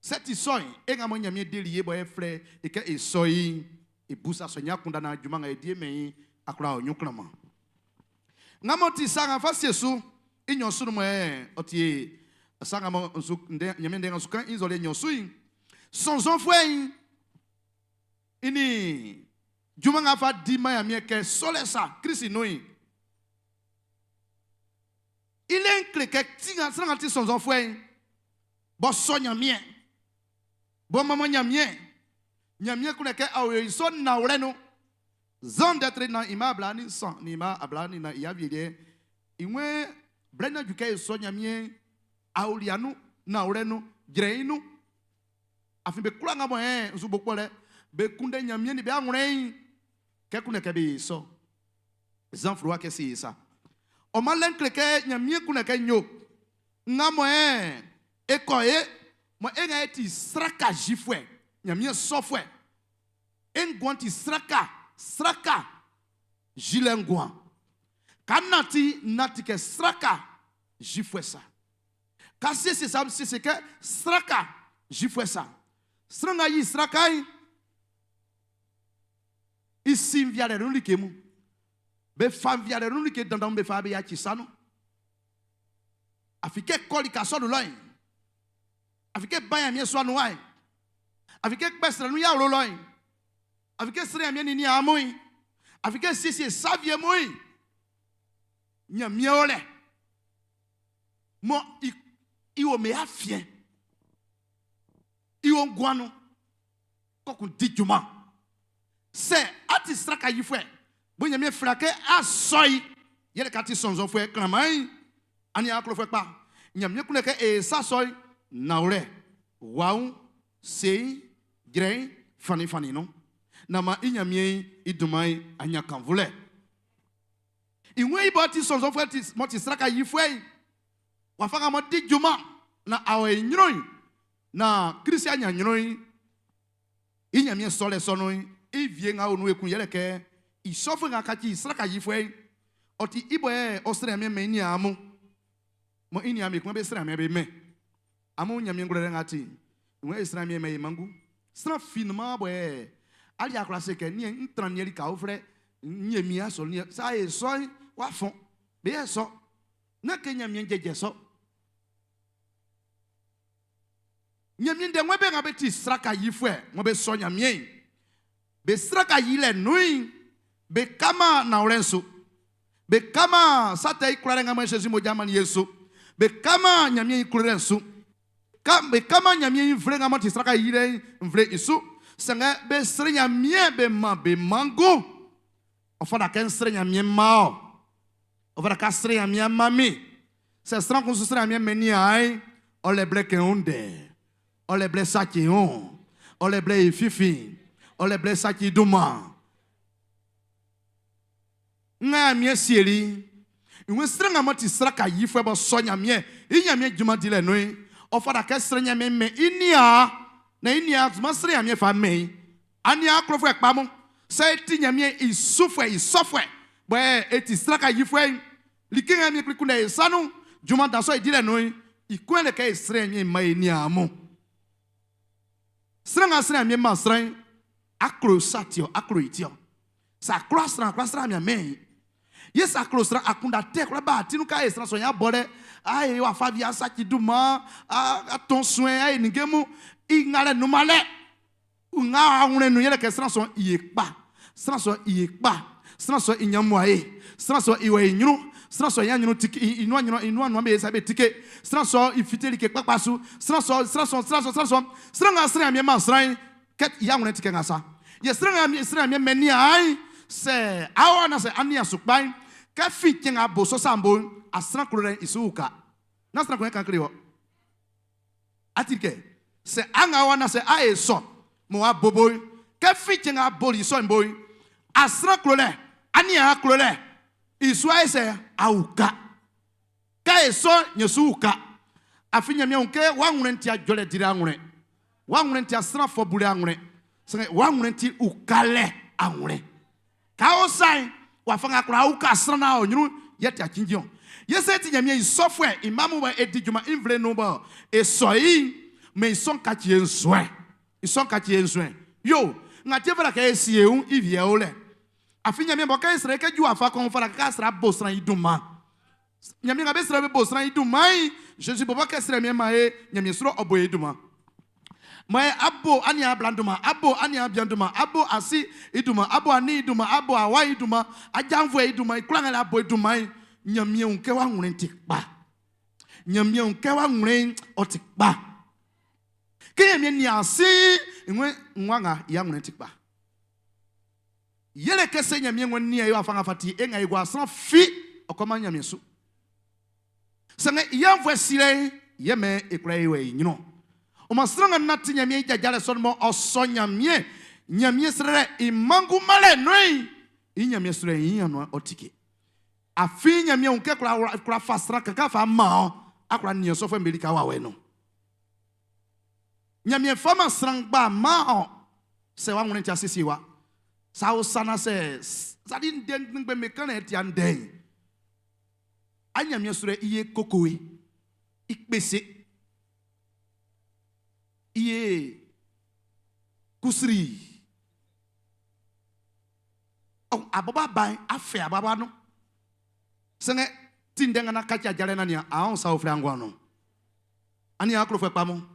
sɛti sɔn e nga mo nyamie deli ye bɔ e filɛ e kɛ e sɔ yi e busa sɔ nya kunda na juma nga e die mɛ yi akora o nyukuna ma nga mo ti sa nga fa sie su i nyɔ su mo ɛ ɔti ye sa nga mo nsu ndɛ nyamie ndɛ nga su kan nzɔliɛ nyɔ su yi sɔnsɔn fue yi ini juma nga fa di ma yamie kɛ sɔlɛ sa Kristi nu yi ile nkle kɛ ti nga sran nga ti sɔnsɔn fue yi bɔ sɔ nyamie bɔ mama nyamie nyamie kunɛ kɛ awo yi sɔ nawlɛ nu zan dɛtiri na ima abla ni sɔn ni ima abla ni na iya vie deɛ ìwé blɛna ju kɛ sɔ nyamie awolianu nawlɛ nu dzrɛ nu afi be kura nga bɔ hɛn nsu bo kpɔ lɛ be kunde nyamie ni be aŋlɛ yi kɛ kunɛ kɛ be yi sɔ zan furu wa kɛ si yi sa ɔma lɛ nkle kɛ nyamie kunɛ kɛ nyo nga mɔ hɛn ekɔ ye mɔ e ŋa ti sraka zifuɛ nyamie sɔfuɛ e ŋgɔn ti sraka sraka zilɛ ŋgɔn ka nati nati kɛ sraka zifuɛ sa ka siesie sa siesie kɛ sraka zifuɛ sa sranga yi sraka yi isi nvialɛ nu like mu be fa nvialɛ nu like dandan be fa be ya tsi sanu afi ke kɔli ka sɔnu lɔ yi afi ke ba yamie sɔ nu wa yi afi ke kpɛsrɛ nu ya wolo lɔ yi afi ke srɛ yamie nini amu yi afi ke siesie savie mu yi nyamie lɛ mɔ i iwo me afiɛ iwo guanu kɔkun di juma sɛ ati sraka yi fɛ bo nyamie fila kɛ asɔ yi yɛlɛ ka ti sɔnsɔn fɛ klanman yi ani aklo fɛ kpa nyamie kunɛ kɛ esa sɔ yi nawlɛ wawu seyi dzrɛ fanifani nu nama i nyamie i duma yi anya kanvulɛ ìwé yi bɔ ti sɔnsɔn fɛ ti mɔ ti sraka yi fɛ yi wafa ka mɔ di juma na awɔ yi nyrɔ yi na kristi anya nyrɔ yi i nyamie sɔlɛ sɔnu yi i vie ŋa wo nu ekun yɛlɛ kɛ isɔfo ŋa katsi sraka yi fɛ yi ɔti ibɔ yɛ ɔsrɛ mi mɛ ini amu mɔ ini amu ekun be srɛ mi be mɛ amu nyamie ŋgblɔ ɖe ŋa ti ìwé srɛ mi mɛ yi mangu srɛ finima bɔ yɛ ali akura se kɛ nie ŋtran nie li kawo filɛ nye mi asɔ nie sa ye sɔ yi wa fɔn be yɛ sɔ ne ke nyamie dzedze sɔ nyamie ɖe ŋue be ŋa be ti sraka yi fɛ ŋue be sɔ nyamie yi be sraka yi le nui be kama nawlɛ nso be kama sata yi kura ɖe ŋa me Jésus mo dzama ni Yesu be kama nyamie yi kura ɖe nso ka be kama nyamie yi vle ŋa me ti sraka yi ɖe vle isu sɛŋɛ be sre nyamie be ma be mango ɔfɔ da ke sre nyamie ma o ɔfɔ da ka sre nyamie ma mi sɛ sran kun sre nyamie mɛ ni ayi ɔlɛ blɛ ke ŋu dɛ ɔlɛ blɛ saki ŋu ɔlɛ blɛ yi fifi ɔlɛ blɛ saki duma ŋa mie sieli ìwé srɛ ŋa mɔ ti sraka yi fɛ bɔ sɔ nyamie i nyamie juma di lɛ nui ɔfɔ da kɛ srɛ nyamie mɛ inia na inia tuma srɛ nyamie fa mɛ yi ania kuro fɛ kpamu sɛ eti nyamie isufɛ isɔfɛ bɔɛ eti sraka yi fɛ yi like ŋa mie kplikun lɛ sanu juma dasɔ yi di lɛ nui ikun lɛ kɛ srɛ nyamie ma inia mu srɛ ŋa srɛ nyamie ma srɛ aklo satiɔ aklo itiɔ sa kura srɛ akura srɛ mia mɛ yi ye sa klo srɛ akunda tɛ kura ba atinu ka ye srɛ sɔ ya bɔ dɛ ayi wa fa vi asaki du ma a atɔn suɛ ayi nige mu i ŋa lɛ numa lɛ ŋa awlɛ nu yɛlɛ kɛ srɛ sɔ iye kpa srɛ sɔ iye kpa. Sran sɔ'n i ɲan muae. Sran sɔ'n i wɔ i ɲrun. Sran sɔ'n i ɲrun tike, i nuan ɲrun, i nuan nuan be sa be tike. Sran sɔ'n i fite like kpakpa su. Sran sɔ'n, sran sɔ'n, sran sɔ'n, sran sɔ'n. Sran nga srɛ Ɲanmiɛn man sran'n, kɛ i awlɛn ti kɛ nga sa. Yɛ sran nga srɛ Ɲanmiɛn mɛn niaan'n, sɛ aowa na sɛ aniaan su kpa'n, kɛ fin cɛn nga bo sɔ sa'n bo'n, a sran klolɛ'n i su uka. Nán sran kun yɛ kan kle wɔ. A ti kɛ, sɛ a nga wa na sɛ a e sɔ mɔ w'a bobo'n, kɛ fin cɛn nga a boli i sɔ'n bo'n, a sran klolɛ, aniaan klolɛ, i su a e sɛ a uka. Kɛ e sɔ nyɛ su uka. Afin Ɲanmiɛn wun kɛ w'a wlɛn ti a jɔlɛ dilɛ anwlɛn, w'a wlɛn ti a sran fɔ bulɛ anwlɛn, sanngɛ w'a wlɛn ti ukalɛ anwlɛn. Ka ɔ sa'n, wafa nga a kwla uka sran naan ɔ ɲrun'n yɛ ti acinnjin ɔn. Yɛ sɛ e ti Ɲanmiɛn i sɔfuɛ, i mma mun bɔ e di junman i nvle'n nun bɔ e sɔ i'n, mɛn i sɔ'n kaci e nzuɛn. I sɔ'n kaci e nzuɛn. Yo, nga ti e fata kɛ e si e wun i wie o lɛ. Afin Ɲanmiɛn bɔ kɛ e srɛ i kɛ ju wafa kɔ'n, ɔ fata kɛ k'a srɛ a bo sran i dunman. Ɲanmiɛn nga be srɛ be bo sran i dunman'n, Zezi bɔbɔ kɛ srɛ miɛn man e Ɲanmiɛn sro ɔ bo e dunman. Man e abo aniaan bla'n dunman, abo aniaan bian dunman, abo asi i dunman, abo ani i dunman, abo awa i dunman, ajanvuɛ i dunman, i kwlaa nga le abo i dunman'n, Ɲanmiɛn wun kɛ w'a wlɛ'n ti kpa. Ɲanmiɛn wun kɛ w'a wlɛ'n ɔ ti kpa. Kɛ Ɲanmiɛn nian asi'n, ngue nwa nga i awlɛn ti kpa. Yɛle kɛ sɛ Ɲanmiɛn ng'ɔ nian e wafa nga fa ti e nga e gua sran fi ɔ kɔman Ɲanmiɛn su. Sanngɛ i aunnvuɛ silɛ'n yɛ mɛn e kwla e wɔ e ɲrun. Ɔ maan sran nga nanti Ɲanmiɛn i jajalɛ sɔ'n mɔ ɔ sɔ Ɲanmiɛn Ɲanmiɛn srɛlɛ i manngunmanlɛ nun'n, i Ɲanmiɛn sulɛ'n i anuan'n ɔ tike. Afin Ɲanmiɛn wun kɛ kwla kwla fa sran kankan fa man ɔ, a kwla nian sɔfuɛ'm be lika wawɛ nun. Ɲanmiɛn faman sran ngba man ɔ sɛ wa wlɛn ti asiesie wa. Sa o sa na sɛ sadi ndɛ ngbɛn me kan tia ndɛ'n. A Ɲanmiɛn srɛ i ye kokoe, i kpese, i ye kusri. Ɔ abɔbɔ aba'n afɛ ababa no. Sɛngɛ ti ndɛ nga na kaci ajalɛ na nia aɔn sa oflɛ anguan no. Aniaan klofuɛ kpa mun,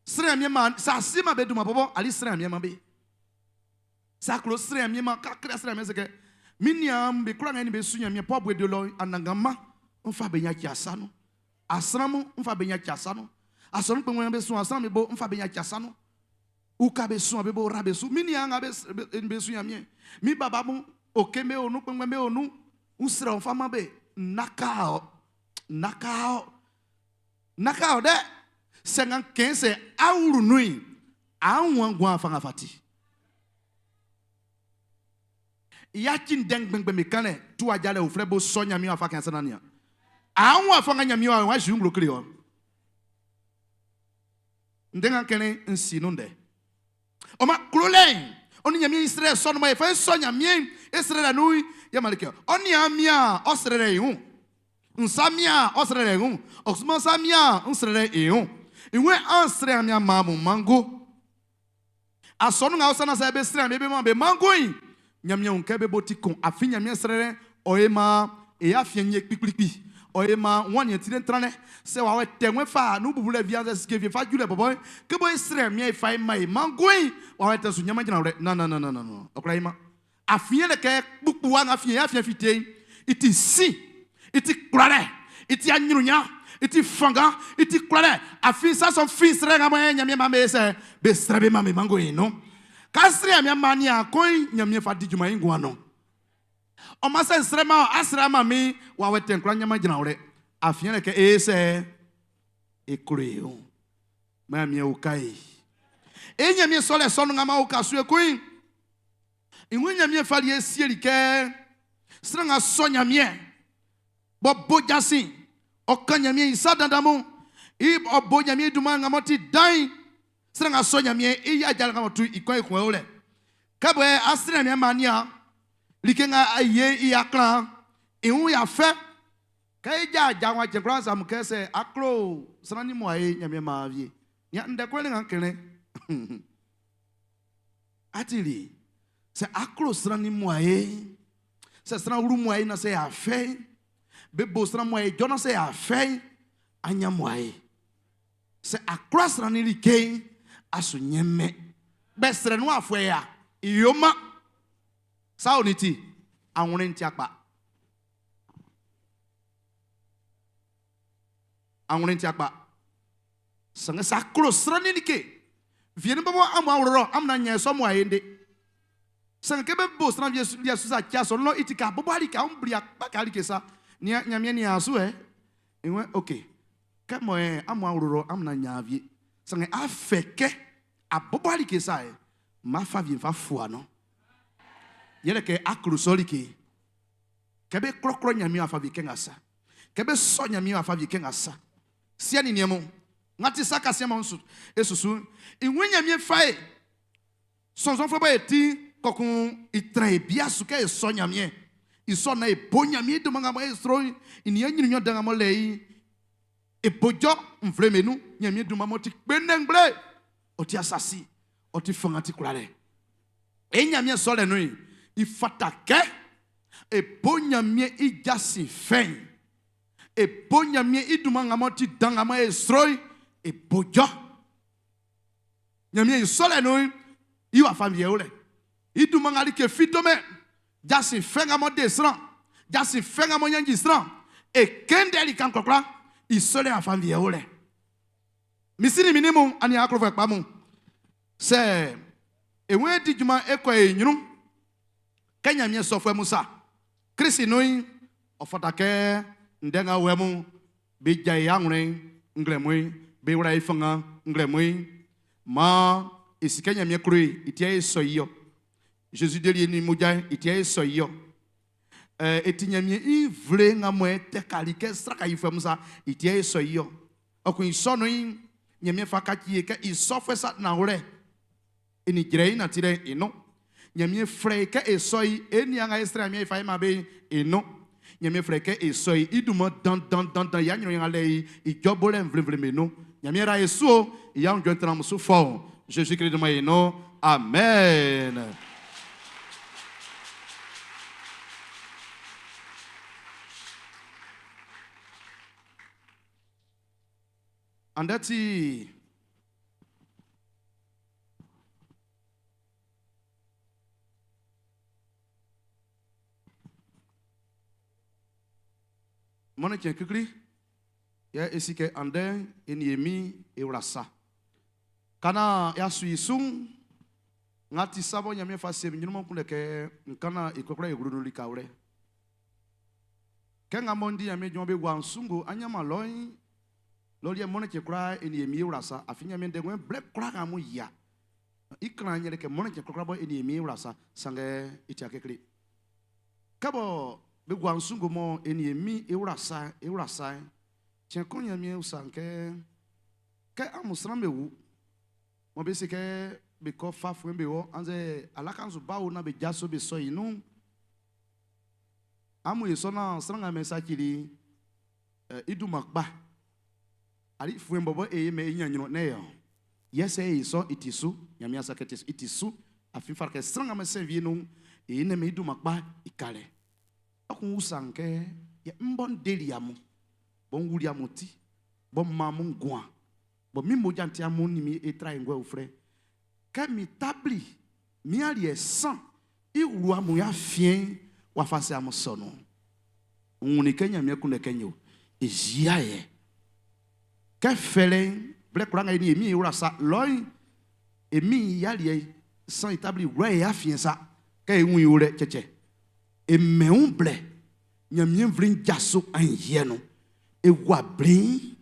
srɛ Ɲanmiɛn man, sɛ a siman be dunman bɔbɔ'n, ali srɛ Ɲanmiɛn man be. Sɛ a klo srɛ Ɲanmiɛn man, ka kle srɛ Ɲanmiɛn se kɛ, Min niaan'm be kwlaa nga e nin be su Ɲanmiɛn Pɔɔ Bue lɔ'n, Anannganman, n fa be yaci asa nun. Asran mun, n fa be yaci asa nun. Asɔnun kpɛnngbɛn nga be suan sran'm be bo'n, n fa be yaci asa nun. Uka be, suan be bo, ra be su. Min niaan nga be e nin be su Ɲanmiɛn, min baba mun, oke'm be o nun, kpɛnngbɛn'm be o nun, n srɛ ɔ, n fa man be. Naka ɔ, naka ɔ. Naka ɔ dɛ, sɛ nga kɛn sɛ awlu nun'n, an wun nguan afa nga fa ti. Yaci ndɛ ngbɛngbɛn be kanlɛ, tu ajalɛ uflɛ bo sɔ Ɲanmiɛn afa kɛn sɛ nian. An wun afa nga Ɲanmiɛn wa wa zi nglo kle ɔ. Ndɛ nga kɛn n si nun ndɛ. Ɔ ma klolɛ'n, ɔ nin Ɲanmiɛn i srɛ sɔ'n mɔ e fa e sɔ Ɲanmiɛn e srɛlɛ nun'n, yɛ man like ɔ nian mian ɔ srɛlɛ i wun. N sa mian ɔ srɛlɛ i wun. Ɔ kusuman sa mian n srɛlɛ i wun. I wun an srɛ mian man amun mango. Asɔnun nga ɔ sana sɛ be srɛ be man be mango'n, Ɲanmiɛn wun kɛ be bo ti kun afin Ɲanmiɛn srɛlɛ'n ɔ e man e afiɛn ye kpikplikpi. Ɔ e man wan yɛ tire tranlɛ. Sɛ wawɛ tɛ ng'ɔ fa nun bubulɛ wie annzɛ sike wie fa ju lɛ bɔbɔ'n, kɛ bɔ e srɛ Ɲanmiɛn e fa e man e mango'n, wawɛ tɛ su ɲanman jranwlɛ. Nannan, ɔ kwla yi man. Afin yɛlɛ kɛ kpukpuwa nga fin e afiɛn fite'n, i ti sin, i ti kwlalɛ, i ti anyrunnyan, i ti fanngan, i ti kwlalɛ. Afin sa sɔ'n fin srɛ nga bɔ Nyanmiɛn man be sɛ be srɛ be man be mango'n i nun. Ka srɛ Nyanmiɛn man nian kɔ'n, Nyanmiɛn fa di junman i nguan nun. Ɔ man sɛ n srɛ man ɔ, a srɛ man min, wawɛ tɛ'n kwla nyan-man jranwlɛ. Afin yɛlɛ kɛ e sɛ e klo e wun. Man Nyanmiɛn uka e. E Nyanmiɛn sɔlɛ sɔ'n nga man uka su ekun'n, I wun Ɲanmiɛn fali e sieli kɛ sran nga sɔ Ɲanmiɛn b'ɔ bo jasin, ɔ kan Ɲanmiɛn i sa dandan mun, i ɔ bo Ɲanmiɛn i dunman nga m'ɔ ti dan'n, sran nga sɔ Ɲanmiɛn i ajalɛ nga m'ɔ tu i kɔ'n i kun o lɛ. Kɛ bɔ a srɛ Ɲanmiɛn man nian like nga a ye i aklan i wun ya fɛ. Kɛ i ja ja wa cɛn kwlaa sa mun kɛ sɛ a klo sran ni mo a ye Ɲanmiɛn man vie. Nian ndɛ kwlɛ nga kɛnlɛ. Atili, sɛ a klo sran ni muae, sɛ sran wlu muae na sɛ y'a fɛ, be bo sran muae jɔ na sɛ y'a fɛ, a ɲan muae. Sɛ a kwla sran ni like'n, a su ɲɛnmɛn. Bɛ srɛ nun afuɛ ya, i yo ma. Sa o ni ti anwlɛn ti akpa. Anwlɛn ti akpa. Sanngɛ sa klo sran ni like. Vie ni bɔbɔ amun awlɔ amun na nyɛ sɔ mu ayende. Sanngɛ kɛ be bo sran vie liɛ su sa tia sɔ lɔ i ti ka bɔbɔ alike amun bli akpa ka like sa. Nia nyamie ni asu ɛ. Iwe okay. Kɛ mɔ ɛ amun awlɔ amun na nya vie. Sanngɛ afɛ kɛ abɔbɔ alike sa ɛ. Ma fa vie fa fua no. Yɛlɛ kɛ aklo sɔ like. Kɛ be klɔklɔ nyamie afa vie kɛ nga sa. Kɛ be sɔ nyamie afa vie kɛ nga sa. Sia ni niɛmo. Nga ti sa ka sia ma nsu esusu. Iwe nyamie fa e. Sɔnsɔn fɔ bɔ e ti kɔkun itrɛ e bia su kɛ e sɔ nyamie. Isɔ na e bo nyamie do manga mo e sro ini e nyinu danga mo le yi. E bojɔ nvle menu nyamie do ma mo ti kpe nengble. O ti asasi. O ti fanga ti kula le. E nyamie sɔ le nui. I fata kɛ. E bo nyamie i jasi fɛn. E bo nyamie i duma nga mo ti danga mo e sro e bojɔ. Nyamie i sɔ le nui. I wa fa vie o le. I duma nga li ke fitome. Jasi fɛn nga mo de sran. Jasi fɛn nga mo nyanji sran. E kende li kan kokla. I sɔ le afa vie o le. Misiri minimu ani akrofo ekpa mu. Se ewe di juma ekɔ e nyunu. Kɛ nyamie sɔfɛ musa. Krisi nui ɔfɔta kɛ ndenga wɛmu be dza ya ŋlɛ ŋlɛmui be wla yi fanga ŋlɛmui ma esi kɛ nyamie kloe itia ye sɔ yiyɔ. Jésus deli ni modza itia ye sɔ yiyɔ. Eti nyamie i vle ŋa mɔe tɛ kali kɛ sraka yi fɛ musa itia ye sɔ yiyɔ. Ɔkun isɔ nui nyamie fa katsi ye kɛ isɔfɛ sa na wlɛ. Eni dzre yi na ti ɖe eno. Nyamie flɛ kɛ esɔ yi eni aŋa esrɛ nyamie fa yi ma be eno. Nyamie flɛ kɛ esɔ yi idumɔ dan dan dan dan ya nyɔ ya lɛ yi idzɔbo lɛ nvlevle me no. Nyamie ra esu o ya ŋdzɔ tena musu fɔ o. Jésus Christ ma yi no. Amen. Andati Mɔne tiɲɛ kikiri ya esi kɛ andɛ eni emi ewura sa kana ya su isun ŋa ti sabɔ nyamie fa se nyinumɔ kun lɛ kɛ nkana ikɔkɔrɔ egurunu li kawlɛ kɛ ŋa mɔndi nyamie jɔn be wa nsungo anyama lɔyi lɔliɛ mɔne tiɲɛ kura eni emi ewura sa afi nyamie dɛngɛ blɛ kura ka mu ya ikran nyɛlɛ kɛ mɔne tiɲɛ kura bɔ eni emi ewura sa sangɛ itia kekele kɛbɔ be wa nsungo mɔ eni emi ewura sa ewura sa tiɲɛ kɔn nyamie sa kɛ kɛ amusran be wu mɔ be se kɛ be kɔ fa fún be wɔ anzɛ alakanzu bawo na be jaso be sɔ yi nu amu yi sɔ na sran mɛ sa kiri iduma kpa ali fún bɔbɔ eye mɛ enya nyɔ ne yɔ yɛsɛ yi sɔ iti su nyamia sa kɛ iti su afi fara kɛ sran mɛ sɛn vie nu eye ne mɛ iduma kpa ikalɛ ɔkun wusa nkɛ yɛ nbɔ ndeli amu bɔn wuli amu ti bɔn mamu guan bɔn mi mo janti amu ni mi etra yi ŋgɔ ofrɛ kɛ mi tabli mi ali ɛsan iwlu amu ya fiɛ wafa se amu sɔnu ŋuni kɛ nyamia kun lɛ kɛ nye o ezia yɛ kɛ fɛlɛ blɛ kura ŋa yi ni emi wura sa lɔyi emi yali yɛ san tabli wura yɛ ya fiɛ sa kɛ eŋu yi wo lɛ tsɛtsɛ emɛŋu blɛ nyamia vli dzaso anyi yɛ nu ewa bli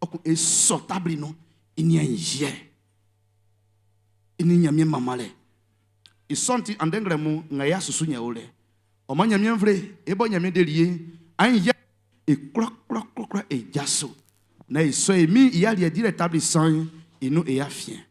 ɔkò esɔ tabli nu ini anyi yɛ ini nyamia mama lɛ isɔnti andɛŋlɛ mu ŋa ya susu nye wo lɛ ɔmɔ nyamia vli ebɔ nyamia deli ye anyi yɛ eklɔ klɔ klɔ klɔ edzaso na esɔ emi yali ɛdi lɛ tabli san inu eya fiɛ.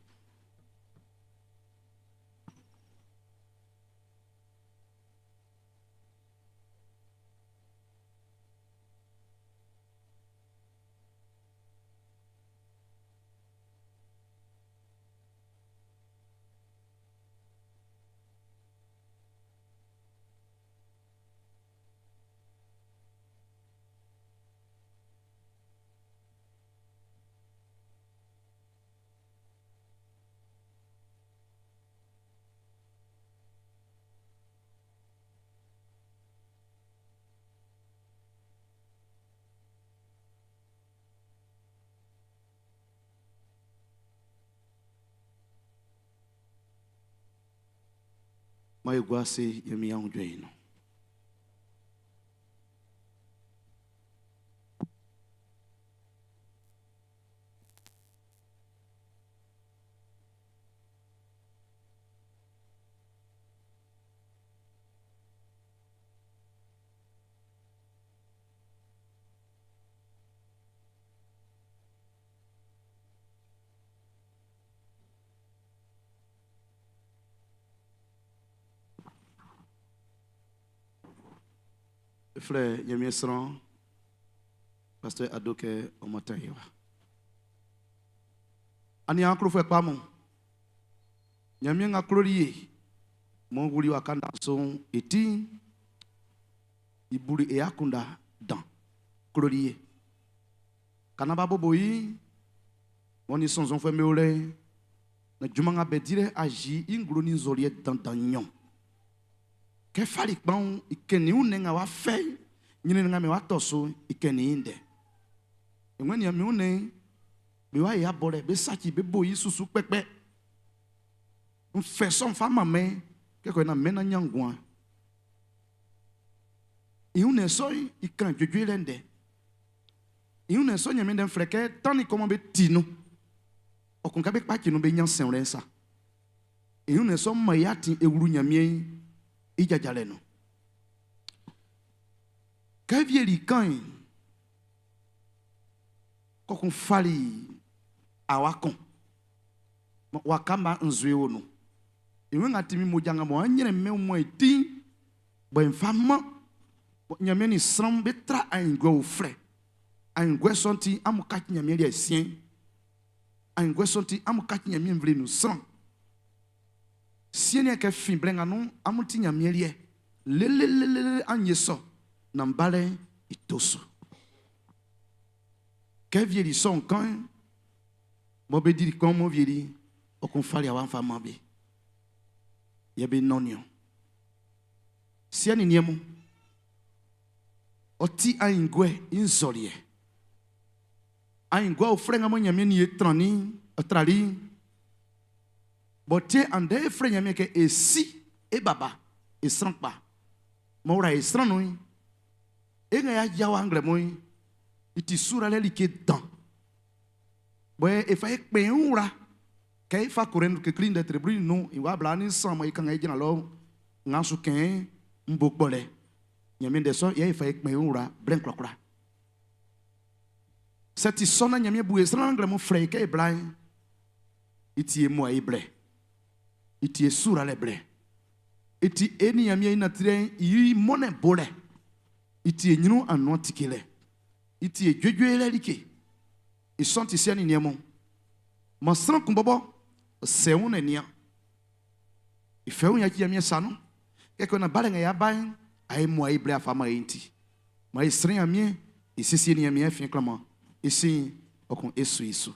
Ma e gua ase Ɲanmiɛn aunjuɛ i nun. Frère, Ɲanmiɛn sran, pasteur Ado kɛ ɔ mantan e wa. Aniaan klofuɛ kpa mun, Ɲanmiɛn nga kloli e m'ɔ wuli waka nda'n su'n i ti'n, i buli e akunndan dan kloli e. Ka naan b'a bobo i'n, m'ɔ nin sɔnnzɔnfuɛ'm be o lɛ'n, na junman nga be dilɛ azi i nglo nin nzɔliɛ dandan nɲɔn. Kɛ fali kpanwun i kɛnnin i wunnɛn nga w'a fɛ'n, ɲrɛnnɛn nga mɛn w'a tɔ su'n, i kɛnnin i ndɛ. E ng'ɔ nian min wunnɛn'n, be wa yi abɔlɛ, be saci, be bo i susu kpɛkpɛ. N fɛ sɔ'n fa man mɛn, kɛ kɔe na mɛn na ɲan nguan. I wunnɛn sɔ'n i kan juejue lɛ ndɛ. I wunnɛn sɔ'n Ɲanmiɛn ndɛ'n flɛ kɛ tannin kɔman be ti nun. Ɔ kun kɛ be kpaci nun be ɲan sɛnwlɛ'n sa. I wunnɛn sɔ'n man e atin e wlu Ɲanmiɛn i jajalɛ nun. Kɛ wieli kan'n, kɔkun fali awa kun. Waka mma nzue wo nun. I wun nga ti min mmoja nga mɔ an ɲrɛn mɛn wunmuan'n i ti'n, bɔ n fa man. Ɲanmiɛn nin sran'm be tra aenguɛ uflɛ. Aenguɛ sɔ'n ti'n, amun kaci Ɲanmiɛn liɛ siɛn'n. Aenguɛ sɔ'n ti'n, amun kaci Ɲanmiɛn nvle'n nun sran. Siɛn'n kɛ fin blɛ nga nun'n, amun ti Ɲanmiɛn liɛ. Lelelelele an ye sɔ naan balɛ'n i to su. Kɛ wieli sɔ'n kan'n, mɔ be dili kpanwun m'ɔ wieli'n, ɔ kun fali awa'n fa man be. Yɛ be nɔnnin-ɔn. Siɛ nin niɛn mun, ɔ ti aenguɛ i nzɔliɛ. Aenguɛ uflɛ nga mɔ Ɲanmiɛn nin e trannin'n, ɔ trali'n, b'ɔ ti andɛ e flɛ Ɲanmiɛn kɛ e Si, e Baba, e sran kpa, m'ɔ wla e sran nun'n, e nga y'a yia wa nglɛmun'n, i ti suralɛ like dan. Bɔ e fa e kpɛn e wla kɛ e fa Korɛnt kekle ndɛ tre 15 i wa 23 mɔ e kan e jran lɔ nga su kɛn n bo kpɔlɛ. Ɲanmiɛn ndɛ sɔ'n yɛ e fa e kpɛn e wla blɛ'n kwlakwla. Sɛ ti sɔ na Ɲanmiɛn bu e sran nglɛmun flɛ e kɛ e bla'n, i ti e mua e blɛ, i ti e suralɛ blɛ, i ti e nin Ɲanmiɛn i nantilɛ'n i mɔnnɛn bolɛ, i ti e ɲrun anuan tikelɛ, i ti e juejuelɛ like. I sɔ'n ti siɛ nin niɛn mun, man sran kun bɔbɔ sɛ wun nian. I fɛ wun yaci Ɲanmiɛn sa nun. Kɛ kɛ na balɛ nga y'a ba'n, a e mua e blɛ a fa man e'n ti. Man e srɛ Ɲanmiɛn, e siesie nin Ɲanmiɛn afiɛn klanman, i sin'n, ɔ kun e su i su.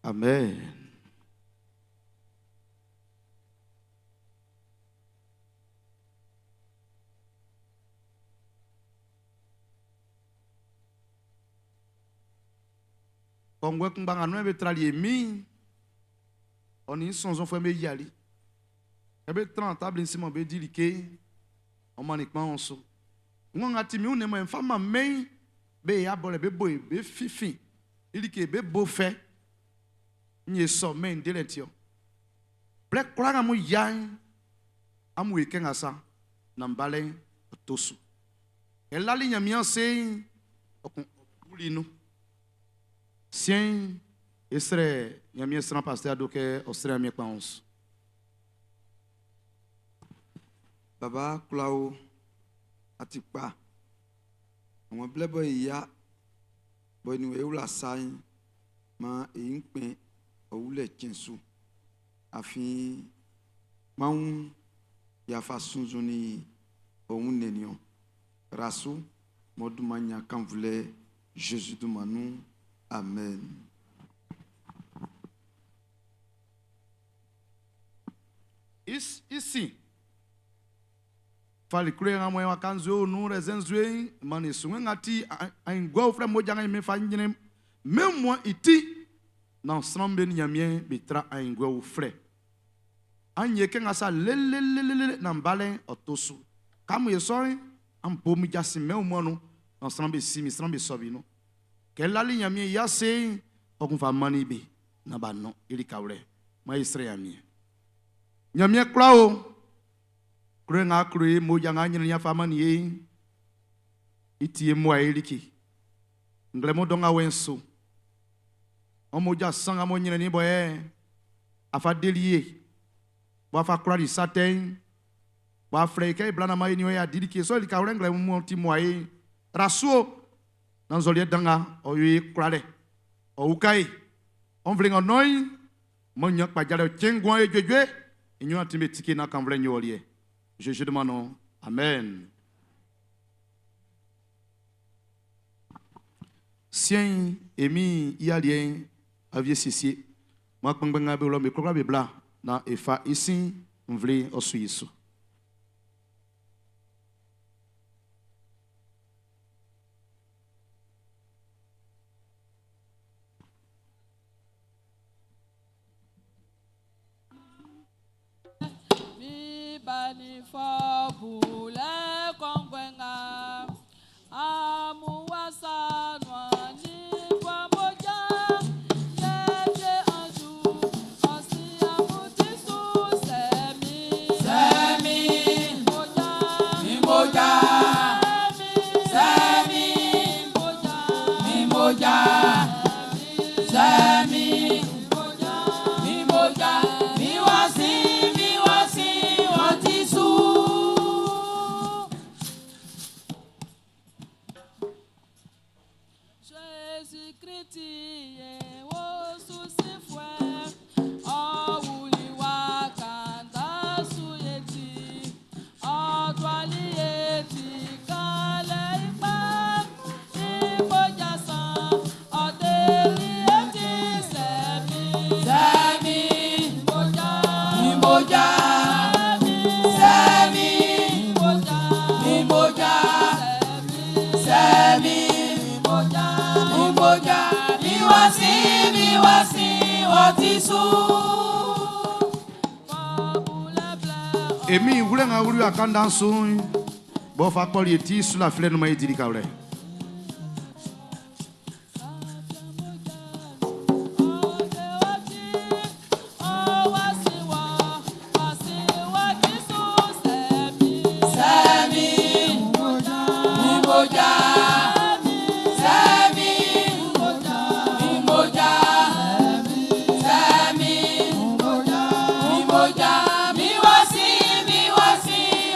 Amen. Kɔnguɛ kunngba nga nun be trali e Min'n, ɔ nin i sɔnnzɔnfuɛ'm be yiali. Kɛ be tran tabli'n sin mɔ bé dí like'n, ɔ mannin kpanwun su. Ng'ɔ nga ti min wunnɛn mɔ n fa man mɛn'n, be yɛ abɔlɛ be bo e, be finfin i like, be bo fɛ. N ye sɔ mɛn'n delɛ'n ti ɔ. Blɛ kwlaa nga amun yia'n, amun wie kɛ nga sa, naan balɛ'n ɔ to su. Kɛ lali Ɲanmiɛn ase'n, ɔ kun ɔ buli nun. Siɛn'n, e srɛ Ɲanmiɛn sran Pasteur Ado kɛ ɔ srɛ Ɲanmiɛn kpanwun su. Baba kwla o, a ti kpa. Àwọn blɛ bɔ e yia, bɔ e nin wɔ e wla sa'n, maan e ɲin kpɛn ɔ wulɛ cɛn su. Afin kpanwun yɛ a fa sunnzunnin ɔ wunnɛn'n niɔn. Ra su m'ɔ dunman ɲan kannvulɛ Zezi dunman nun. Amen. Isi fali kure nga mo wa kanzo nu rezenzo mani sunwe ngati aingwa ufre moja nga me fa nyine même moi iti nan srambe ni nyamien betra aingwa ufre anye ke nga sa lelelelele nan balen otosu kamu yesori am bomi jasi me mo no nan srambe simi srambe sobi no kelali nyamien ya se okun fa mani be na ba no ili kawle ma isre yamien nyamien klao kure nga kure moja nga nyine nya fa mani ye iti mo eliki nglemo donga wenso on moja sanga mo nyine ni boye afa delie bo afa kura di satin bo afre ke blana mai ni oya didike so li ka ngle mo ti mo ayi rasuo nan zolie danga o yi kura le o ukai on vle ngoi mo nyak pa jale chengwan e jejwe inyo atimbe tike na kan vle nyolie. Je demande amen. Sien emi ialien avie sisi moi kpangba be lo me kokra be bla na efa isin mvle osu yesu. Mi bani fo bule kongwenga amuwasa nwani kwamoja yete anju osi amutisu semi semi moja mi moja semi moja mi moja semi mi moja mi wasi watisu. Jésus-Christ ye wo susifwe owuliwa kanda suyeti ọdwaliyeti kale ipa ifojasan ọdẹliyeti sẹmi semi moja mi moja semi moja mi moja semi semi moja mi moja mi wasi watisu. Emi wule nga wulu akanda sun bo fa kpoli eti su la fle no ma ediri kawle. Semi mi moja semi mi moja semi mi moja mi wasi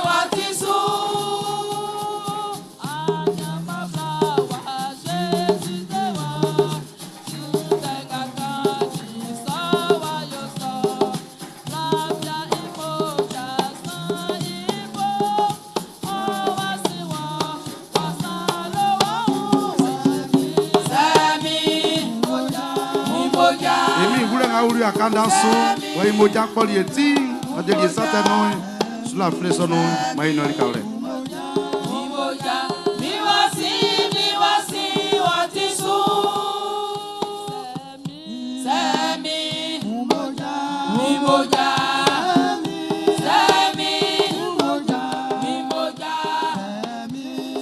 watisu. Semi mi moja Emi wule nga wulu akanda sun bo imoja kpoli eti odeli sate no su la fle so no ma ino li kawle. mi moja mi wasi watisu. Semi mi moja semi mi moja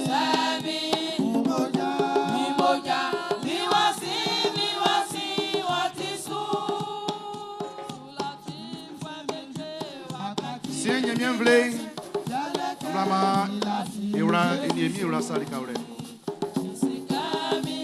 semi mi moja mi wasi watisu. Sien nyemien vle mblama ewura eni emi ewura sali kawle. Semi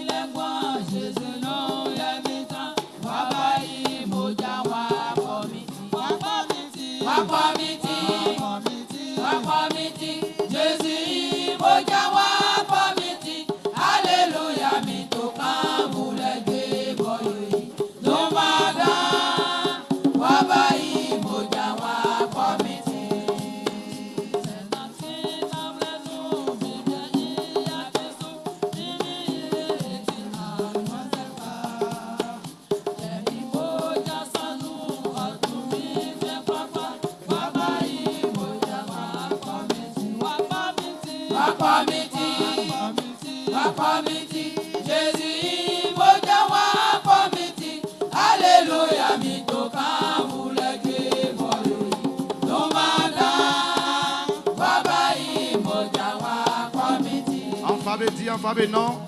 Anfa be di, anfa be non.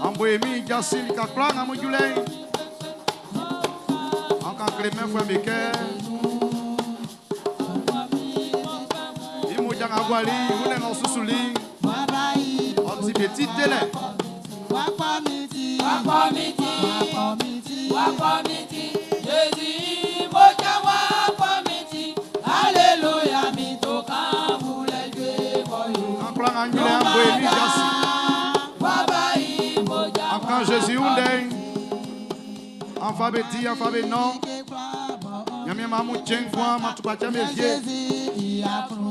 Ambo emi jasi lika kla ngamu jule. Anka kleme fwe meke. Imu janga gwali, une no susuli. Oti petit télé. Wakɔ mi ti, wakɔ mi ti, Jésus moja wakɔ mi ti, Alléluia mi to kan wulẹ jue bɔ yo. Ankla ngajule ambo emi jasi. Waba yi moja Anka Jésus unde. Anfa be di, anfa be non. Nyamie mamu chengwa matupa chame vie.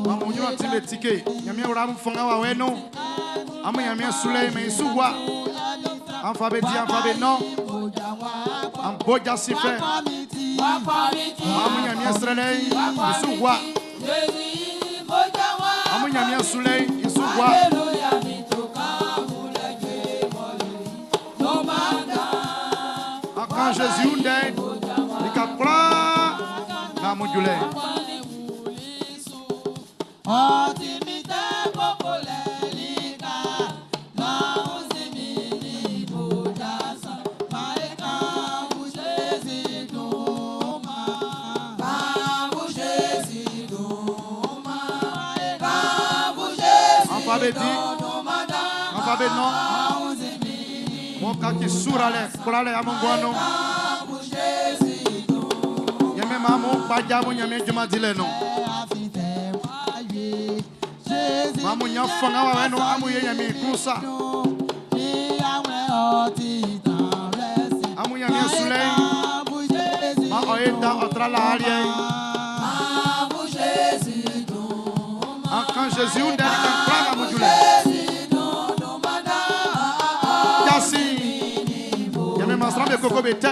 Mamu nyura timbe tike. Nyamie ura mu fonga wa weno. Amu nyamie sule me isugwa. Anfa be di, anfa be non. Ambo jasi fe. Wakɔ mi ti, Mamu nyamie srele isugwa. Jésus moja wa. Amu nyamie sule isugwa. Alléluia mi to kan wulẹ jue bɔ yo. Nomada. Anka Jésus unde. Lika kla ngamu jule. Ọtí mi tẹ́ kókó lẹ́líkà, lọ́hùn sí mi ní ìbòjá sàn, máa kàn bù ṣe sí dùn mọ́. Kàn bù ṣe sí dùn mọ́. Kàn bù ṣe sí Anfa be di, dùn mọ́ dá. anfa be non. Lọ́hùn sí mi ní Mo kaki sura le, kula le amu ngwano. kàn bù ṣe sí dùn Nyame mamu kpaja mu nyame juma dile no. Mamu nya fanga wa weno amu ye nyame kusa. Amu nyame sule. Ma oye da otra la alie. Kàn bù ṣe sí dùn mọ́. Ankan Jésus unde kan kla amu jule. Jasi. Nyame masra be koko be te.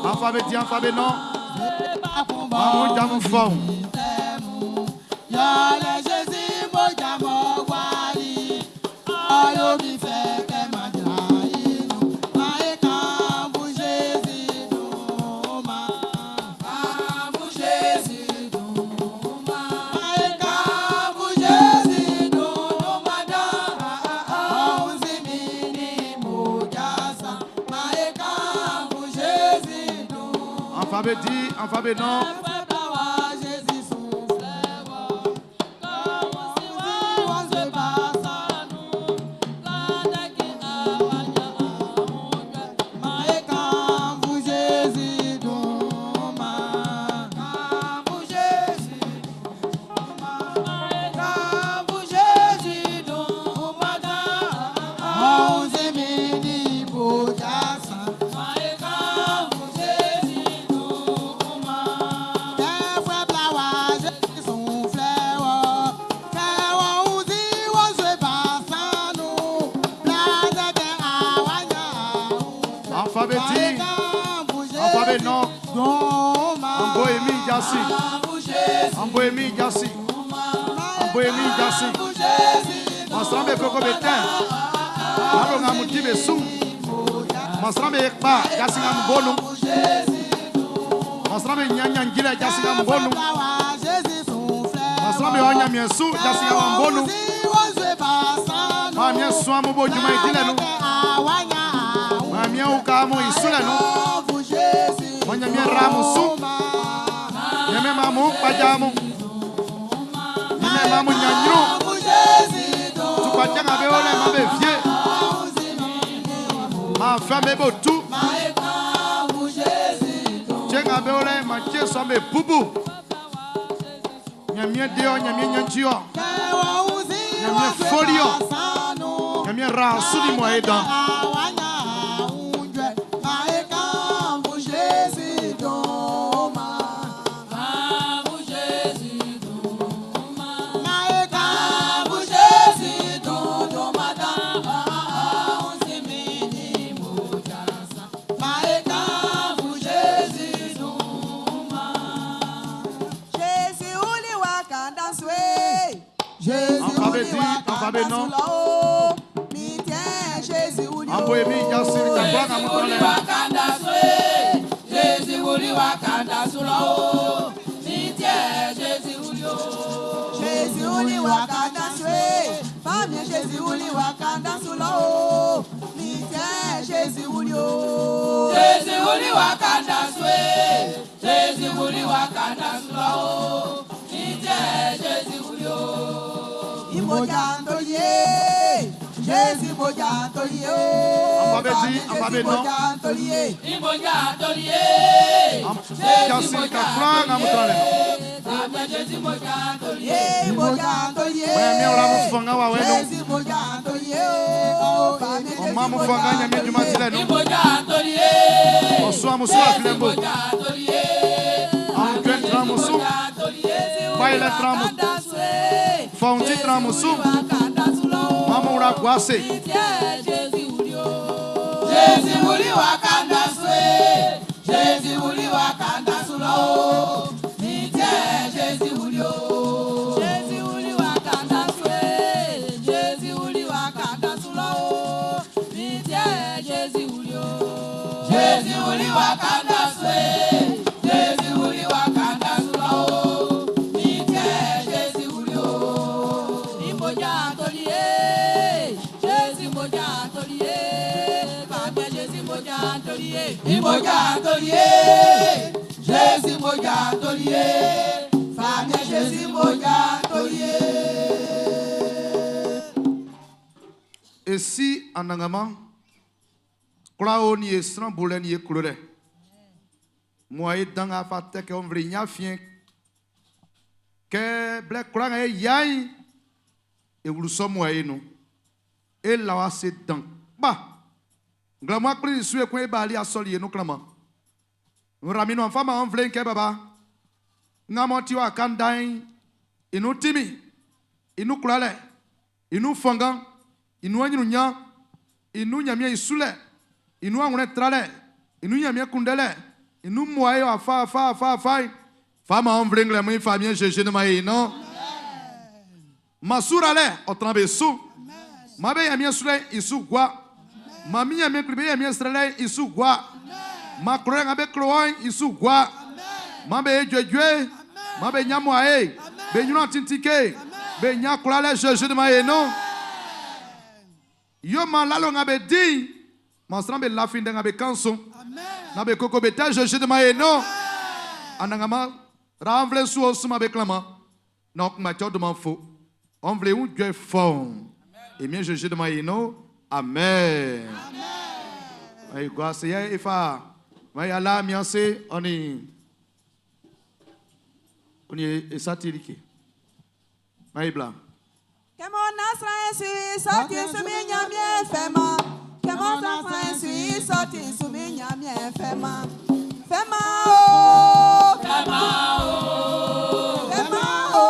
Anfa be di, anfa be non. Mamu jamu fo. Yọ̀lẹ̀ Jésù mo jà mọ́ wálé, ọlọ́mi fẹ́ kẹ́ máa jà inú, máa kàn bú Jésù dùn mọ́. Kàn bú Jésù dùn mọ́. Máa kàn bú Jésù dùn mọ́ dá. Ọ̀hún sí mi ní mo já sàn, máa kàn bú Jésù dùn. Anfa be di, anfa be non. Anfa be di, anfa be non. Ambo emi jasi. Ambo emi jasi. Ambo emi jasi. Masra be koko be te. Alo ngamu di be su. Masra be kpa jasi ngamu bonu. Masra be nyanya ngile jasi ngamu bonu. Masra be onya miesu jasi ngamu bonu. Ma miesu amu bo juma idile nu. Ma mie uka amu isule nu. Ma nyamie ramu su. Nyame mamu kpajamu. Nyame mamu nyanyru. Tukpaja nga be ole ma be vie. Ma fɛn be bo tu. Tse nga be ole ma tse sɔn be bubu. Nyamie de yɔ, nyamie nyɛntsi yɔ. Nyamie foli yɔ. Nyamie ra sudi mɔ ye dan. Jésus uli wakanda swe. be wakanda non. su lɔ o. Mi tiɛ Jésus wuli o. An bo emi jasi ka kura ka mu Wuli tɔlɛ. wakanda su e, Jésus wuli wakanda su lɔ o. Mi tiɛ Jésus wuli o. Jésus wuli wakanda su e. Famie Jésus wuli wakanda su lɔ o. Mi tiɛ Jésus wuli o. Jésus wuli wakanda su e, Jésus wuli wakanda su lɔ o. Mi tiɛ Jésus wuli o. Imoja ntoli ye. Jésus moja ntoli ye o. An ba be di, an ba be Jésus non. moja ntoli ye. Imoja ntoli ye. An jasi ka kura ka mu tɔlɛ. Famie Jésus moja ntoli ye. Ye moja ntoli ye. Bɛn mi wula mu fɔnga wa wɛ nu. Jésus moja ntoli ye o. Famie O Jésus ma mu moja fɔnga ɲami ntoli juma ye. tilɛ nu. Imoja ntoli ye. O sɔn muso la filɛ bo. Moja ntoli ye. An kɛ tran muso. Bayɛlɛ tran mu. Fɔnti tran muso. Mamu wula guase. Jésus wuli wakanda su e, Jésus wuli wakanda su lɔ o. Mi tiɛ Jésus wuli o. Jésus wuli wakanda su e. Jésus wuli wakanda su lɔ o. Mi tiɛ Jésus wuli o. Jésus wuli wakanda su e, Jésus wuli wakanda su lɔ o. Mi tiɛ Jésus wuli o. Imoja ntoli ye. Jésus moja ntoli ye. Famie Jésus moja ntoli ye. Imoja ntoli ye, Jésus moja ntoli ye. Famie Jésus moja ntoli ye. Esi anangama. Kura o ni ye sran bolɛ ni ye kulo dɛ. Mɔ ye danga fa tɛ kɛ o nfili nya fiɲɛ. Kɛ blɛ kura ŋa ye yayi. Ewulusɔ mɔ ye nu. E la wa se dan kpa. Nglamɔ akpli su ye kun e b'ale asɔli ye nu klama. Nraminu anfa ma nfili kɛ baba. Ŋamɔ tiwa kan dan yi. Inu timi. Inu kura lɛ. Inu fɔngan. Inu anyinu nya. Inu nyamia isulɛ. Inu awunɛ tra lɛ. Inu nyamia kundɛ lɛ. Inu mɔa ye afa afa afa afa yi. Fa ma nfili ŋlɛ mu fa mi zeze ne ma ye nɔ. Masura lɛ ɔtran be su. Ma be yamia sulɛ isu gua. Ma mi yamia kuli be yamia srɛ lɛ isu gua. Ma kuro ŋa be kuro wɔn isu gua. Ma be dzɔdzɔe. Ma be nyamua ye. Be nyɔnu titike. Be nya kura lɛ zeze ne ma ye nɔ. Yo ma lalo ŋa be di. Ma sran be lafi ndɛ ŋa be kanso. Na be koko be tɛ zeze ne ma ye nɔ. Anangama ranvle su o suma be klama. Na kuma tsɔ do ma fo. Ɔnvle ŋu dzɔe fɔn. Emie zeze ne ma ye nɔ. Amen. Ayi gua se ye ifa. Ma ya la miase oni. Oni esatirike. Ma ibla. Kɛmɔ nasran su sɔti sumi ɲamie fɛma. Kɛmɔ nasran su sɔti sumi ɲamie fɛma. Fɛma o. Fɛma o. Fɛma o.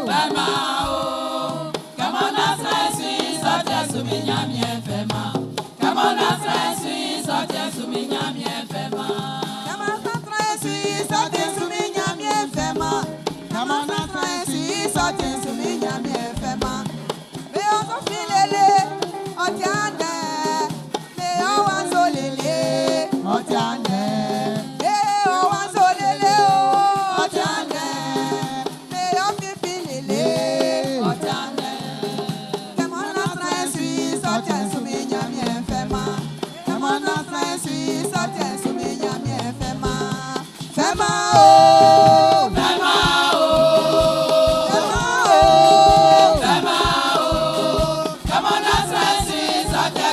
Fɛma o. Kɛmɔ nasrɛ su sɔtiɛ sumi ɲamie fɛma. Kɛmɔ nasrɛ su sɔtiɛ sumi ɲamie fɛma. Kɛmɔ nasran su sɔti sumi ɲamie fɛma. Kɛmɔ nasran su sɔti sumi ɲamie fɛma. Be ɔsɔ filele ɔti andɛ. Be ɔwa solele Ɔti anɛ. Be ɔwa solele o ɔti andɛ. Be ɔfifi lele Ɔti anɛ. Kɛmɔ nasran su sɔtiɛ sumi ɲamie fɛma. Kɛmɔ nasran su sɔtiɛ sumi ɲamie fɛma. Fɛma o. Fɛma o. Fɛma o. Fɛma o. Kɛmɔ nasrɛ su sɔtiɛ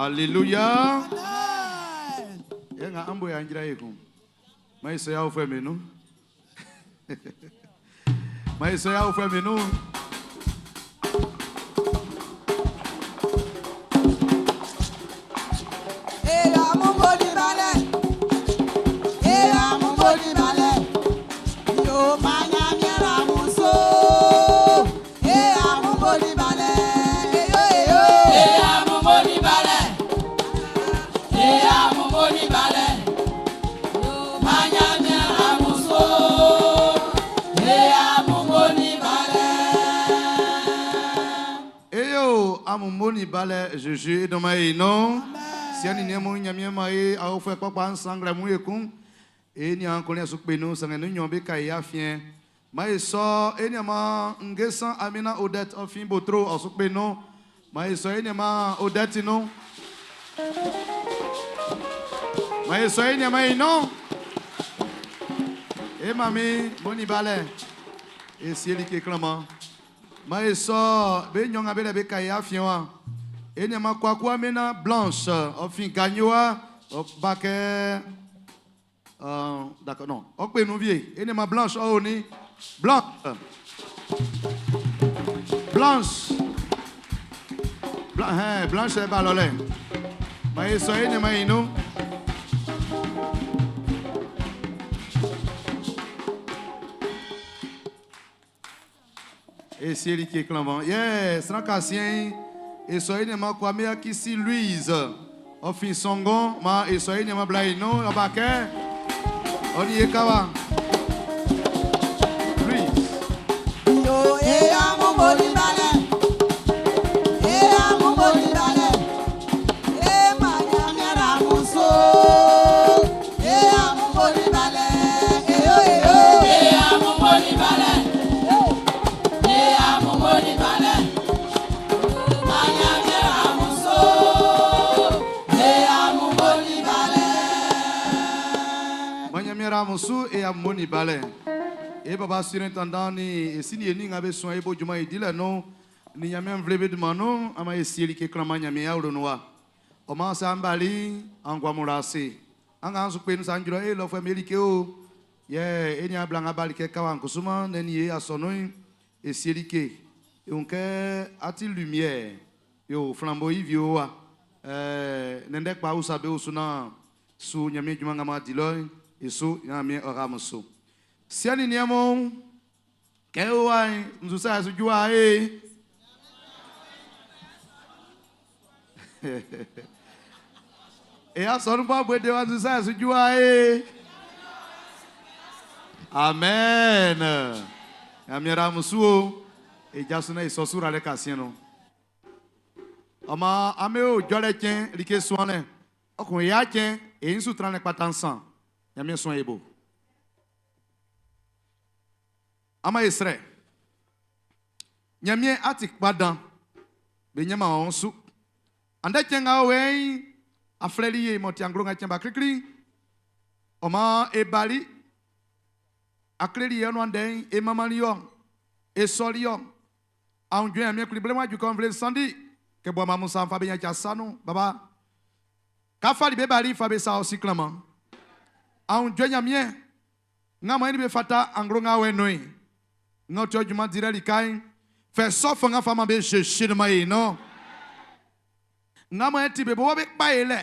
Alléluia. Ye nga ambo ya njira yeku. Maiso ya ufwe menu. Maiso ya ufwe menu. Eyo amumoni bale Jésus edoma ino. Siani ni mu nyamie ma e awofwe papa nsangle mu ekun. E ni an konya sukpenu sange nu nyombe ka ya fien. Ma e so e ni ma ngesan amina Odette ofin botro osukpenu. Ma e so e ni ma Odette no. Ma e so e ni ma ino. E mami moni bale. E sieli ke klama. Ma e so be nyonga be le be ka ya fien wa. E ni ma kwa mena blanche ofin gagnoa bake d'accord non. Ok nous vie. E ni ma blanche oh ni blanche. Blanche. Blanche, blanche e balole. Ma e so e ni ma ino. Et c'est lui qui est clamant. Yes, Rankasien. Et so e ni ma kwa me akisi Louise. Ofin songon ma e so e ni ma blaino obake. Oni ekawa. Louise. Yo e amumoni bale. E amumoni bale. E manyamera muso. E amumoni bale. E yo e yo. E amumoni bale. E amumoni bale. Manyamera muso. E amumoni bale. Manyamera muso e amumoni bale. E baba surintendant ni e sini ni ngabe soin e bo juma e dila no ni nyame mvlebe de mano ama e sieli ke klama nyame ya ulo O ma sa mbali angwa murase. Anga ansu pe nusa njuro e lo fwe meli ke o. Ye e ni abla ngabali ke kawa nkusuma neni e asono e sieli ke. E unke ati lumière yo flambeau ivio wa. Nende pa usa be usuna su nyame juma ngama diloy e su nyame oramusu. Siani niamo ke wa nzusa su jua e. E a sonu pa bwede wa nzusa su jua e. Amen. Amira musuo e jasuna e sosura le kasieno. Ama ame o jole chen like suane. Okun ya chen e insu trane patansan. Yami son ebo. Ama esre. Nyamie atik padan. Be nyama onsu. Ande chen ga we afleli ye moti anglo ga chen ba krikri. Oma e bali akleli ye no ande e mamali yo. E soli yo. Aun dwen amie kuli ble mwa ju kon vle sandi. Ke bo mamu sa fa be nya sanu baba. Ka fa li be bali fa be sa osi klaman. Aun dwen nyamie nga mo ni be fata anglo nga we noi. Nga to juma dire li kai. Fe so fo nga fa ma be je de ma ye no. Nga mo ti be bo be pa ele.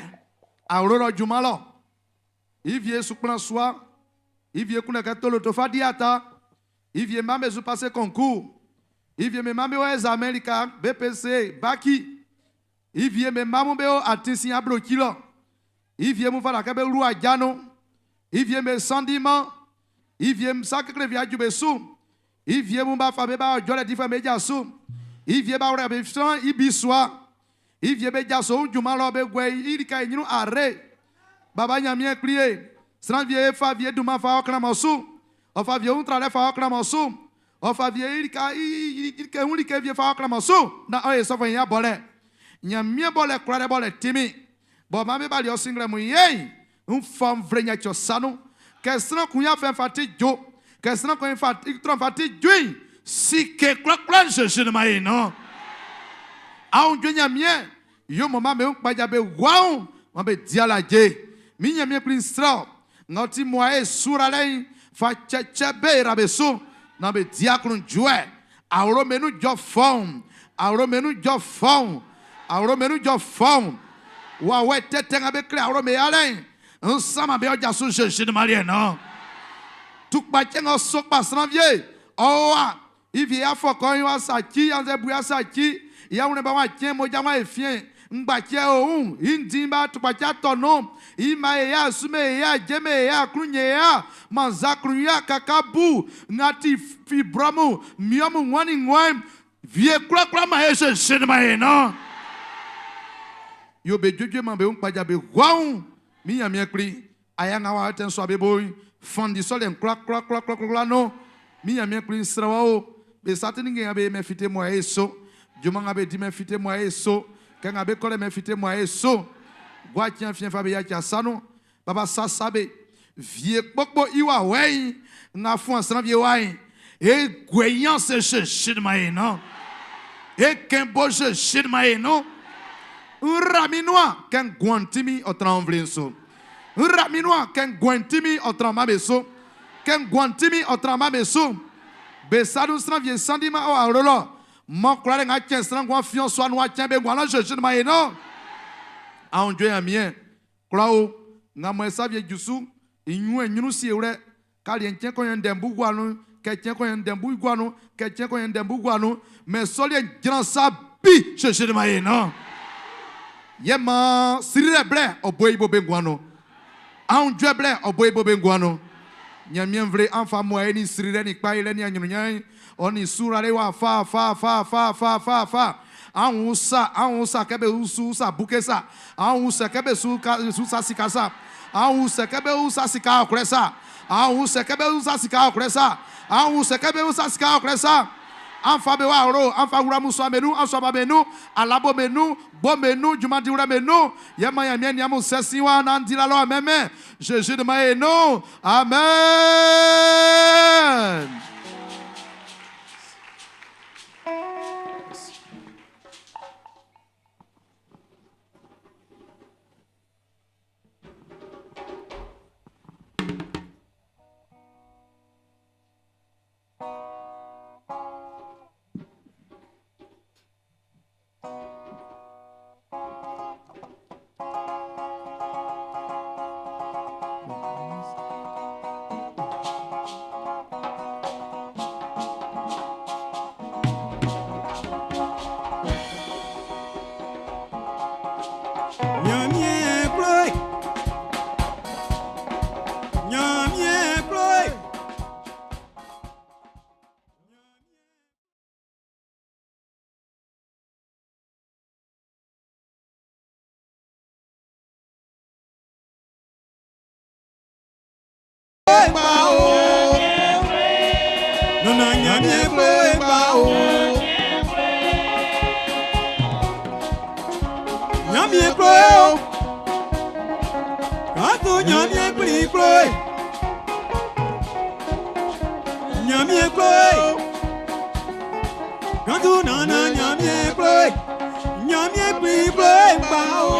Awro juma lo. Ivie su plan soir. Ivie kuna ka tolo to fa diata. Ivie ma me zu passer concours. Ivie me ma me o examen li ka BPC baki. Ivie me ma mo be o atisi abloki lo. Ivie mu fa la ka be ru ajano. Ivie me sentiment. Ivie me sa kekle via ju be su. Ivie mu ba fa be ba ojo le di fa me ja su. Ivie ba ore be fsan ibi soa. Ivie be ja so juma lo be gwe irika enyinu are. Baba nyamie plie. Sran vie fa vie duma fa okra mo su. O fa vie un tra le fa okra mo su. O fa vie irika irika un like vie fa okra mo su. Na o e so fa ya bole. Nyamie bole kura de bole timi. Bo ma be ba li o single mu ye. Un fam vrenya cho sanu. Kesran kunya fe fati jo. Kesran kunya fati tron fati jui. Si ke kura kura je je de ma ye non. Aun jo nyamie. Yo mɔ man be wun kpaja be waun, man be di alaje. Min Ɲanmiɛn Kpli n srɛ ɔ, nga ɔ ti muae suralɛ'n, fa cɛcɛ be yra be su, naan be di aklunjuɛ. Awlo'm be nun jɔ fɔun, awlo'm be nun jɔ fɔun, awlo'm be nun jɔ fɔun. Wawɛ tɛtɛ nga be kle awlo'm be yalɛ'n, n sanman be ɔ ja su Zezi dunman liɛ'n nun. Tukpacɛ nga ɔ sokpa sran wie, ɔ wa, i wie afɔkɔ'n w'a saci annzɛ bue a saci, i awlɛn ba w'a cɛn, mmoja w'a yi fiɛn, ngbaciɛ o wun, i ndin ba tukpacɛ a tɔ nun, i mma e ya, sume e ya, jeme e ya, klun nye e ya, mannza klun ya, kaka bu, nga ti fibrɔmu, miɔmu ŋwan ni ŋwan, vie kwlakwla man e Zezi man e nɔ. Yo be juejue man be wun kpaja be guaun, min Ɲanmiɛn Kpli, aya nga w'a tɛ n sua be bo'n, fandi sɔ liɛ'n kwlakwlakwlakwla nun. Min Ɲanmiɛn Kpli, n srɛ wɔ o, be sa ti ninnge nga be ye mɛn fite muae so, junman nga be di mɛn fite muae so, kɛ nga be kɔ lɛ mɛn fite muae so. Gua cɛn fiɛn fa be yaci asa nun, baba sasa be. Vie kpokpo i wawɛ'n nga fuan sran vie wa'n, e guɛ i ase Zezi man e nun. E kɛn bo Zezi man e nun. N ra min nuan kɛ nguan'n ti min ɔ tran nvle'n su. N ra min nuan kɛ nguan'n ti min ɔ tran man be su. Kɛ nguan'n ti min ɔ tran man be su. Be sa nun sran vie sanndi man ɔ awlo lɔ. Mɔ kwlalɛ nga cɛn sran nguan fiɔn sua nun wa cɛn be nguan lɔ Zezi man e nun. Aunjuɛ Ɲanmiɛn kwla o nga mɔ e sa vie ju su i ɲrun e ɲrun sie wlɛ Kaliɛ'n cɛn kɔnyɛ ndɛ'n bu gua nun, kɛ cɛn kɔnyɛ ndɛ'n bu gua nun, kɛ cɛn kɔnyɛ ndɛ'n bu gua nun, mɛ sɔliɛ'n jran sa bi Zezi man e nan. Yɛ maan srilɛ blɛ ɔ bo i bo be nguan nun. Aunjuɛ blɛ ɔ bo i bo be nguan nun. Ɲanmiɛn nvle an fa muae nin srilɛ nin kpailɛ nin aɲrunɲan'n, ɔ nin suralɛ wa fa fa fa fa fa fa fa. An wun sa, an wun sa kɛ be su sa buke sa. An wun sɛ kɛ be su ka su sa sika sa. An wun sɛ kɛ be sa sika ɔkwlɛ sa. An wun sɛ kɛ be sa sika ɔkwlɛ sa. An wun sɛ kɛ be sa sika ɔkwlɛ sa. An fa be wa awlo, an fa wla mun sua be nun, an sua ba be nun, alabo be nun, gbo be nun, junman diwlɛ be nun. Yɛ man Ɲanmiɛn nin amun sɛ sin wa naan di lalo mɛnmɛn Zezi de man e nun. Amen. Ɲanmiɛn klo e. Ɲanmiɛn klo e. Kpa o. Nana Ɲanmiɛn klo e kpa o. Ɲanmiɛn klo e o. Kanto Ɲanmiɛn kpli klo e. Ɲanmiɛn klo e. Kanto nana Ɲanmiɛn klo e. Ɲanmiɛn kpli klo e kpa o.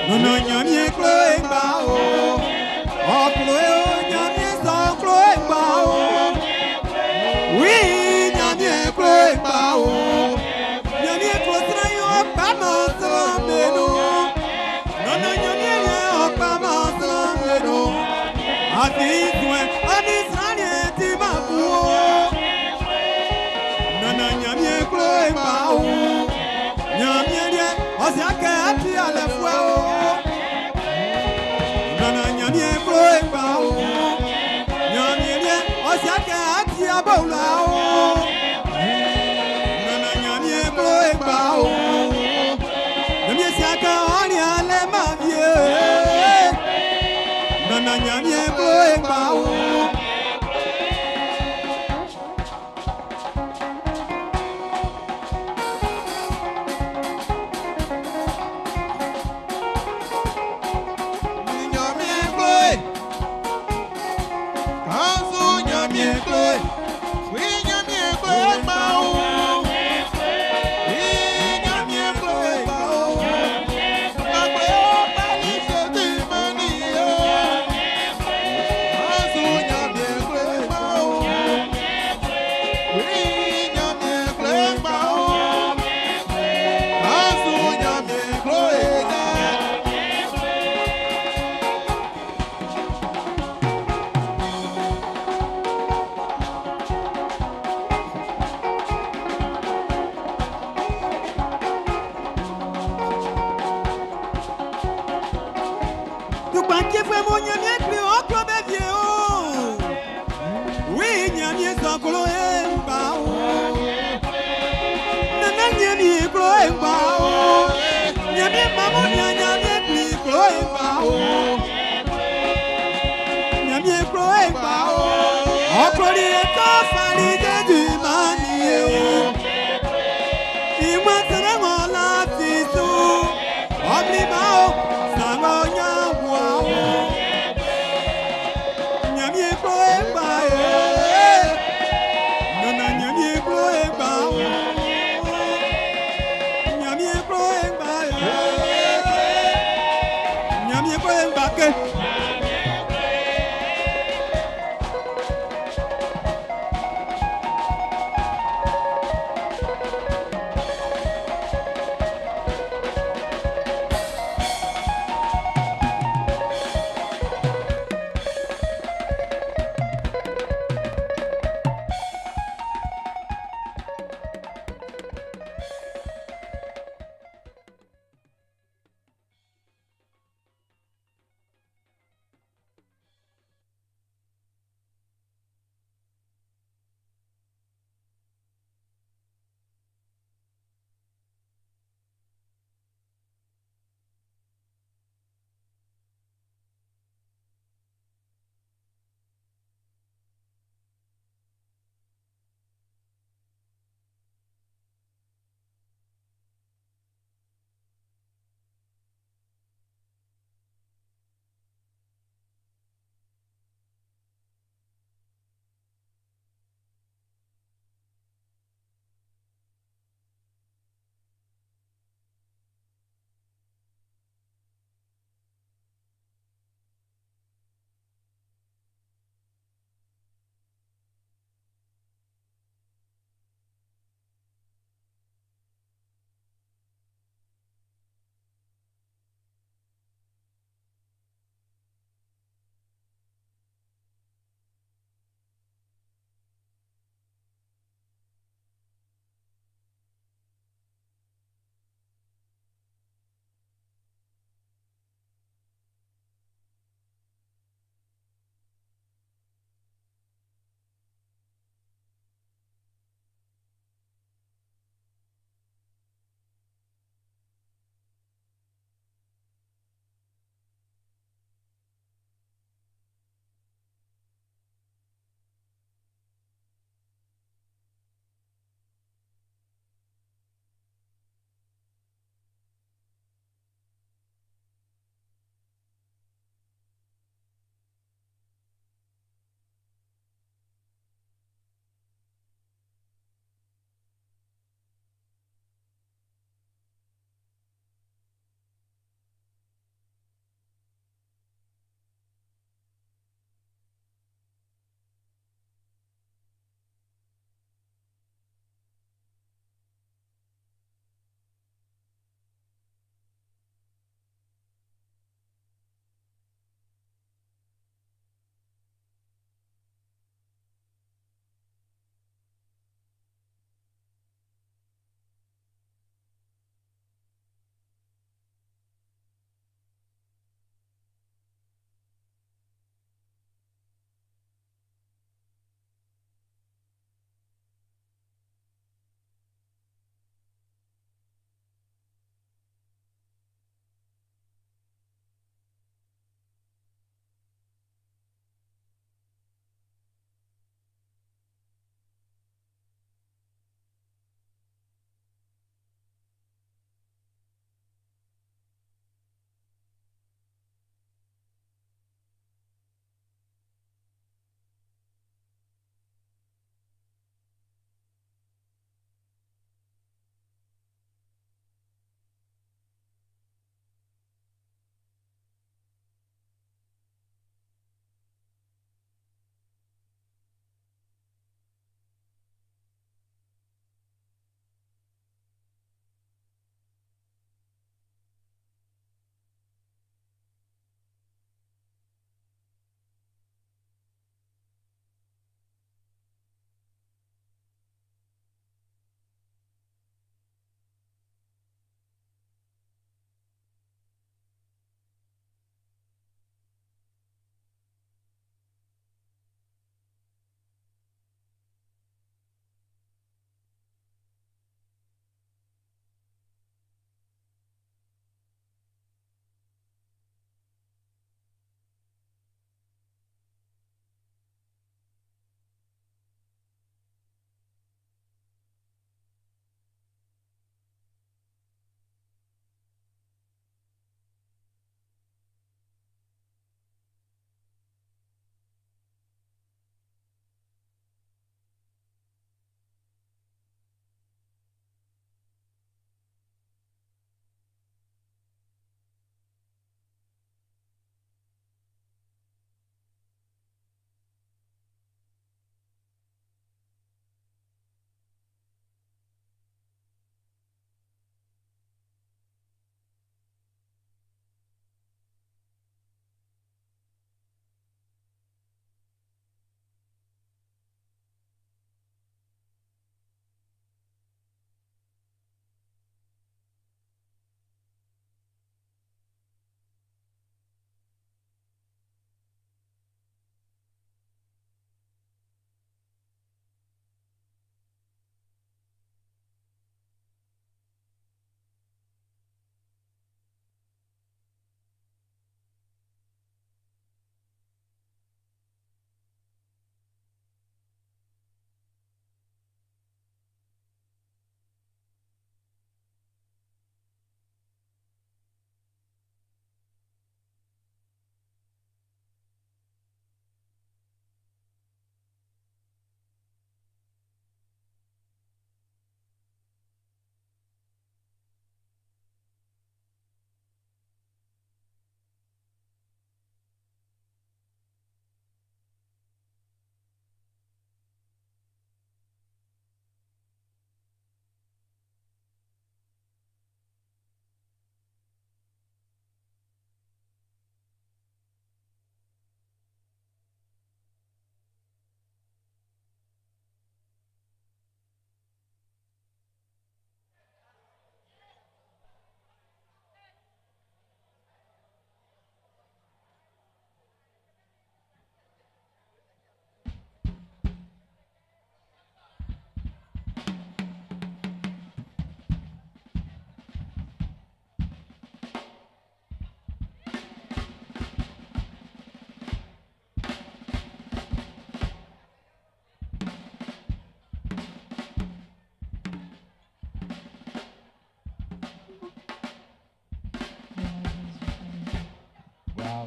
Nana Ɲanmiɛn klo e kpa o. Ɔ klo e o, Ɲanmiɛn sɔ'n klo e kpa o. Wi, Ɲanmiɛn klo e kpa o. Ɲanmiɛn klo sran yɛ ɔ kpaman sran be nun. Nana Ɲanmiɛn yɛ ɔ kpaman sran be nun. Afin tuɛn ɔ nin sran liɛ'n timan kun o. Nana Ɲanmiɛn klo e kpa o. Ɲanmiɛn liɛ ɔ si kɛ a ti alɛfuɛ o. Nana Ɲanmiɛn klo e kpa o. Ɲanmiɛn liɛ ɔ si kɛ a ti abawla o. Nana Ɲanmiɛn klo e kpa o. Ɲanmiɛn si kɛ ɔ ni alɛ ma vie. Nana Ɲanmiɛn klo e kpa o. Ɲanmiɛn klo e. Kanzu Ɲanmiɛn klo e. Wi Ɲanmiɛn klo e kpa o. Wi Ɲanmiɛn Klistfuɛ mun Ɲanmiɛn kpli ɔ klo be wie o. Wi Ɲanmiɛn sɔ klo e kpa o. Nana Ɲanmiɛn klo e kpa o. Ɲanmiɛn mamu nia Ɲanmiɛn kpli klo e kpa o. Ɲanmiɛn klo e kpa o. Ɔ kloli e kɔ fali Jésus mannin e o. Ìwọ̀n sẹ̀rẹ̀ wọn láti sùn. Ọ̀bìnrin o, sàngọ̀ yàn wà o. Ɲanmiɛn klo e kpa e. Nana Ɲanmiɛn klo e kpa o. Ɲanmiɛn klo e kpa e. Ɲanmiɛn klo e kpa ke.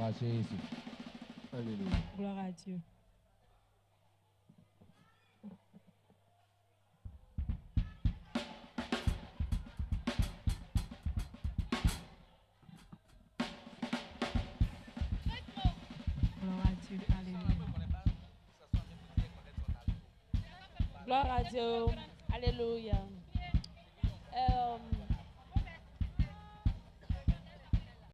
Gloire à Jésus. Alléluia. Gloire à Dieu. Gloire à Dieu. Alléluia. Gloire à Dieu. Alléluia.